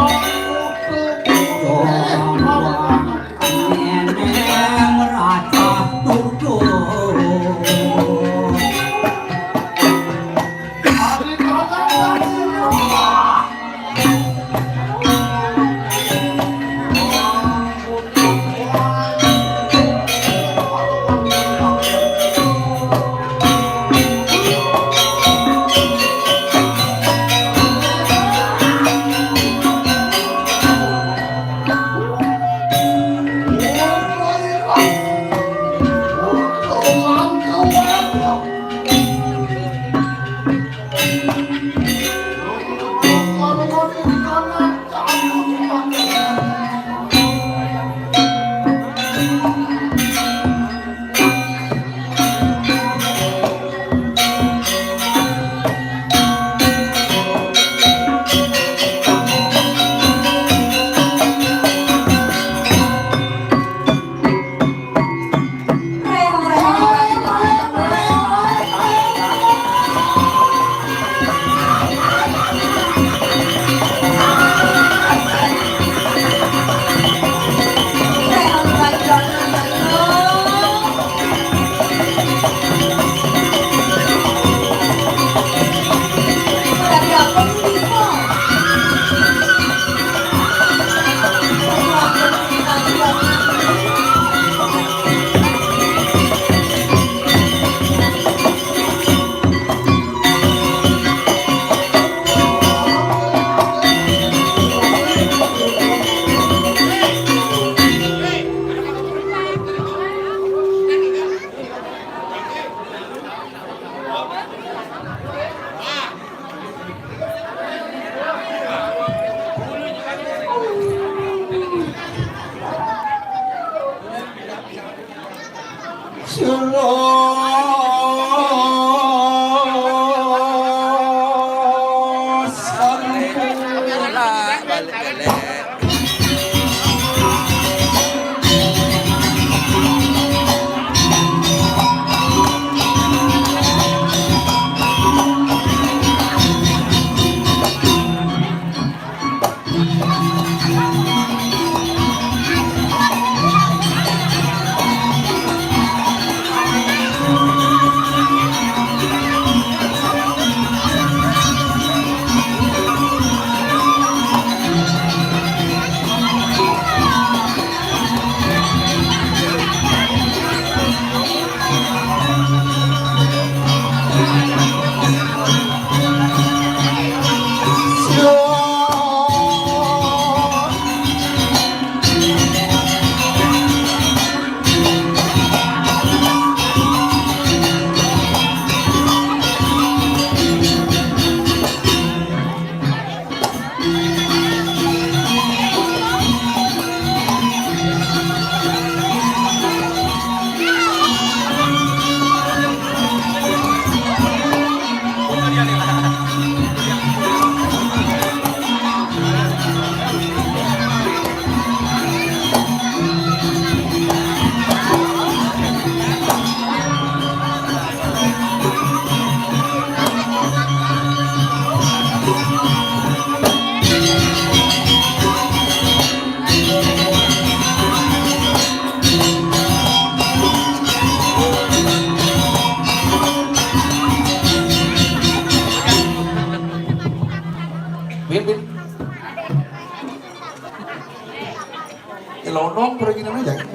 Pergi namanya jangan.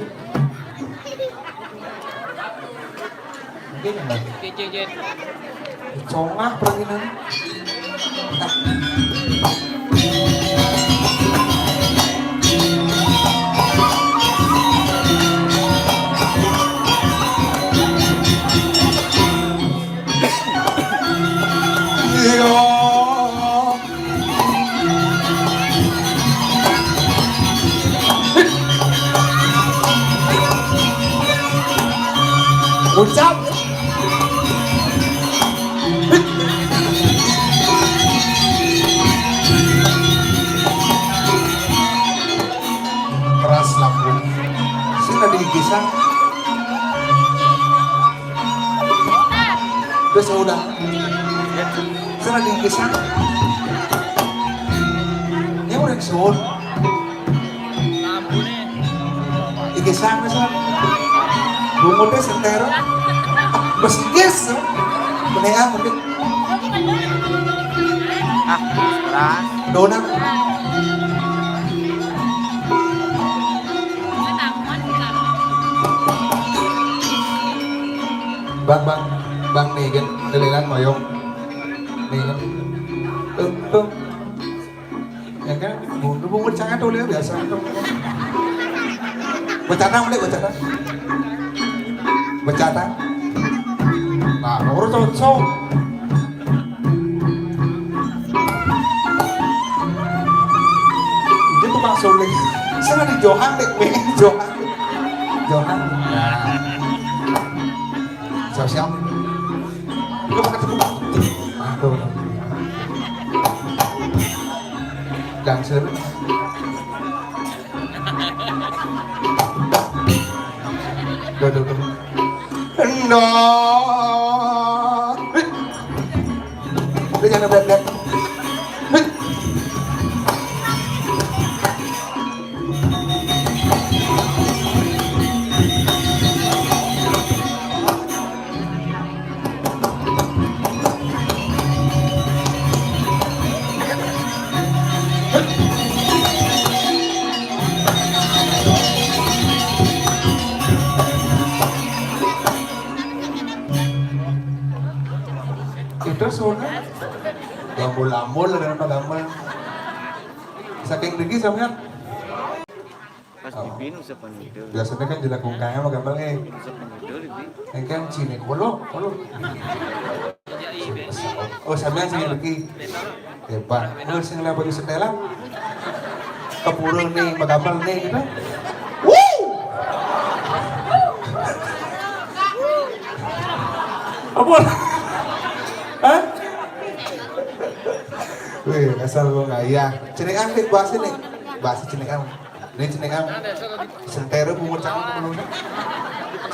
Mungkin enggak. Congah pergi namanya. Ucap. Keras lambung. Sing lagi kisah. Terus udah. Sing lagi kisah. Ini udah suun. Iki sang wis. Bunguté sentero. Wis iki. Meneh ah mungkin. Ah, keras. Donat. Bang, bang, bang nih kan, lelelan moyong. Nih kan. Tuh, tuh. Ya kan? Buntu bungut sangat oleh biasa. Bercanda mulai bercanda. Bercanda. Nah, nomor cocok. Itu tukang suling. Sana di Johan dek, Johan. Johan. Nah. Siap-siap. Lu pakai tepuk. Aduh. Dangser. Duh, duh, duh. Enggak. Lu jangan lihat-lihat. Itu soalnya gambul-ambul ada nama gambar. Saking degi sampean. Pas oh. Biasanya kan jelek kungkangnya mah gampang eh. Ini kan sini kolo, kolo. Oh, sampean sini lagi. Hebat. Oh, sing lagi baju setelan. Kepurung nih, mah gampang nih gitu. Wuh! Apa? Hah? Wih, asal gua nggak iya. Cenekan nih bahasa nih. Bahasa cenekan. Ini cenekan. Sentero bungut cakep dulu.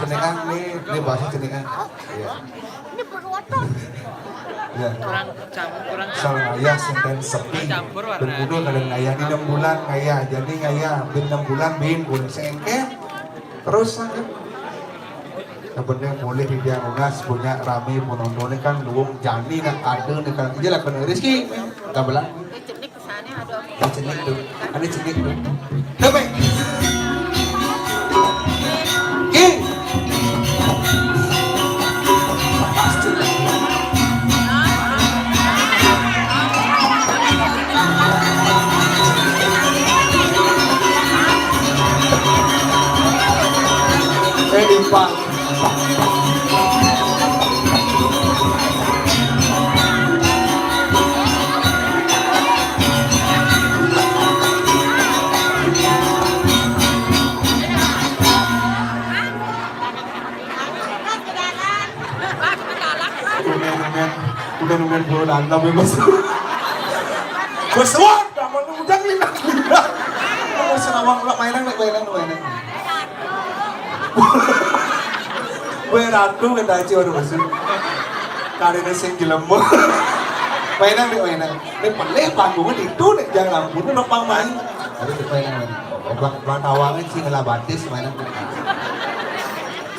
Cenekan nih, ini bahasa cenekan. Iya. Iya. Kurang campur, kurang campur. Asal ngayah senten sepi. Campur warna. Ben kudu kalian ngayah di enam bulan ngayah. Jadi ngayah ben enam bulan bin pun sengke. Terus aja. Sebenarnya boleh di dia ngungas punya rame penonton ini kan luwung jani nak ada nih kan. Iya lah kena rezeki. Gabelang. Ini cenik tuh. Ada cenik tuh. Demi. Ki. Eh, limpah. Udah nungguin, udah nungguin bola dalam ya, Mas. Bos, wah, kamu udah nih. Mau serawang lah, mainan, mainan, mainan. Gue ratu kata aja orang masuk. Karena sing jelema. Mainan deh, mainan. Ini pelih panggungnya itu nih, jangan ampun, numpang main. Tapi kita mainan, mainan. Bang, bang tawangin sih ngelah batis, mainan.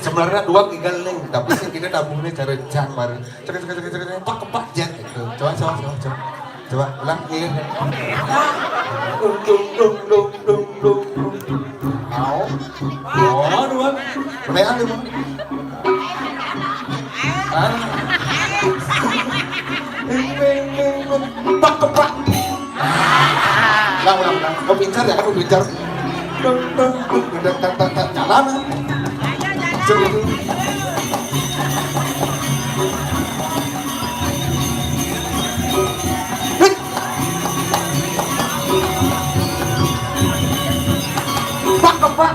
Sebenarnya dua tinggal nih, tapi sih kita tabungnya cara jang baru. Cek, cek, cek, cek, cek, pak, kepak, jet gitu. Coba, coba, coba, coba. Coba, ulang, iya. Dung, dung, dung, dung, dung, dung, dung. Au. Oh, dua. Berapa kali, Bang? Hah? Ning, ning, ning, ning. Pak, kepak. Ulang, ulang, ulang. Kau pincar ya, kau pincar. Deng, deng, deng, deng, deng, deng, deng. Jalan. Sip, itu. Hit. Pak, kepak.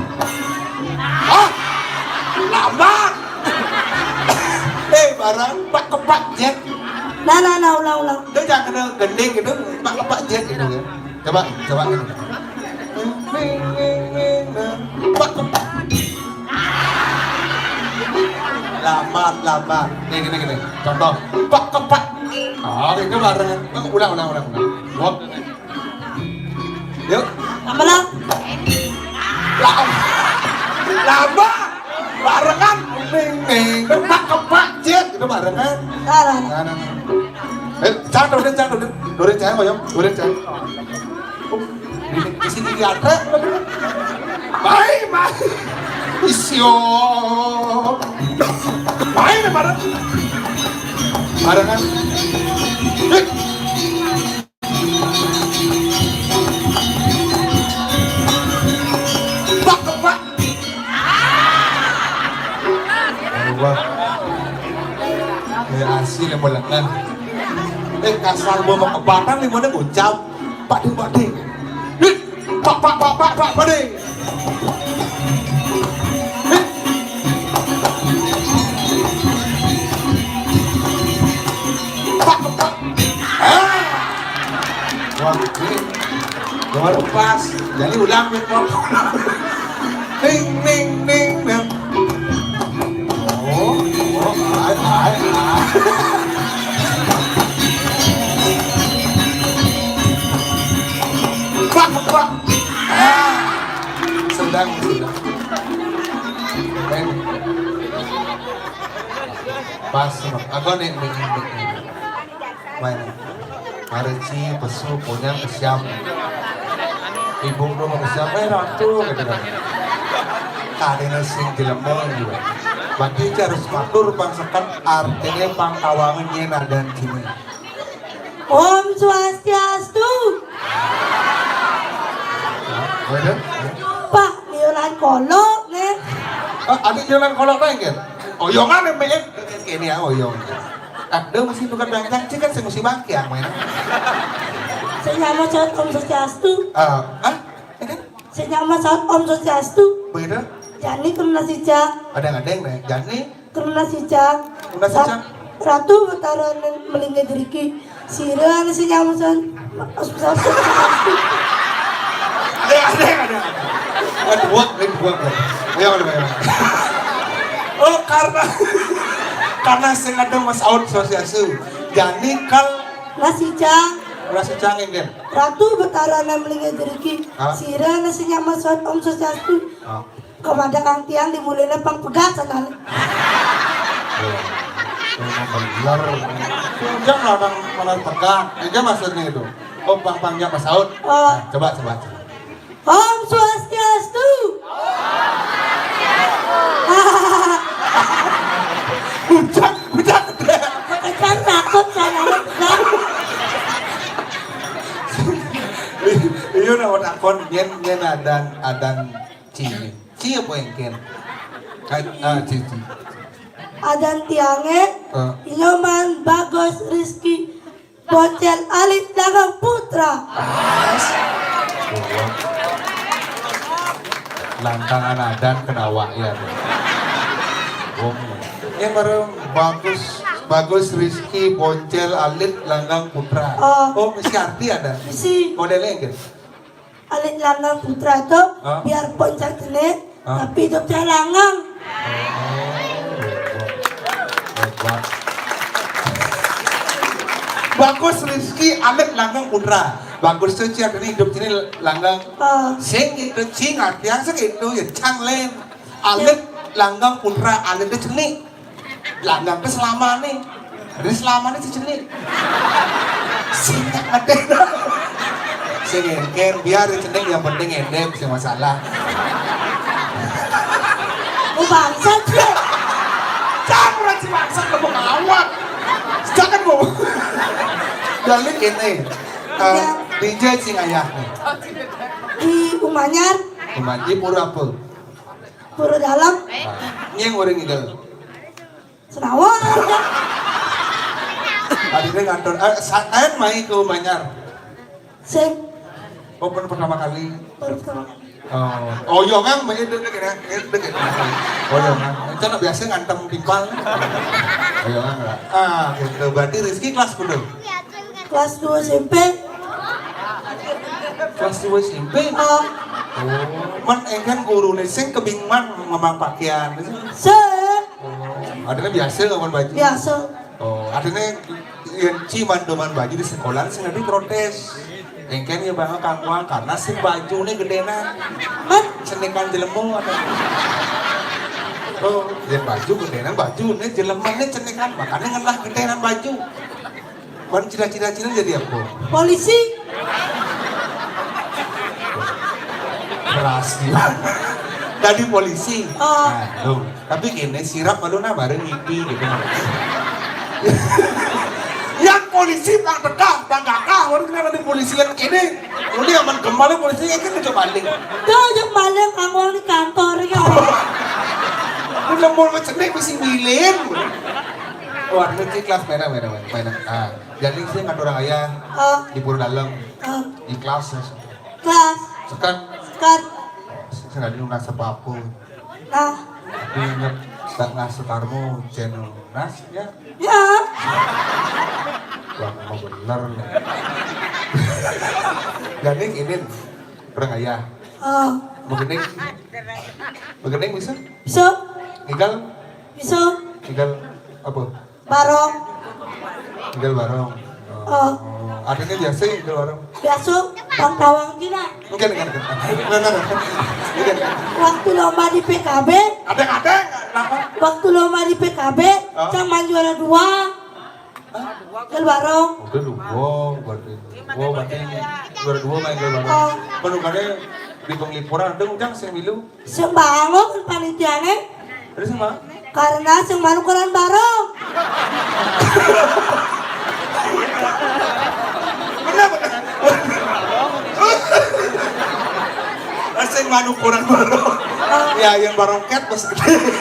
Hah? Lama. Eh, barang pak kepak jet. Nah, nah, nah, ulang, ulang. Dia jangan kena gending gitu, pak kepak jet gitu ya. Coba, coba gitu. Pak kepak. Lambat, lambat. Nih, gini, gini. Contoh, pak kepak. Oh, itu barengan. Ulang, ulang, ulang, ulang. Wah. Yuk. Tambah lah. Lah, lama. Barengan. Ning, ning. Kepak, kepak, jet. Itu barengan. Salah. Nah, nah, nah. Eh, cang, udah, cang, udah. Udah, cang, ayo. Udah, cang. Di, di sini di atas. Bye, bye. Isyo. Bye, bareng. Barengan. Eh. Pak, kepak. Aduh, Bang. Ya, asli yang melengah. Eh, kasar gua mau kebatan nih, mana ngucap. Pak Ding, Pak Ding. Hit. Pak, pak, pak, pak, pak, Pak Ding. Hit. Pak, pak. Ah. Wah, ini luar pas. Jadi ulang, Bang. Ding, ding, ding, ding. Oh, oh, ai, ai, ai. Pak, pak. Ah. Sedang, sedang. Eh. Pas, Bang. Aku nih, nih, nih, nih. Main. Mareci, pesu, punya, kesiam. Ibu lu mau kesiam, eh, ratu, gitu kan. Kadene sing jelema juga. Berarti harus matur pangsekan, artinya pangkawangan yen ada sini. Om Swastiastu. Bener? Pak, nyolan kolok, nih. Ah, ada nyolan kolok lain, kan? Oyongan, ya, Mek? Ini ya, oyong. Ada mesti tukar bangkang, cik kan sing mesti bangkang, main. Saya nyama saut Om Swastiastu. Ah, ah? Ya kan? Saya nyama saut Om Swastiastu. Bener? Jani kena sija. Ada ngadeng, nih. Jani. Kena sija. Kena sija. Ra-, Ratu Betara melingga jeriki. Sira anu sing nyama saut. Ada, ada, ada. Ada buat, ada buat. Ayo, ayo, ayo. Oh, karena, karena sing ada Mas Aud Swastiastu. Jani kal Nasi cang. Nasi cang, Nden. Ratu Betara melingga jeriki. Ah. Sira anu sing nyama saut Om Swastiastu. Ah. Kepada kang tiang dimulainya pang pegat sekali. Oh. Memang bener. Ujang lah orang malah pegat. Itu maksudnya itu. Oh, pang-pangnya Mas Aud. Oh. Nah, coba, coba, coba. Om Swastiastu. Ujang, ujang. Makanya takut saya. Iya, nah, takon, nyen, nyen adan, adan ci. Ci apa yang ken? Ah, ah, ci, ci. Adan tiange, eh. Inyoman Bagus Rizky, Bocel Alit Langgang Putra. Pas. Lantang adan kena awak ya. Om. Ini baru Bagus, Bagus Rizky, Bocel Alit Langgang Putra. Oh. Oh, mesti arti ada. Mesti. Modelnya gitu. Alit Langgang Putra itu, ah, biar poncak jenek, ah, tapi hidupnya langgang. Oh, hebat. Hebat. Bagus Rizky Alit Langgang Putra. Bagus tuh, Ciak, ini hidup sini langgang. Ah. Sing gitu, cing, artinya segitu, ya, cang len. Alit Langgang Putra, alit itu jenik. Langgang ke selama nih. Jadi selama nih si jenik. Sing ada. Sing ngengker, biar jenik yang penting endek, sing masalah. Bangsat sih. Jangan si bangsat, kamu ngawak. Jangan mau. Jadi gini, eh, Iya. D J sing ayah. Di Umanyar, Cuman di pura apa? Pura Dalam, Nah, ini yang orang ngidel. Senawan. Adine ngantor, eh, sa-, kan main ke Umanyar. Sing Oh, pernah pertama kali. Baru pertama kali. Oh, oh iya kan, main deket ya, main deket. Oh iya kan, itu anak biasa ngantem timpal. Oh iya kan, ah, gitu. Berarti Rizky kelas kudu. Kelas dua S M P. Kelas dua S M P? Oh. Oh, man engkan guru nih sing kebingungan memang pakaian. Se. Oh, adine biasa ngawan baju. Biasa. Oh, adine yen ci mandoman baju di sekolah sing nanti protes. Engken ya bang kangkuang karena sing bajune gedenan. Hah? Cenekan jelemo ada. Oh, yen baju gedenan bajune jelemone cenekan makanya ngelah gedenan baju. Kan cita-cita Cina jadi apa? Polisi. Keras juga. Tadi polisi. Oh. Nah, tuh. Tapi gini, sirap malu nah bareng ngipi gitu. Yang polisi pang tekah, pang kakah, baru kenapa di polisi yang gini? Ini aman kembali polisi yang kan udah balik. Tuh, yang balik kamu di kantor ya. Udah mau cenik mesti bilin. Wah, ini kelas merah, merah, merah. Ah, jadi sih ngatur ayah Oh, di Pura Dalam, oh. Di kelas ya. Kelas. Sekat. Sekat. Sing ada lunas apa-apa. Ah. Tapi inget tak ngas sekarmu channel lunas ya. Ya. Wah, mau bener nih. Jadi ini orang ayah. Oh. Begening. Begening bisa? Bisa. Igal? Bisa. Igal apa? Barong. Tinggal barong. Oh. Oh. Adanya biasa ya tinggal barong. Biasa, bang pawang gila. Enggak, enggak, enggak. Enggak, enggak, enggak. Enggak, enggak. Waktu lomba di P K B. Ada, ada. Kenapa? Waktu lomba di P K B, Hah? Cang main juara dua. Hah? Tinggal barong. Udah dua, berarti. Oh, berarti juara dua main tinggal barong. Oh. Penuh kali di penglipuran ada ujang sing milu. Sembangun panitiane. Terus apa? Karena sing malu koran barong. Kenapa? Sing malu koran barong. Ya, yang barong ket pas gede.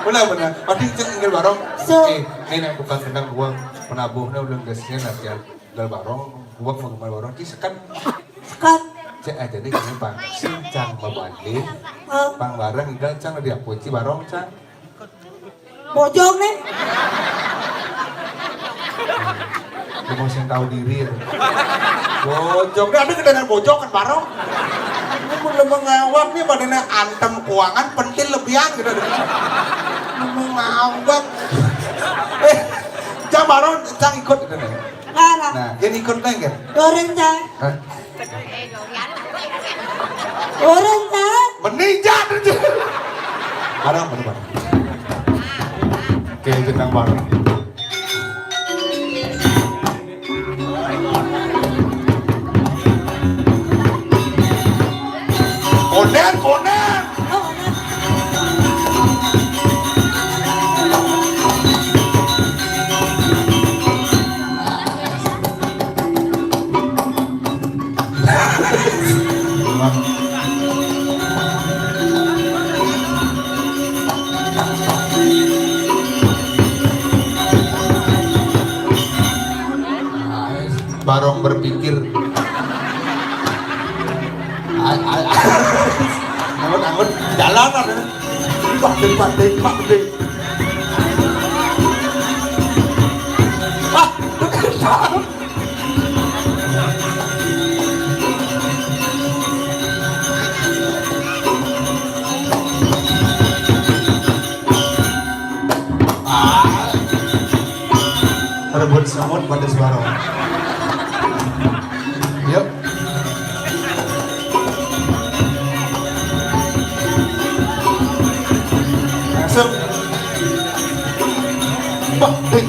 Benar, benar. Pasti cek tinggal barong. So. Eh, ini yang bukan kendang buang penabuhnya udah gasnya nanti. Gal barong, gua mau kemana barong, ci sekan. Sekan. Cek aja nih kami bang, sing cang babalik. Oh. Pang bareng, gal cang di aku ci barong cang. Bojong nih. Lu mau sing tahu diri ya. Bojong, nih ada kedengaran bojong kan barong. Ini pun lu mengawak nih badannya antem kuangan pentil lebihan gitu. Lu mengawak. Eh, cang barong, cang ikut gitu nih. Nah, nah. Nah, dia ikut naik kan? Goreng, Cang. Hah? Goreng, Cang. Meni, Cang. Barang, barang, barang. Oke, jenang barang. Konen, konen. Barong berpikir. Ay, ay, ay. Anggut, anggut. Jalan ada. Pak Dek, Pak Dek, Pak Dek. Ah, rebut semut pada suara. Yuk. Masuk. Bah, ding.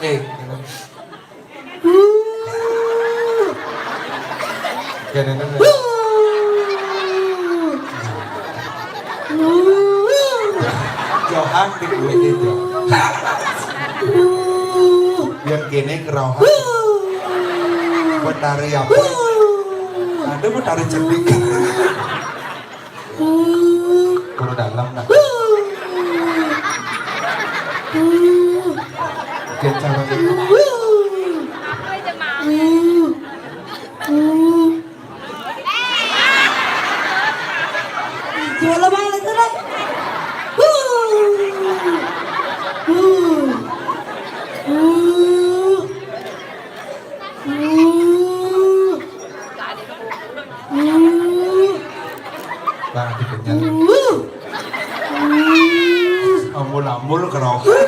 Eh, kene. Kene, kene. Johan di kulit itu. Yang kene kerohan. Betari apa? Ada betari cerdik. Kalau dalam nak. Oke, cara itu. Coba balik tuh, Rek. Bang, dikenyang. Ambul-ambul kerokan.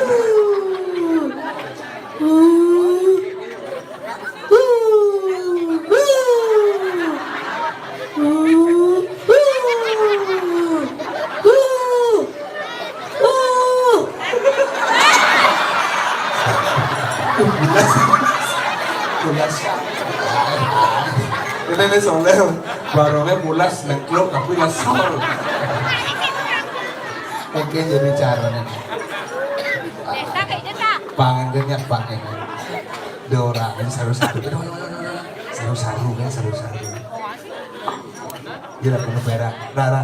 Tugas. Ini nih soalnya barunya mulas nengkluk tapi nyesel. Oke, jadi caranya. Pangan banyak, pangan. Dora, ini saru-saru. Aduh, aduh, aduh, aduh. Saru-saru kan, saru-saru. Gila, penuh perak. Rara.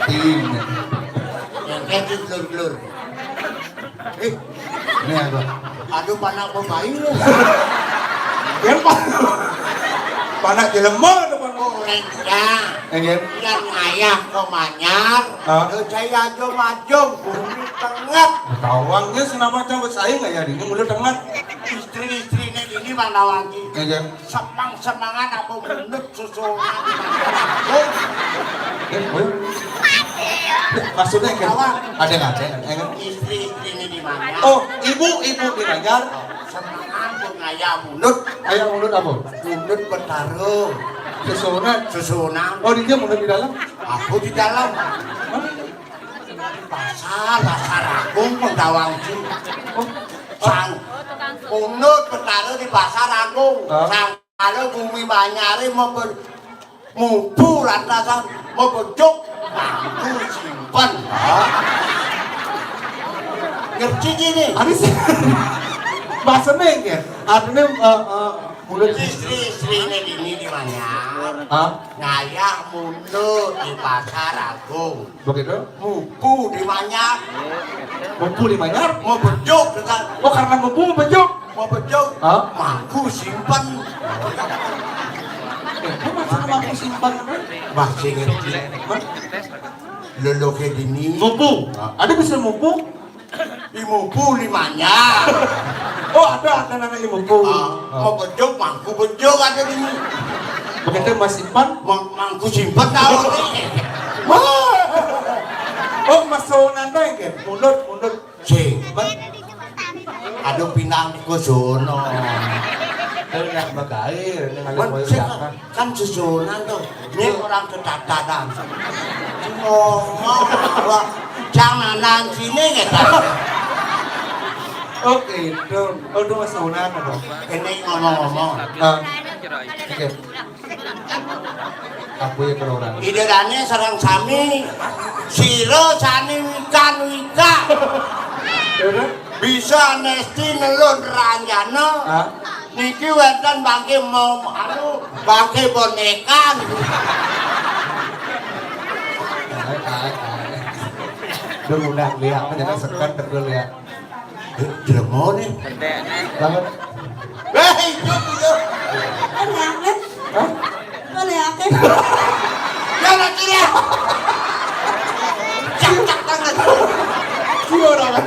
Tim. Yang edit lur-lur. Eh, ini apa? Aduh, panak pemain lu. Yang panak. Panak jelema tuh, panak. Oh, rengga. Enggak. Yang ngayah ke Manyar. Hah? Ke Jaya Jom Ajom, bumi tengah. Tawangnya senama cang bersaing ya, ini mulut tengah. Istri-istrinya ini mana wangi? Enggak. Semang-semangan apa mundut susungan. Eh, eh, maksudnya kan ada nggak ada? Istri-istri ini di mana? Oh, ibu, ibu di Banjar. Semangan pun ayah mundut. Ayah mundut apa? Mundut bertaruh. Susunan. Susunan. Oh, dia mundut di dalam? Aku di dalam. Hah? Pasar, Pasar Agung, Mendawang Ju. Oh. Sang, mundut bertaruh di Pasar Agung. Hah? Sang Kalau bumi Banyare mau ber-, mupu lantasan, mau bejuk, aku simpen. Hah? Ngerti gini? Habis bahasa neng ya? Artinya eh, eh, mulut istri-istri ini di mana? Hah? Ngayah mundut di Pasar Agung. Begitu? Mupu di Manyar. Mupu di Manyar? Mau bejuk, kan? Oh, karena mupu mau bejuk? Mau bejuk? Hah? Mangku simpen. Eh, kok maksudnya mangku simpen? Masih ngerti. Hah? Lolo ke dini. Mupu? Hah? Ada bisa mupu? Di mupu di Manyar. Oh, ada, ada namanya mupu. Ah, oh. Mau bejuk, mangku bejuk ada di. Begitu Mas Simpan? Mang-, mangku simpen tahu. Wah. Oh, Mas Sonanda ya? Mundur, mundur. Simpen. Aduh, pinang ku sono. Terus nak bagair, ini ngalih. Wan, mau siapa? Jangan. Kan susunan tuh. Ini orang kedadadan. Ngomong, wah, jangan sini ya. Oke, itu. Oh, itu Mas Sunan, apa? Ini ngomong-ngomong. Ah, oke. Aku ya kalau orang. Idadane sareng sami, sira sani wikan-wika. Terus? Bisa nesti nelun ranjana. Hah? Niki wenten bangke mau anu, bangke boneka niku. Ae, ae, ae. Lu ngundang dia, apa jadi sekat tegel ya? Eh, jelema ne. Banget. Hei, itu, itu. Kan ya, kan? Hah? Boleh ya, kan? Ya, nanti ya. Cak, cak, tangan. Iya, orang.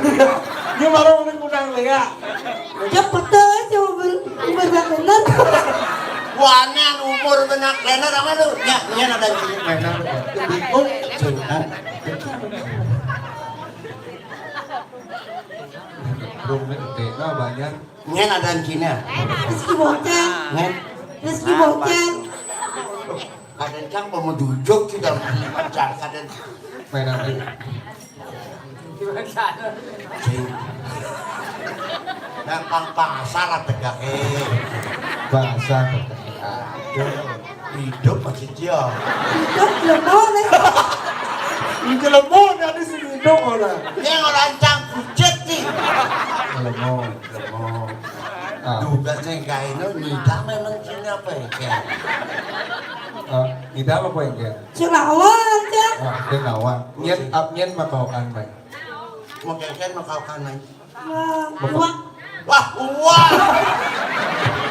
Dia baru ngundang dia. Cepet aja umur, umur bener. Wah, ane umur bener, bener apa lu? Ya, ya ada di sini. Bener, bener. Bingung. Sudah. Rumit, tega, banyak. Nyen ada di sini. Rezeki bonceng. Nyen. Rezeki bonceng. Kadang cang mau menjujuk kita. Cang, kadang. Main apa? Sing. Nah, pang pasar lah tegak, eh. Bahasa tegak. Aduh, hidup masih dia. Hidup lemah nih. Ini lemah nih, ada sing hidup orang. Ini orang cang kucit nih. Lemah, lemah. Ah. Juga sing kayak ini, nyidang memang sini apa ya? Ah, nyidang apa ya? Sing nawang, Cak. Ah, sing nawang. Nyen, ap, nyen makawakan, Mai. Mau keken makawakan, Mai. Wah, wah. Wah, wah.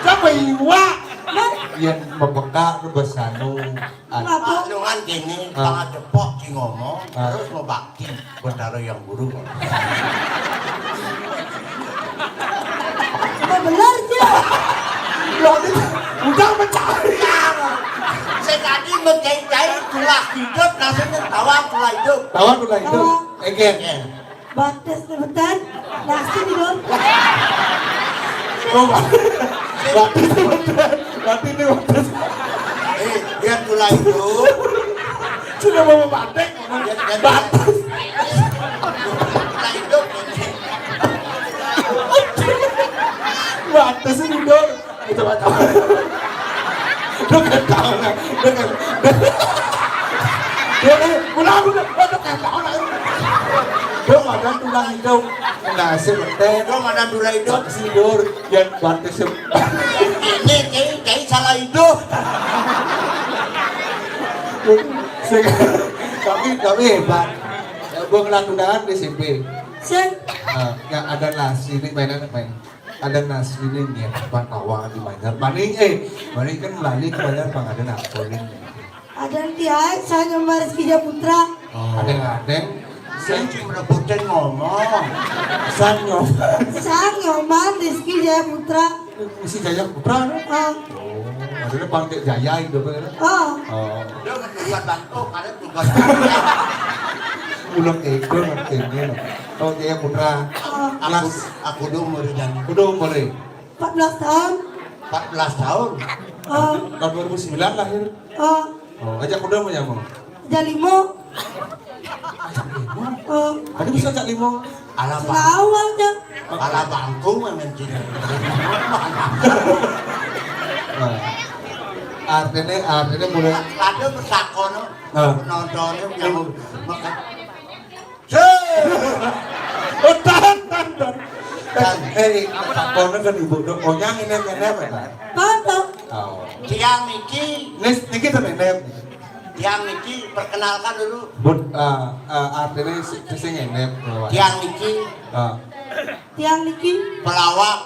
Siapa iwa? Hah? Yang mebekak lu bersanu. Apa? Nuan kene, ah, pangacepok di ngomong, ah, terus mau bakti. Betara yang guru. Apa benar, Cak? Loh, ini udah mencari. Saya tadi mencari-cari tulah hidup, langsung ketawa tulah hidup. Tawa tulah hidup. Oh. Eken. Eken. Batas sebentar, nasi di dong. Oh, batas sebentar. Berarti ini batas. Eh, biar tulah hidup. Sudah mau batik. Biar, biar batas. Tulah hidup. Batas ini dong. Itu macam. Lu kan tahu lah. Lu kan. Dia kan, udah, udah, udah kan tahu lah. Dong, ada tulang hidung. Enggak sih, betul. Dong, ada tulang hidung. Tidur, yang batas sem-, ini kayak, kayak salah hidung. Sing-, tapi, tapi hebat. Ya, gua ngelakukan di S M P. Sing. Ah, ya, ada lah, sini mainan main. Ada nasi ini nih, apa tawang di Banjar. Bani, eh, bani kan melali ke Banjar, pang ada nasi ini. Ada nanti, ay, saya nyamar Rizky Japutra. Oh. Ada ngadeng. Saya cuma rebutin ngomong. Saya nyamar. Saya nyamar Rizky Japutra. Rizky Japutra? Ah. Oh, maksudnya Bang Cek Jaya itu kan? Ah. Oh. Dia kan tujuan bantu, ada tugas. Ulang itu, nanti ini. Oh, Jayaputra. Ah. Aku, kelas aku dong murid dan aku dong murid. Empat belas tahun. Empat belas tahun. Ah. Tahun dua ribu sembilan lahir. Ah. Oh, aja aku dong mau nyamuk. Aja limo. Aja limo. Ah. Tadi bisa aja limo. Ala bang-, awal aja. Ala bangku memang tidak. Nah. Artinya, artinya mulai ada bersakono. Ah. Nontonnya yang makan. Sih. Oh, tahan, tahan, tahan. Tahan. Eh, takonan kan ibu dong. Oh, yang ini, ini apa, Pak? Apa? Oh. Tiang niki. Nis, niki tuh nenek. Tiang niki, perkenalkan dulu. Bud, eh, eh, artinya si, si nenek. Tiang niki. Ah. Tiang niki. Pelawak.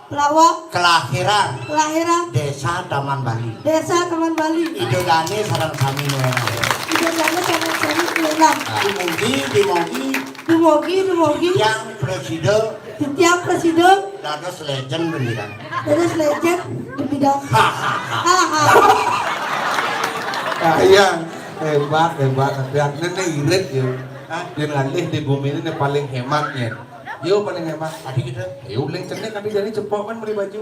Pelawak. Kelahiran. Kelahiran. Desa Taman Bali. Desa Taman Bali. Ida dane sareng sami nuenang. Ida dane sareng sami nuenang. Dumugi, dumugi. Dumugi, dumugi. Tiang presida. Tiang presida. Dados legend bendidang. Dados legend bendidang. Hahaha. Hahaha. Ah, iya. Hebat, hebat. Tapi nenek irit ya. Hah? Dia ngalih di bumi ini paling hematnya. Yo, paling hebat. Tadi kita, yo, uling cenik tadi jadi cepok kan beli baju.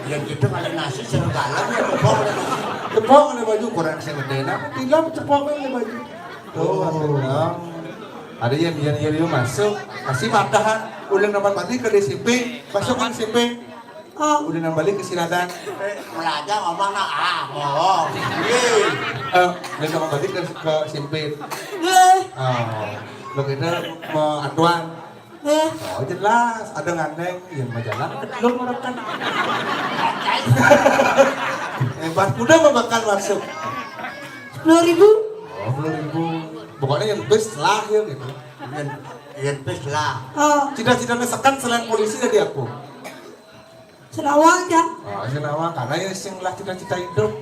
Yang kita kali nasi serba dalam ya, cepok beli baju. Cepok beli baju, kurang sing gede. Nah, tilam cepok kan beli baju. Tuh, oh. Ada yang, yang, yang, yang masuk, kasih matahan. Uling dapat mati ke D C P, masuk kan D C P. Oh. Udah nang balik ke Sinadan. Eh, belajar ngomong nak, ah, ngomong. Iya. Eh, udah nang balik ke, ke Simpit. Iya. Oh, begitu mau atuan. Iya. Oh, jelas, ada ngandeng, ya mau jalan, belum merekam. Eh, pas udah mau bakal masuk. Sepuluh ribu. Oh, sepuluh ribu. Pokoknya yang best lah ya gitu. Yang, yang best lah. Oh. Cita-citanya sekan selain polisi tadi aku. Senawang, Cak. Oh, senawang, karena ya sing lah cita-cita hidup.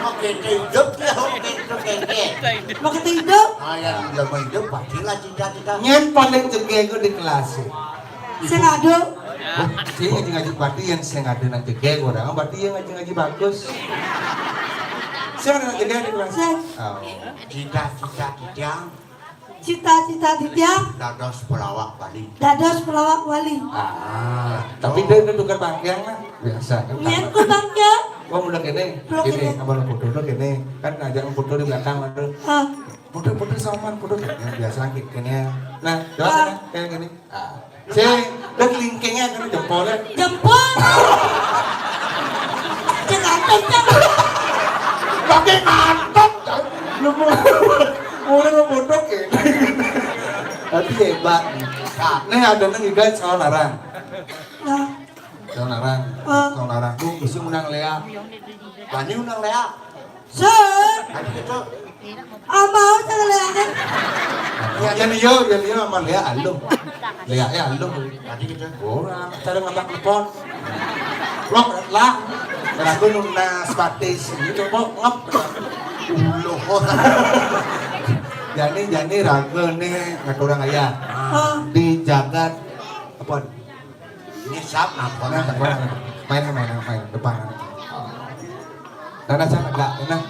Oke, hidup ya, oke, hidup, oke. Mau kita hidup? Ah, ya, udah mau hidup, pastilah cita-cita. Nyen paling jegego di kelas. Sing ada. Oh, sing ngaji-ngaji berarti yang sing ada nang jegego orang, berarti yang ngaji-ngaji bagus. Sing ada nang jegego di kelas. Sing. Oh. Cita-cita kita. Cita-cita Ditya. Dados pelawak Bali. Dados pelawak Bali. Ah, tapi dia itu tukar bangkiang lah, biasa kan. Niat ku bangkiang. Oh, udah kene. Udah kene. Kene, apa lo foto udah kene? Kan ngajak foto di belakang, aduh. Hah? Foto-foto sama, foto. Yang biasa kayak kene. Nah, coba kene, kayak gini. Ah. Sing, udah kelingkingnya kan jempolnya. Jempol. Jangan kenceng. Pakai kantong. Lu mau, mau lu foto kayak. Tapi hebat nih. Nah, nih ada nang juga soal larang. Nah. Soal larang. Ah. Soal larang. Tuh, bisa menang Lea. Bani menang Lea. Set. Tadi gitu. Amau jangan lihat. Ya, ya, iya, ya, iya, sama Lea alum. Lea ya alum. Tadi gitu. Ora, cara ngabak telepon. Blok lah. Ragu nunas batis. Ini coba ngep. Loh. Jani, jani ragu nih ngaturang ayah. Ah. Di jagat apa? Ini siap, nah, nah, nah, main, main, main, depan. Karena saya negak, nah.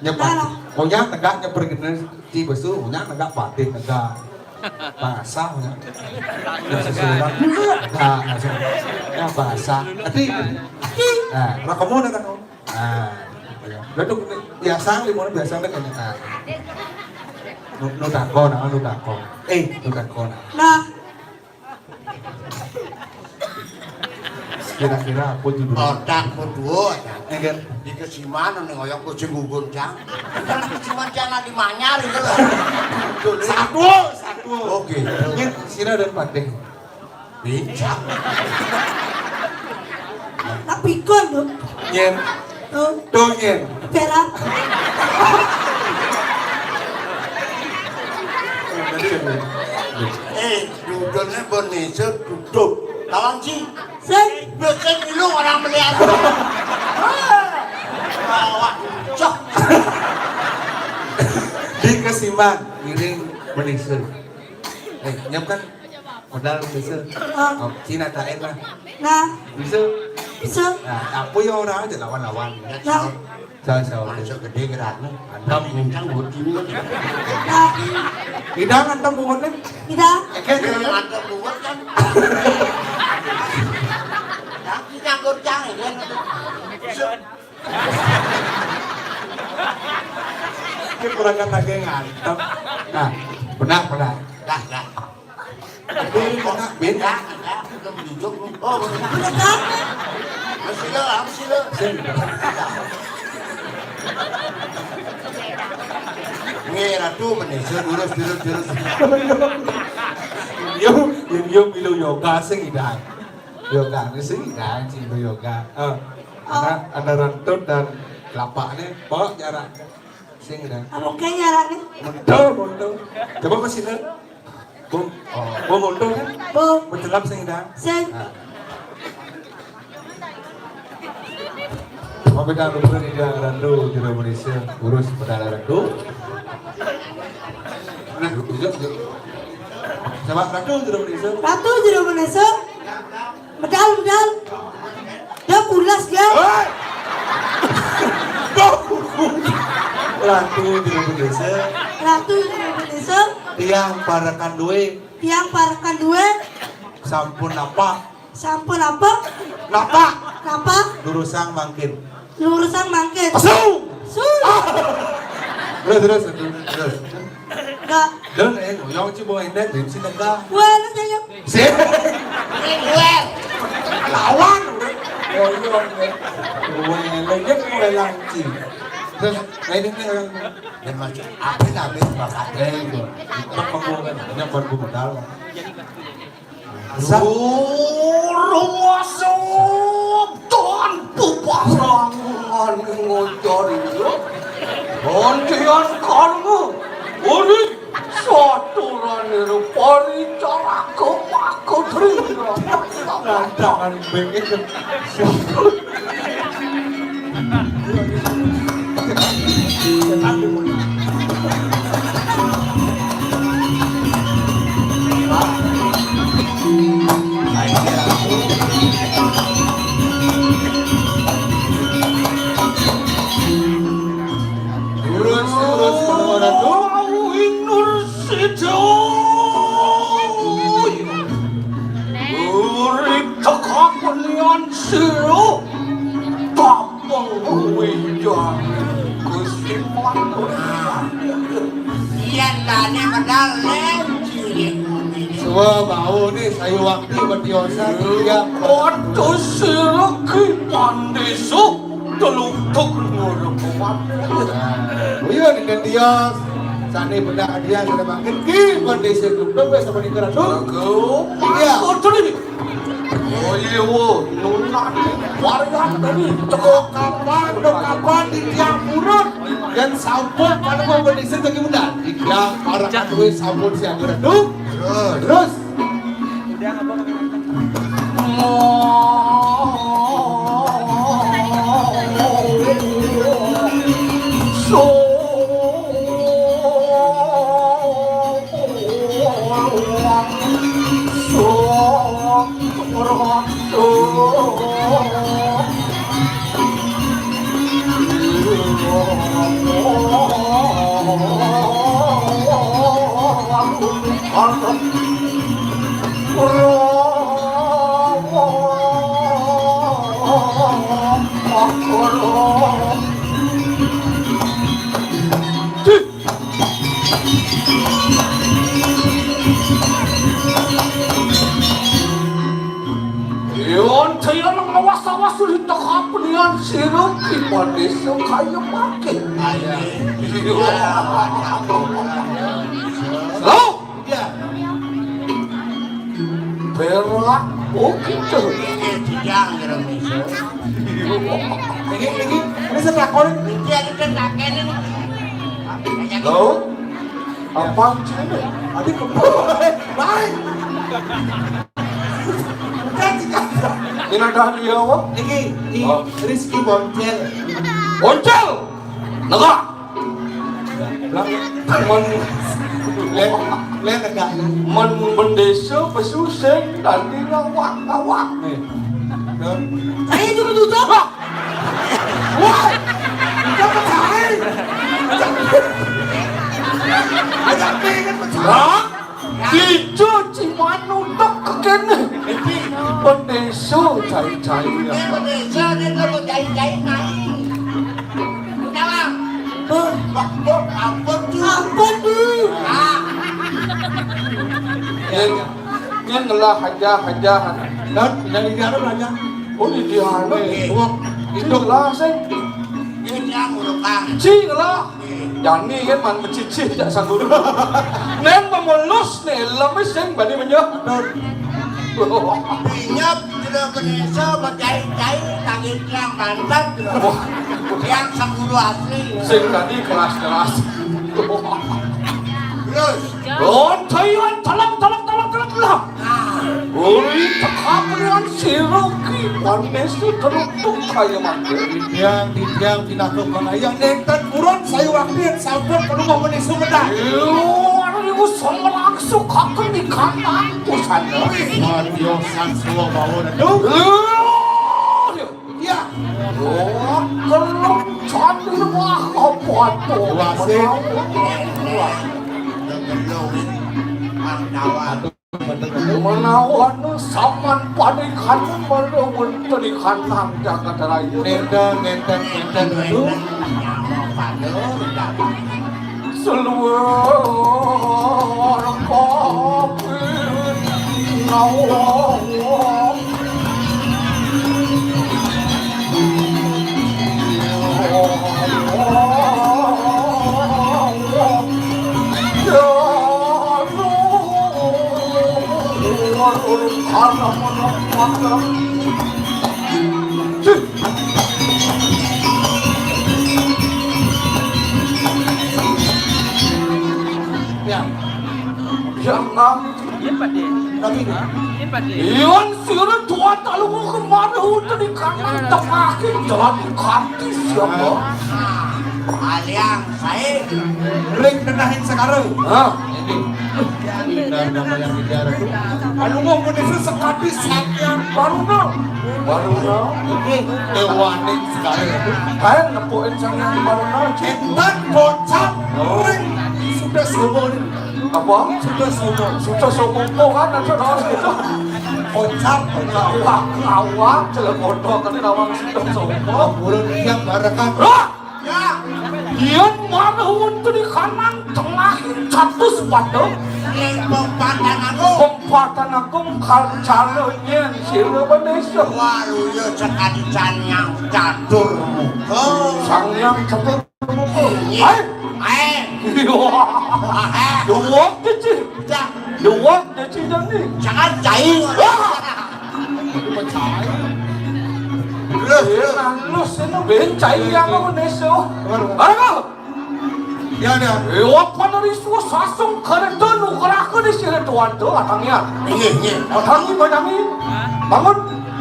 Nyepat. Nah. Pokoknya negak nyeper kena ci besu, pokoknya negak patih negak. Basah, pokoknya. Ya, sesuai. Nah, langsung. Ya, basah. Tapi, nah, rekamu udah kan? Nah, ya. Udah tuh, biasa, limun biasa, udah kena. Nah. Nu, nu tako, nah, nu tako. Eh, nu tako, nah. Nah. Kira-kira apa judulnya? Otak kudu, ya. Enggak. Di kesiman ning oyong kucing gugun, Cang. Kan kesiman Cang di manyar itu loh. Satu, satu. Oke. Ini sira dan patih. Bincang. Tapi kon, Dok. Nyen. Tuh. Tuh, nyen. Berak. Eh, dudulnya Bonisa duduk. Lawan si. Sing. Bikin lu orang melihat. Awak cok. Di kesiman, ngiring Bonisa. Eh, nyam kan? Modal bisa. Ah. Oh, Cina tak enak. Nah. Bisa. Bisa. Nah, apa ya orang aja lawan-lawan. Nah. Saya, saya. Masuk gede geraknya. Antam bintang buat ini. Nah. Idang antam buatnya. Idang. Oke, dia antam buat kan. Tapi nyangkut jangan kan. Ini kurang kan lagi ngantem. Nah, benar, benar. Dah, dah. Bin, benar, bin. Dah, dah, belum duduk. Oh, benar. Masih lo, masih lo. Sini. Nggih, Ratu, menisir, lurus, lurus, lurus. Yo, yo, yo, milu yoga sing idang. Yoga, ini sing idang, sing milu yoga. Eh, ada, ada rantut dan kelapa nih, bawa jarak. Sing idang. Apa kayak jarak nih? Mundur, mundur. Coba ke sini. Bung, oh, bung mundur kan? Bung. Mencelam sing idang. Sing. Nah. Mabita lupa di dia Ratu Jero Malaysia urus pada Ratu. Nah, yuk, yuk. Coba Ratu Jero Malaysia. Ratu Jero Malaysia. Medal, medal. Dia pulas dia. Hei! Ratu Jero Malaysia. Ratu Jero Malaysia. Tiang parekan duit. Tiang parekan duit. Sampun apa? Sampun apa? Napa? Napa? Lurusang mangkin. Lurusang mangkin. Su! Su! Ah! Terus, terus, terus, terus. Enggak. Dan, eh, ngoyong ci bawa indah, bensin enggak. Wah, lu saya. Sih. Lawan. Ngoyong, eh. Ngoyong, ngoyong, ngoyong, ci. Terus, eh, ini, ini, eh. Dan macam, apa namanya, bakat? Eh, itu. Itu pembunuhan, ini buat modal. Sa- Durwasa tanpa parangan ngoncari. Gantian karma. Uri saturane rupani caraka makudri. Rancangan bengkel. Terus, terus, terus, terus. Urip teka kenian sira. Iya, lah, ini modal lem, cilik. Suwa bau nih, sayu wakti bertiosan. Iya. Waduh, sira ki pandesa telungtuk ngono kuat. Oh iya, di tios. Sane bedak dia sudah makin ki pandesa telungtuk wis sama dikira tuh. Iya. Waduh, ini. Oh iya, wo, nunas. Varian tadi. Teko kapan, teko kapan di tiang purun. Dan sampun pada mau berdesa lagi muda. Di tiang para duwe sampun siaga redup. Terus. Yon, saya nang awas-awas sulit tak apa nian sira ki pandesa kaya makin. Ayo. Iya. Halo? Iya. Berak, oh gitu. Ini tidak, kira miso. Ini, ini, ini saya takon. Iya, kita tak kene. Halo? Apa sih ini? Tadi kebel. Baik. Ini ada dia apa? Iki, i Oh. Rizky Boncel. Boncel! Negak! Lah, men, le, le negak. Men bendesa pesusing tadi ngawak-ngawak. Eh. Saya itu betul. Wah! Wah! Kita pecahin. Ajak pengen pecahin. Hah? Ijo Cimanu tok kekene. Pendesa cai-cai. Pendesa nek kok cai-cai mai. Salam. Hah? Ampun, ampun, ampun. Ah. Ya, ya. Ini ngelah aja, aja. Dan dari dalam aja. Oh, di dia. Oke. Wah, itu lah sih. Ini yang urukan. Ci ngelah. Jani kan man becicih jak sangguru. Neng memelus nih, lemes sing bani menyok. Inyap jero Ganesha becai-cai tangi tiang bantet. Wah. Tiang sangguru asli. Sing tadi keras-keras. Terus. Lontayan, tolong, tolong, tolong, tolong, tolong. Uli teka priyan sira ki pandesa teluk tung kaya mangke. Tiang, tiang, pinaka pangayah nenten purun sayu wakti yen sampun penuh meni sumedang. Yo, anu niku sumelangsung kakang di kandang pusana. Wah, tiosan suwa bawa. Aduh. Iya. Oh, kelem candi wah apa tuh? Wah, sih. Wah. Menawa saman panikan menawa tenikan nang jagat raya. Nenten, nenten, nenten, aduh. Seluar kopi nawa. Ya. Jangan. Yen, Pak De. Tapi yen, Pak De. Yen sira dua talu kemana udah di kanan tengah jalan kanti siapa? Aliang saya ring tenahin sekarang. Hah? Ini. Ini nama yang bicara tuh. Anu mau menuju sekati sampean baru no. Baru no. Ini ewaning sekarang itu. Kayak nepukin sampean baru no. Entan kocak ring sudah semua ini. Apa? Sudah sombong. Sudah sombong kok kan ada orang itu. Kocak, kocak. Wah, ngawak, jelek bodoh kan nawang sudah sombong. Burung yang barekan. Wah! Ya. Yén marang wonten ing kanang tengahing catus pada. Ing pempatan agung. Pempatan agung kancana nyén sira Bendésa. Waluya sakadi Sang Hyang Catur Muka. Sang Hyang Catur Muka. Iya. Hai. Hai. Iya. Duwok, Cici. Dah. Duwok, Cici, jani. Jangan jahil. Wah. Terus, terus. Nah, lu sini ben cai yang aku neso. Barang. Ya, ya. Eh, apa dari suwa sasung kereta nukeraka di sini tuan tu, atangnya. Iya, iya. Atangi, banami. Bangun.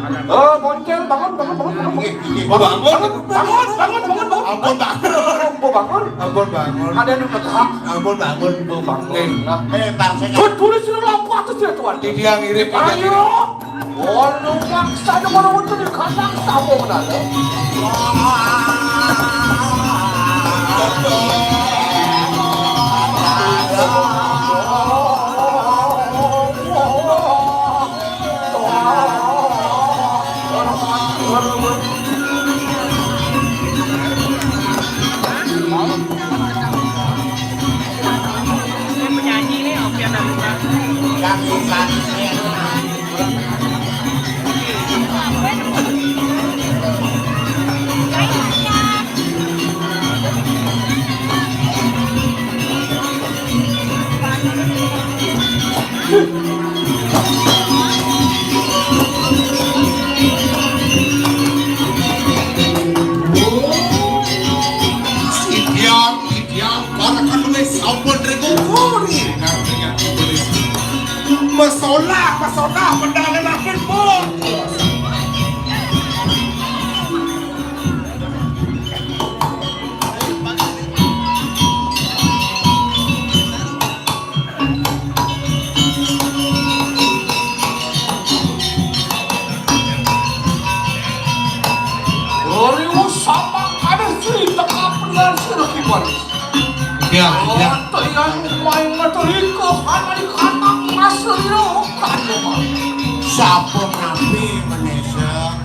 Eh, Bonceng, bangun, bangun, bangun, bangun. Iya, iya. Oh, bangun. Bangun, bangun, bangun, bangun. Ampun, bangun. Oh, bangun. Ampun, bangun. Ada yang ngetak. Ampun, bangun. Oh, bangun. Eh. Nah. Eh, bangsa. Tuh, tulis dulu apa tuh, tuan. Dia ngirim. Ayo. Ono maksa, ono wonten ing kandang sampun ana. Ini penyanyi nih, Alfian dan Luka. Sidian, sidian, para kandunge sampun ring kukurin. Mesolah, mesolah, pendalaman pun. Riwus sama kada sri teka pendan sira kiban. Ya, ya. Wonten yang main ngeterika kanani kanang mas liro kanema. Sapunapi menesa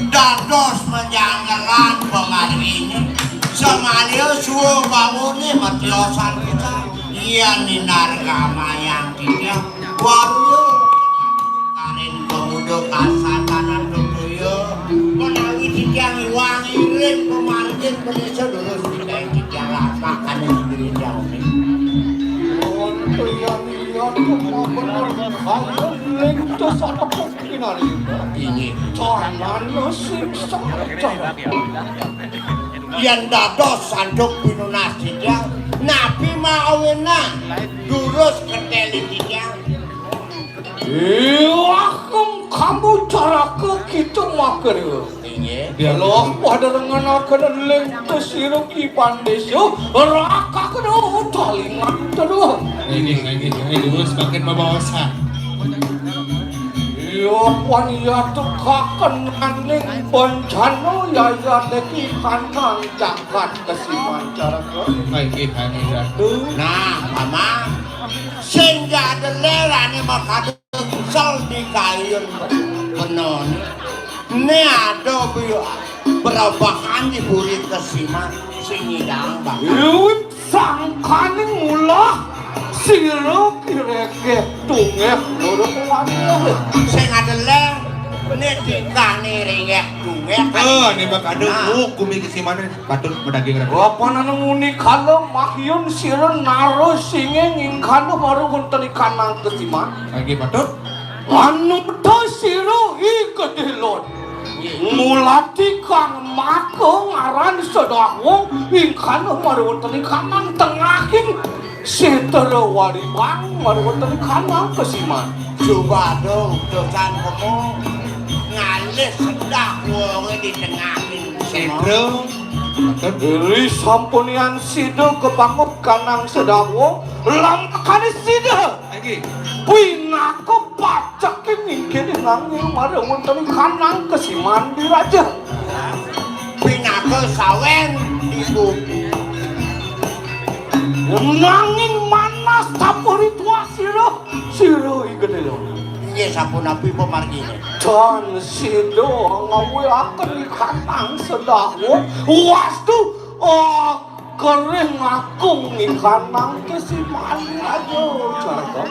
dados menjanggelan pamargine, samaliha suwa bawone matiosan kita. Yen ninargamayang kita, waruya karing pemuda kasatanan Lutaya, menawi titiang iwang iring pamargin menesa durus titiang titiang lampah kane sendiri jauh. Wonten yang lihat benar-benar kaya lengkes atau kinari. Inggih. Carana sing salah. Yen dados sanduk pinunas titiang, napi mawenang durus keteli titiang? Iwakeng kamu caraka kita makara. Inggih. Loh, pada rengan akan lengkes sira kiban desa, rakakna talingan teduh. Inggih, inggih, inggih, durus makin mabaosan. Iya, pan iya tekaken aning bencana yaya niki kantang jagat kesiman caraka. Inggih, inggih, Ratu. Nah, Paman, sing jadele rane makade kusel di kayun benon. Ne ada bi-, berobakan di buri kesiman sing nyidang bakal. Iwit sangkaning ulah sira kiregeh tungeh loro kuwani. Sing adele ne titahne ringeh tungeh. Eh, ne makade. Nah. Gumi kesimane patut medaging raga. Apanane nguni kala mahyun sira nara singing ingkana maru wonten ikanang kesiman. Inggih patut. Anuta sira I Gedhe Lot. Mulati kang maka ngaran Sedawa ingkana maru wonten ing kanang tengahing Setra Waribang maru wonten ing kanang kesiman. Jubado utusan kemo ngalih Sedawa di tengahing Setra. Ri sampunian sida kepangup kanang Sedawa, lampakane sida. Inggih. Pinaka paceking inggih nanging maring wonten ing kanang kesiman diraja. Pinaka sawen ibu. Nanging manas tapuri tuah sira, sira I Gedhe Lot. Inggih sapunapi pamargine? Dan sida ngawiaken ing kanang Sedawa. Wastu, oh, Kering aku ngikanang kesimane aja, cakep.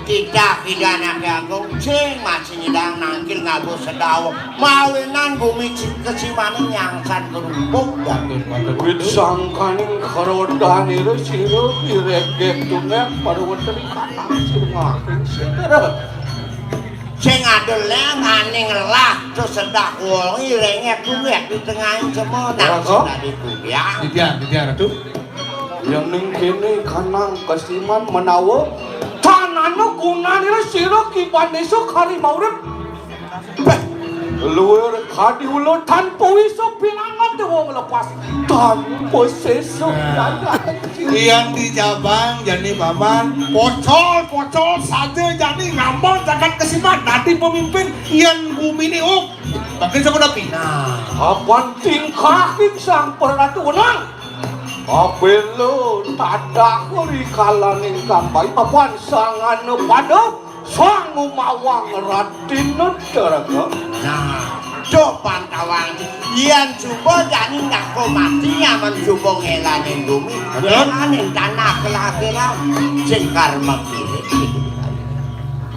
Tidak, tidak, anake aku sing masih nyidang nangkil nganggo sedawa. Mawinan bumi ci-, kesimane nyangsan kerumpuk dan wit sangkaning kerodan ira sira diregek tunek pada wonten ing kanang sing makin segera. Sing ada leng ane ngelah, terus sedak wong irenge kuwek di tengahing semua nang. Raka? Sudah dikudiang. Titiang, titiang, Ratu. Yang ning kene kanang kesiman menawa tanana gunanira sira Ki Pandesa kari maurip. Beh, luwir kadi ula tanpa wisa pinangan dewa nglepas tanpa sesa. Nah. Yang dijabang jani paman pocol-pocol saja jani ngambal jagat kesiman dadi pemimpin yang bumi ini, oh. Makin sekolah pina. Apan tingkah sang peratu wenang. Apelo tadah ri kalaning kambai papan sangana pada sang umawang ratinun daraga. Nah, coba tawang yen coba jani ndak mati aman coba ngelanin bumi. Betul. Ngelanin tanah kelahiran sing karma kiri.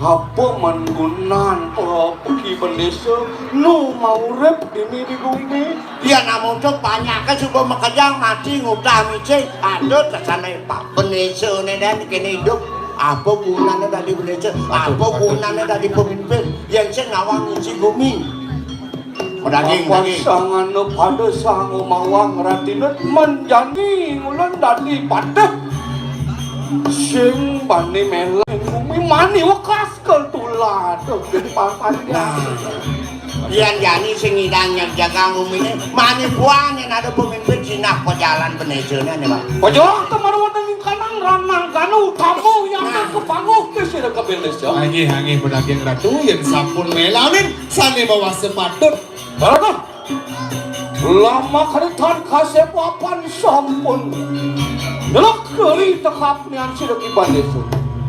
Apa mangunan apa ki bendesa nu maurip dini di bumi? Yen namung panyake suba makejang mati ngutah micing, aduh, kesane Pak Bendesa ne dan kene idup. Apa gunane dadi bendesa? Apa gunane dadi pemimpin? Yen sing nawang ngisi bumi. Medaging, daging. Sangana pada sang umawang ratinut menjani ngulun dadi patih. Sing bani melain bumi mani wekas ketulad. Jadi papan. Nah. Yan jani sing ngidang nyang jagang umine, mani buang yen ada pemimpin sinah pejalan penejene ne, Pak. Pojok temar wonten ing kanang ranang kanu tamu yang kepanguh ke sira kabeh desa. Nggih, nggih, penagih Ratu, yen sampun melanin sane mawase patut. Ratu, lama karitan kasih papan sampun. Nyelak keri tekap nian sira kiban desa.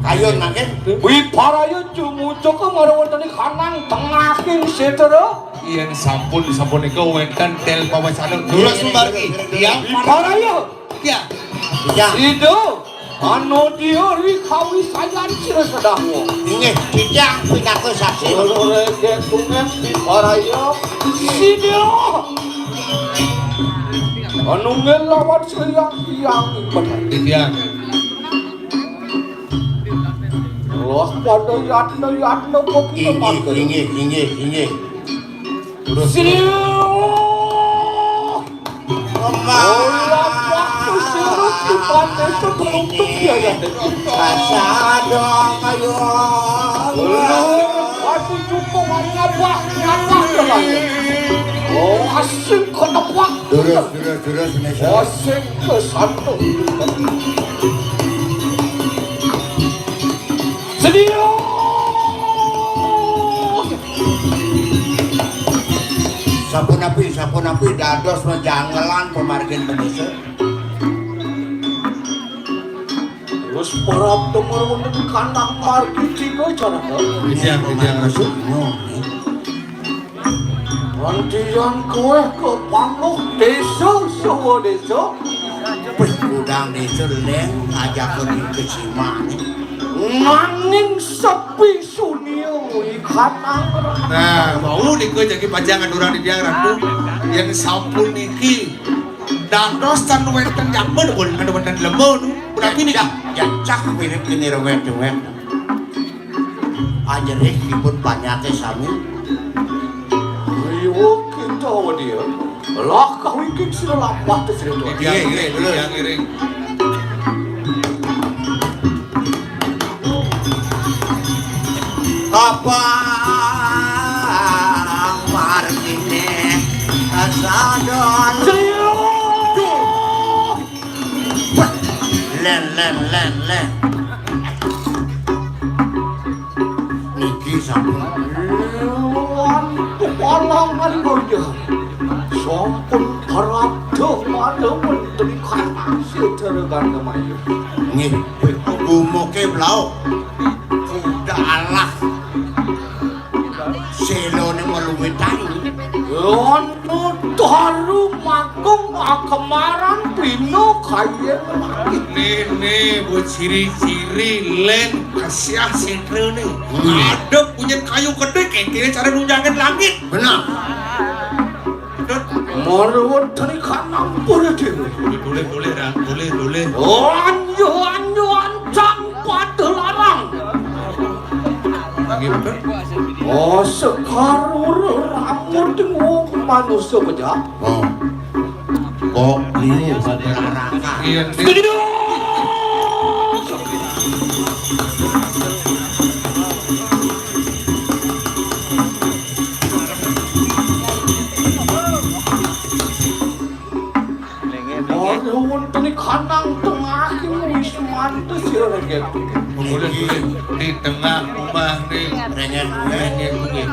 Kayun mangkin. Wiparaya jumujuk marang wonten ing kanang tengahing setera. Yen sampun, sampun nika wenten tel pawacana. Durus margi. Titiang. Wiparaya. Titiang. Titiang. Ida, anodia ri kawisayan sira sedahwa. Inggih, titiang pinaka saksi. Ora regek tumen wiparaya. Sida. Anungil lawan sira yang ibadah. Titiang. Los pada yatna-yatna kok kita. Inggih, pakai. Inggih, inggih, inggih. Terus, terus. Sini. Olah waktu sirup di pantai seteluntuk dia ya. Sadong ayo. Lu masih cukup ngapa? Ngapa teman? Oh, asing ketepak. Terus, terus, terus, Indonesia. Asing ke satu. Sedia. Sapunapi, sapunapi dados majangelan pamargin manusa. Terus parab temur wonten kandang margi tiga cara. Titiang, titiang, Ratu. Antian kowe kepanguh desa sawa desa. Wis kudang desa leng ajakon ing kesimane. Nanging sepi sunyi ikan anggur. Nah, mau nika jagi pajang aturang titiang Ratu. Yen sampun niki dados tan wenten nyaman pun wenten lemu nu. Berarti nika. Ya, cak mirip kene wenten. Ajerih ipun panyake sami. Riwa kita wedya. Lah kawingking sira lapah te sira tuan. Iya, iya, iya, ngiring. Apa margine sadon. Len, len, len, len. Niki sampun. Waduh, palangan boyo. Sampun prapta pada menteri kanang Sudara Gandamayu. Nggih, gumuke blauk. Kuda alah. Selone meluwe tangi. Ana taru magung akemaran pina kayen langit. Nene buat ciri-ciri len kasiah sentra ne. Hmm. Ada punya kayu gede, kentene cara nunjangin langit. Benar. Dut. Marwetani kanang pura dewe. Boleh, boleh, Ran. Boleh, boleh. Anjo, anjo, ancang pada larang. Lagi betul. Oh, sekarur rambut wong manusia beja. Oh. Kok liu beberarakan. Iya, nih. Setuju. Ora wonten ing kanang tengah ing wis mantes sira, Renggen. Boleh, boleh. Di tengah omah ning Renggen, Renggen kuwi.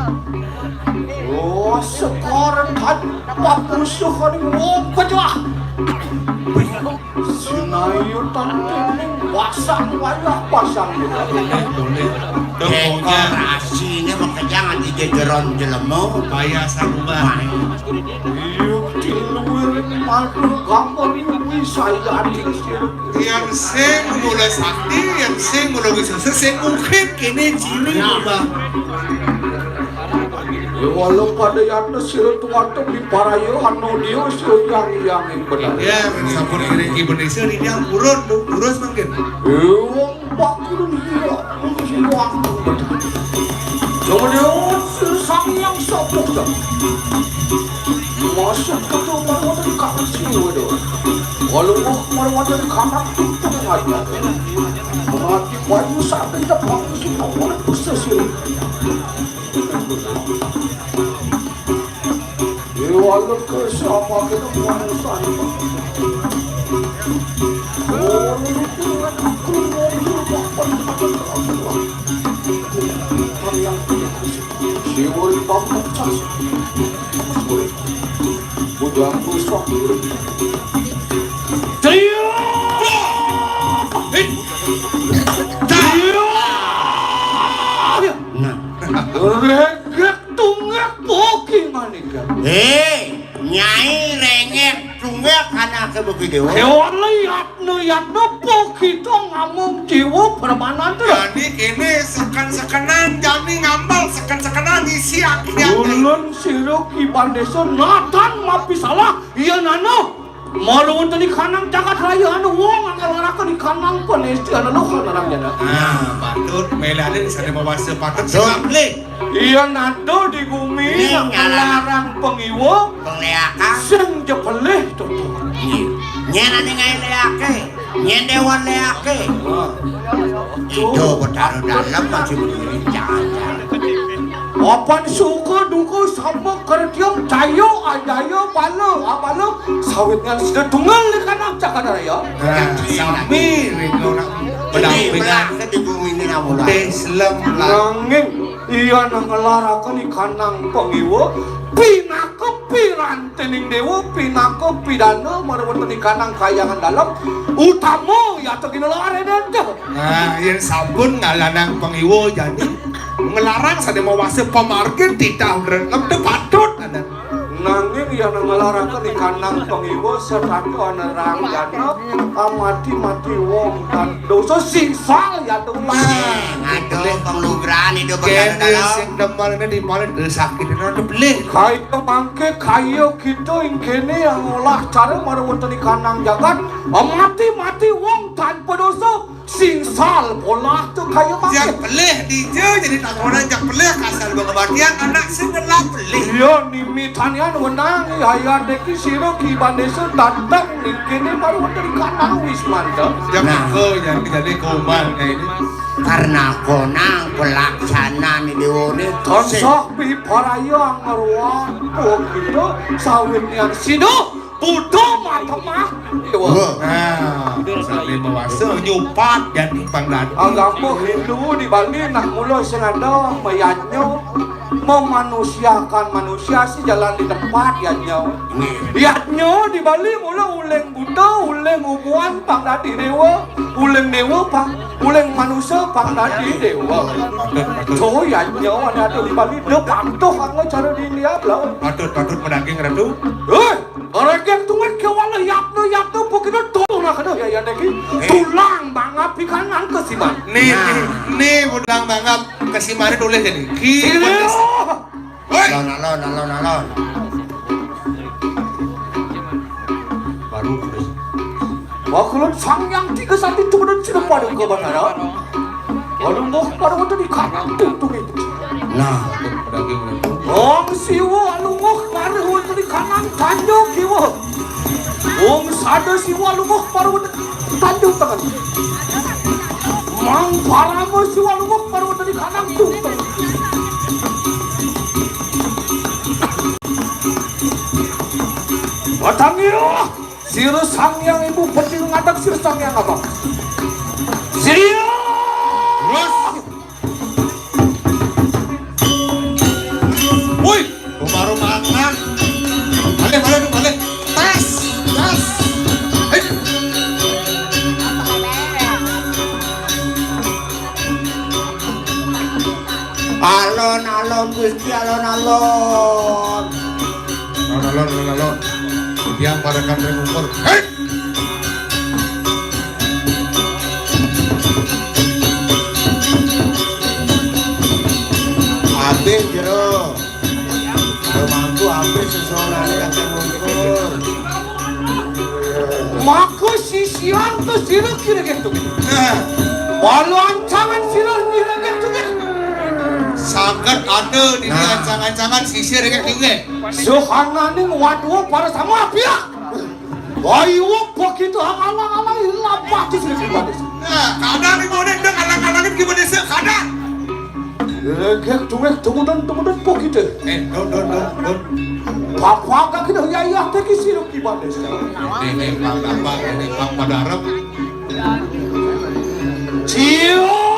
Oh, sekar dan papusuh ning wong pecah. Sinayu tantening pasang wayah pasang. Boleh, boleh. Dekorasine makejang ati jejeron jelema. Bayar sarubah. Iya, di luar madu gampang ini saya ati sira. Yang sing mula sakti, yang sing mula wisesa, sing mungkin kene ciri ubah. Ya, walau pada yatna sira tuwata miparaya anu dia sira yang yang benar. Ya, sampun kene iki benisa ini yang purun, lurus mungkin. Iya. Pakulun iya, iya. Coba dia, Sang Hyang Sabukta. Masuk ke rumah wonten kang sini, waduh. Walau wah, wonten kamar tumpeng ada. Mati banyu sampai tepang sini, wonten pesisir. Dewa lega sapa kena kuasa. Siwul pamecas. Budang rusak. Trio. Trio. Nah. Regek tunggak poki manika. Eh, Nyai rengek tunggak anake bagi dewa. Dewa yatna yatna poki to ngamung jiwa permanan to. Jadi kene seken-sekenan, jani ngambal seken-sekenan isi akhir. Ulun sira kiban desa natan mapi salah. Iya nana. Malu wonten ing kanang jagat raya anu wong angkal ngaraka ing kanang panesti anu luhur narang jana. Nah, patut melane sane mawasa patut. Patut. Sing leh. Iya nado di bumi. Ning nak ngelarang pengiwa. Pengleakan. Sing jepelih tutu. Iya. Nyen ane ngae leake. Nyen dewan leake. Wah. Itu Betara Dalem masih berdiri jalan. Apan suka duka sama kertiang cayo ajaya bala abala sawit ngan sida tunggal di kanang cagar raya. Nah, sami rindu nak. Ini pendampingan. Belah di bumi ini namun. Deh, selem lah. Nanging iya nang ngelarakan di kanang pengiwa pinaka pirantining dewa pinaka pidana marweteni kanang kayangan dalem utama yata ginelare dente. Nah, yen sampun ngalanang pengiwa jani ngelarang sane mawasa pamargin titah ngrenem te patut anan. Nanging yen ngelaraken ikanang pengiwa setata anerang jana amati-mati wong dan dosa singsal ya tulah. Aduh, penglugrahan hidup. Kene dalam sing demen ini di mana sakit ini ada beli. Kaita mangke kaya kita ing kene yang olah cara marweteni kanang jagat amati-mati wong tanpa dosa. Singsal polah tu kaya mangke. Yang pelih dija jadi takonan yang pelih kasar bang kebatian anak sing ngelap pelih. Iya nimitanian wenang ayah deki sira ki bandesa datang ning kene baru wonten kanang wis mantep. Yang nah. Aku yang jadi kuman kayak ini. Karena konang pelaksanaan dewane tansah piparaya ngeruang kita sawit yang sida. Buta matemah. Wah. Nah, sambil mewasa nyupat jadi pangganti. Agama Hindu di Bali nak mula sing ada mayanyo. Memanusiakan manusia sih jalan di tempat, yadnya. Yadnya di Bali mula uling buta, uling umuan pang dadi dewa, uling dewa pang, uling manusia pang dadi dewa. Tuh, yadnya ada di Bali, dia patuh anggo cara dilihat lah. Patut, patut menaging, Ratu. Hei, orang yang tunggu ke wala yapno yapno pokoknya tolong lah kena ya, ya, lagi. Tulang mangap ikan nang kesiman. Nih, nih, nih, tulang mangap kesiman itu oleh jadi. Ki, Sini. Woi. Alon, alon, alon, alon. Baru terus. Bakulun Sang Hyang Tiga Sakti turun sida pada ke bandara. Alungguh pada wonten di kanan tuntung itu. Nah, daging itu. Om Siwa alungguh pada wonten di kanan tanjung kiwa. Om Sada Siwa alungguh pada wonten tanjung tengen. Mang Parama Siwa alungguh pada wonten di kanan tuntung. Watangnya, sira Sang Hyang Ibu Pedhi ngadeg sira Sang Hyang Abang. Sira. Terus. Woi, rumah-rumahan. Balik, balik, balik. Tes, tes. Hei. Alon-alon Gusti, alon-alon. Alon-alon, alon-alon. Tiang parekan ring ukur. Hei! Abih jero. Pemangku abih sesuarane kacang ukur. Maka sisian to sira kira gitu. Nah. Walau ancangan sira kira gitu. Saged ada di Nah. Ancang-ancangan sisir kayak gitu. Sohananing wadwa para sama pihak. Ayo begitu alang-alang lapati sira kira. Nah, kadang ibu udah alang-alangin gimana sih? Kadang. Legek tuwek tumudan-tumudan po kita. Eh, don, don, don, don. Bapak kaki dah yayah teki siruk gimana sekarang? Ini, ini, Bang Bapak, ini, Bang Padarep. Cium!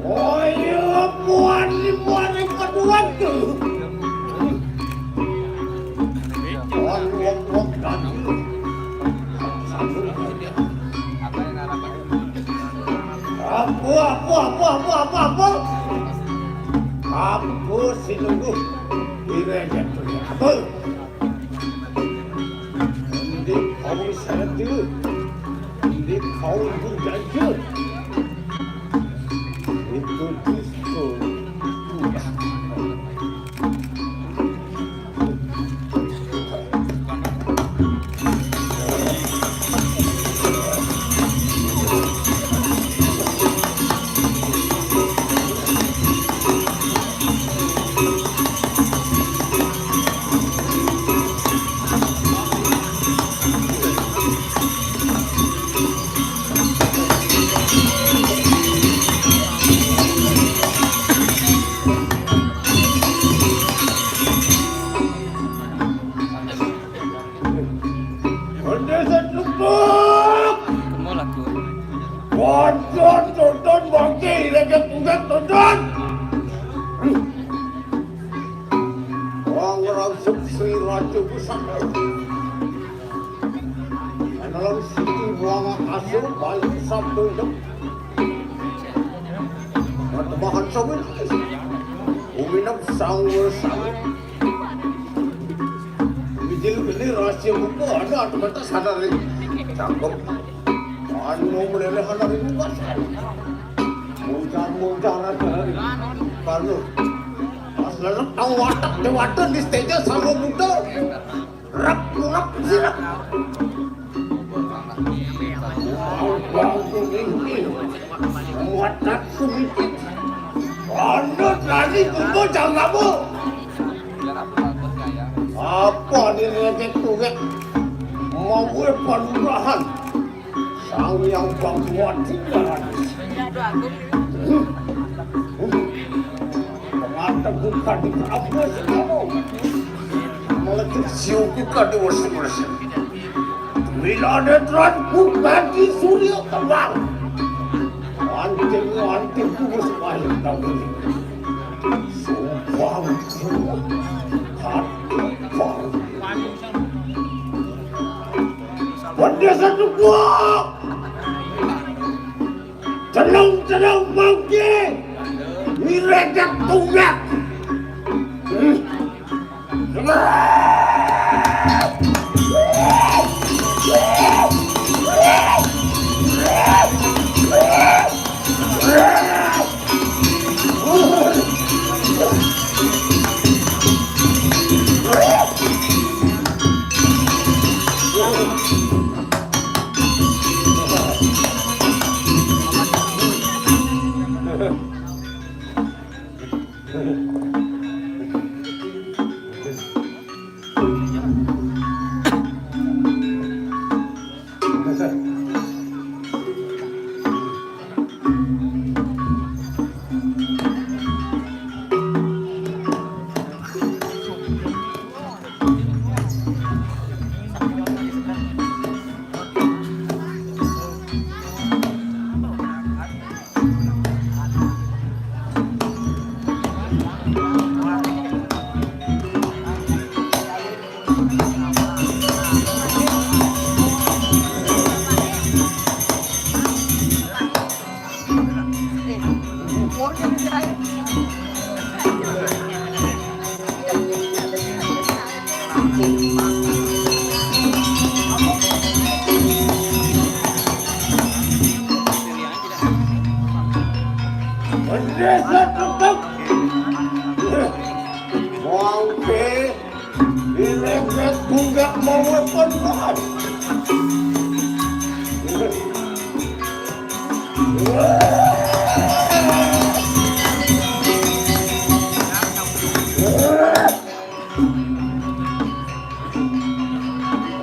Oh iya, muan, muan yang kedua tuh. Muan, muan, muan, tadi. Apa, apa, apa, apa, apa, apa? Apa sinungguh? Direjek tuh ya. Apa? Hindi kau sadya, hindi kau budaya. Ito gusto. Onde setlupuk. Kemo lagu. Tonton, tonton, bangke, lagi tugas, tonton. Wong rangsuk Sri Raja Pusaka. Analang siti buang asu, balik sabdo hidup. Pertembahan sawit. Uminap sawit sawit. Ini Ini rahasia buku ada, ada mata sadar ini. Cakep. Anu meleleh anak ini, Mas. Muncar-muncar aja hari. Kalau pas lelep tahu watak, di watak di stage sama muda. Rep, rep, sirep. Watak sedikit. Anu tadi tunggu jangan kamu. Apa di lecet tuh, ya? Mau gue panugrahan. Sang Hyang Bangkuan tinggal. Mengatakan bukan di Prabu Selalu. Meletik siuku kadi wesi-wesi. Wilanetran bupati Surya Kembang. Anting-anting ku wis paling kawin. Sumpah, hati bang. Benda satu buah. Tenang-tenang mangke. Mirejak tunggak. Hmm. Wangke, dirempet tunggak mau weton.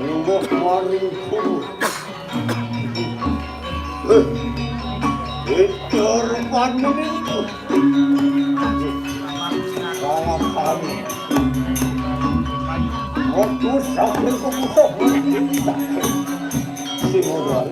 Lungguh maring guru. Eh, itu rupanya itu. Salah kami. Waktu sampai ke pusat. Si modal.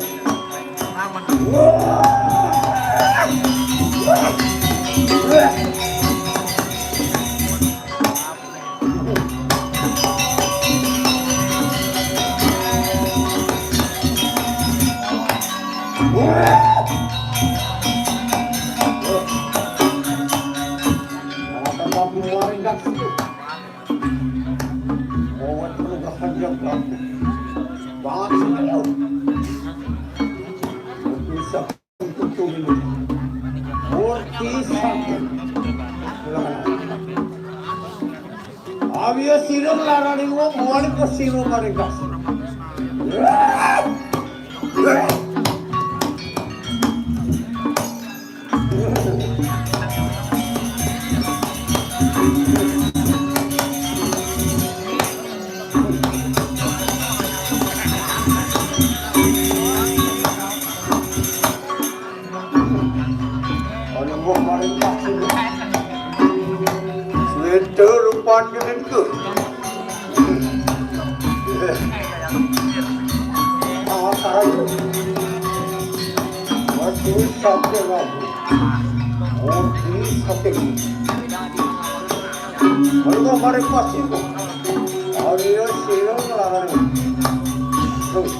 Awet perubahan yang bagus. Banget sih, ayo. Bisa. Murti sakit. Awiya sira nglarani wong, mawali sira maring kasih. Ana wong maring pasti. Swéda rupane niku. Awas, awas. Waduh, sampai lagi. Waduh, sampai. Ana wong maring pasti. Ayo, sira nglarang. Tuh.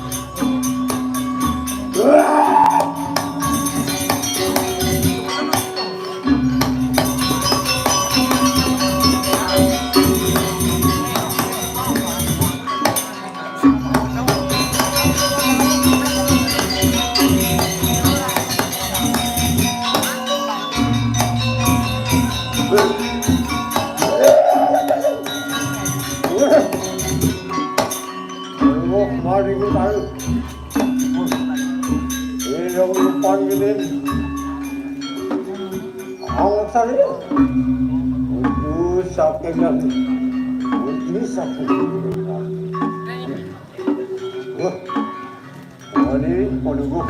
Ini tahu. Ini yang depan gini. Awak saya. Udah sakit lagi. Udah sakit. Wah. Ini menunggu.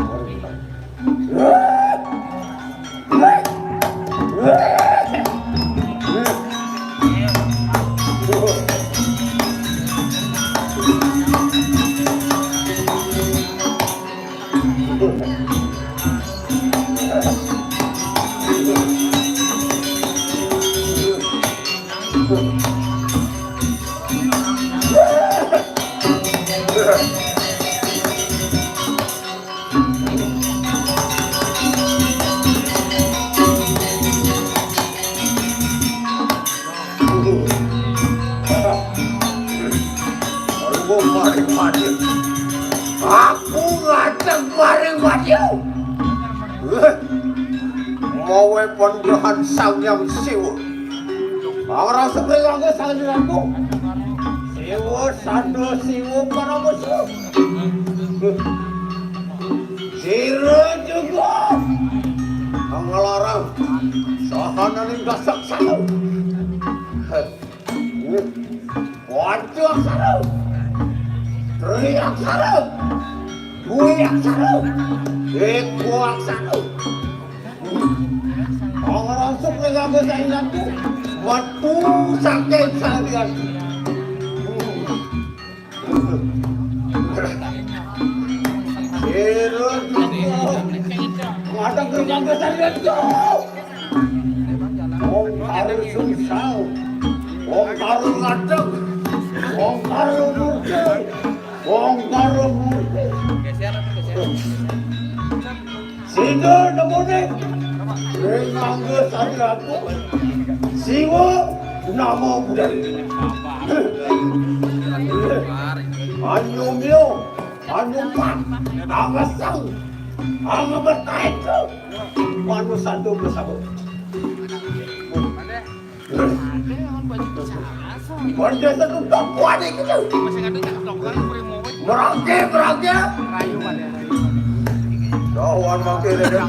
Aduh, mari, mari. Aku ngajak mari, mari. Eh, mau panugrahan Sang Hyang Siwa. Ora sepe kanggo sanjenenganku. Siwa Sanda Siwa Parama Siwa. Sira juga nglarang sahananing dasak satu. Wancuk satu. Teriak satu. Buyak satu. Ekuak satu. Ora suka nganggo sainganku. Metu saking salian. Sira juga. Ngadeg nganggo salian, Cuk. Wong karo sungsang. Wong karo ngadeg. Wong karo murti. Wong karo murti. Sehingga nemune ring nganggo sariatmu. Siwa nama budaya. Anyumyo, anyumpat, angeseng, angemet kaetu. Manusa dosa. Banda satu tokoan iki lho. Merangke, merangke. Lawan mangke lho.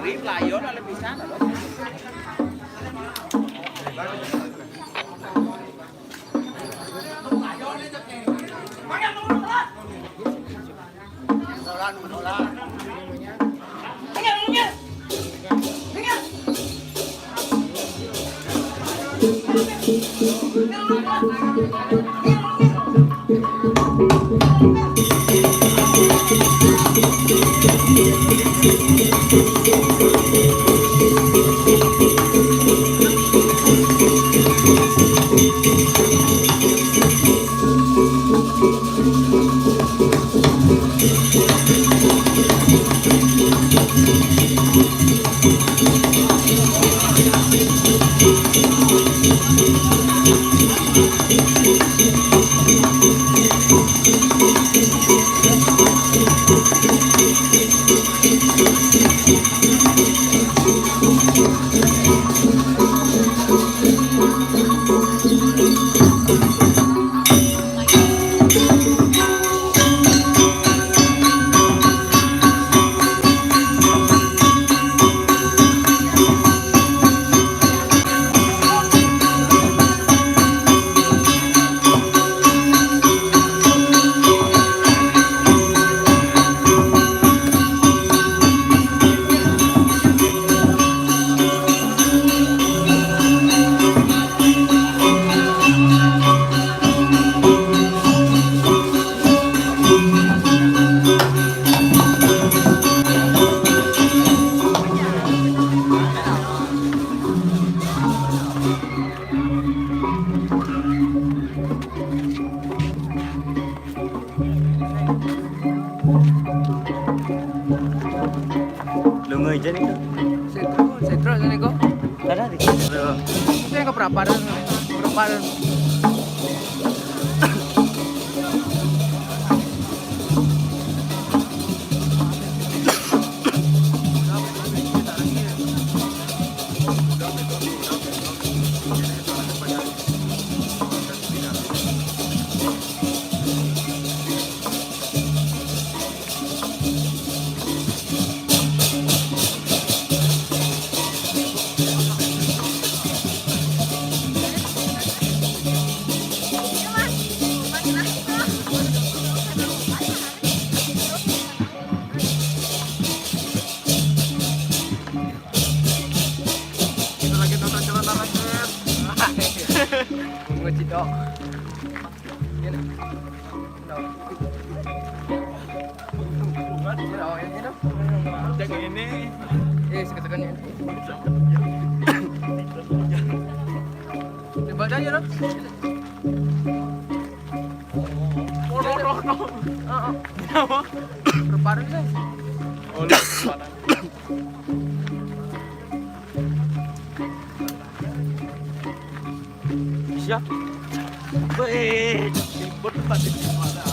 Tari pelayon ada pisan, ada. Itu yang keberapa dan keberapa dan Kita lagi nonton celana rakyat. Bunga cidok. Ini nah. Ini nah, ini nah. Cek ini. Eh, seketekan ya. Coba aja, no. Oh, no, no, no. Heeh. Apa? Berparing deh. Oh, lu berparing. Siap. Weh, ribet tadi gimana?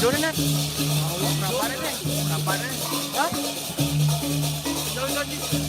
Jom, Nat. Berapa ada, Nat? Berapa ada? Hah? Jom, jom, jom.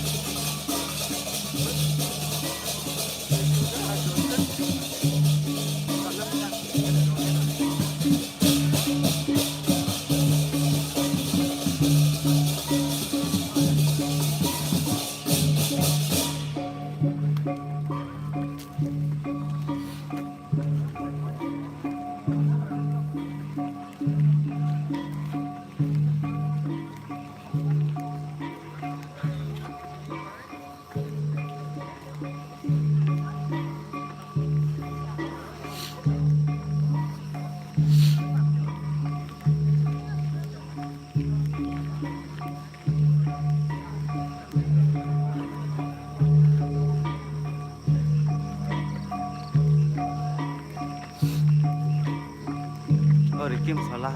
Oh, Ricky salah.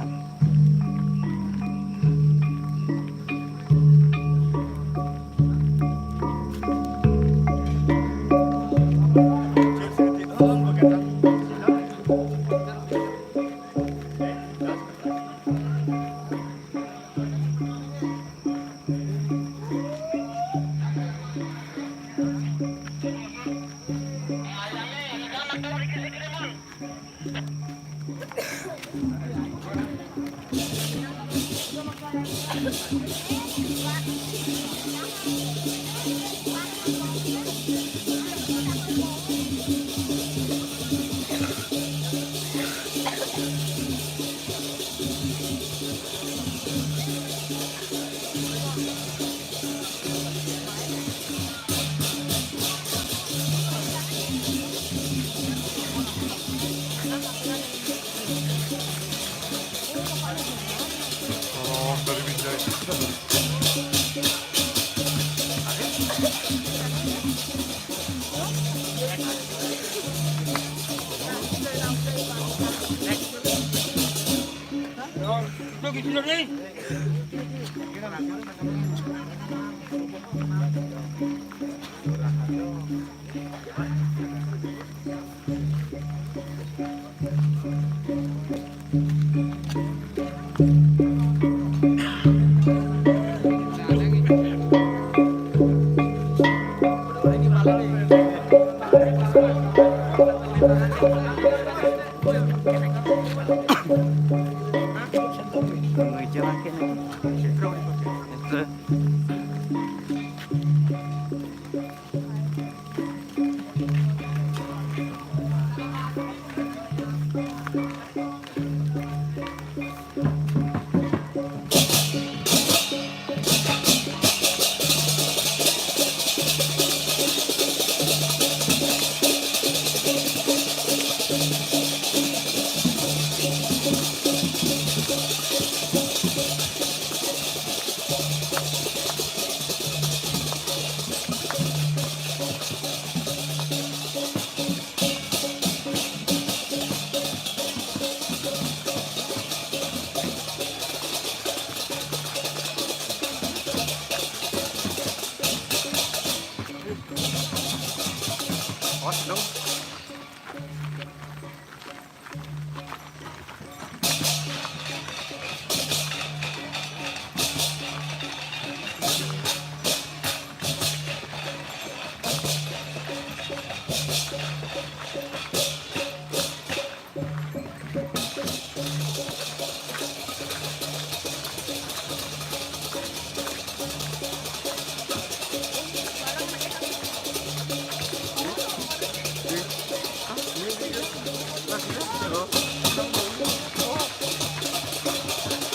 Oh, dari Binjai. Udah gitu deh.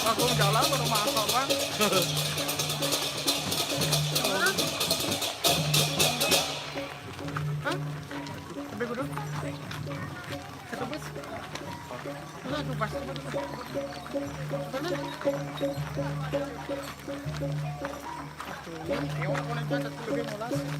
Langsung jalan baru masuk, Bang. Hah? Sampai gunung? Satu bus? Udah, tuh pas. Mana? Aduh, ini, ini, ini, ini, ini, ini, ini.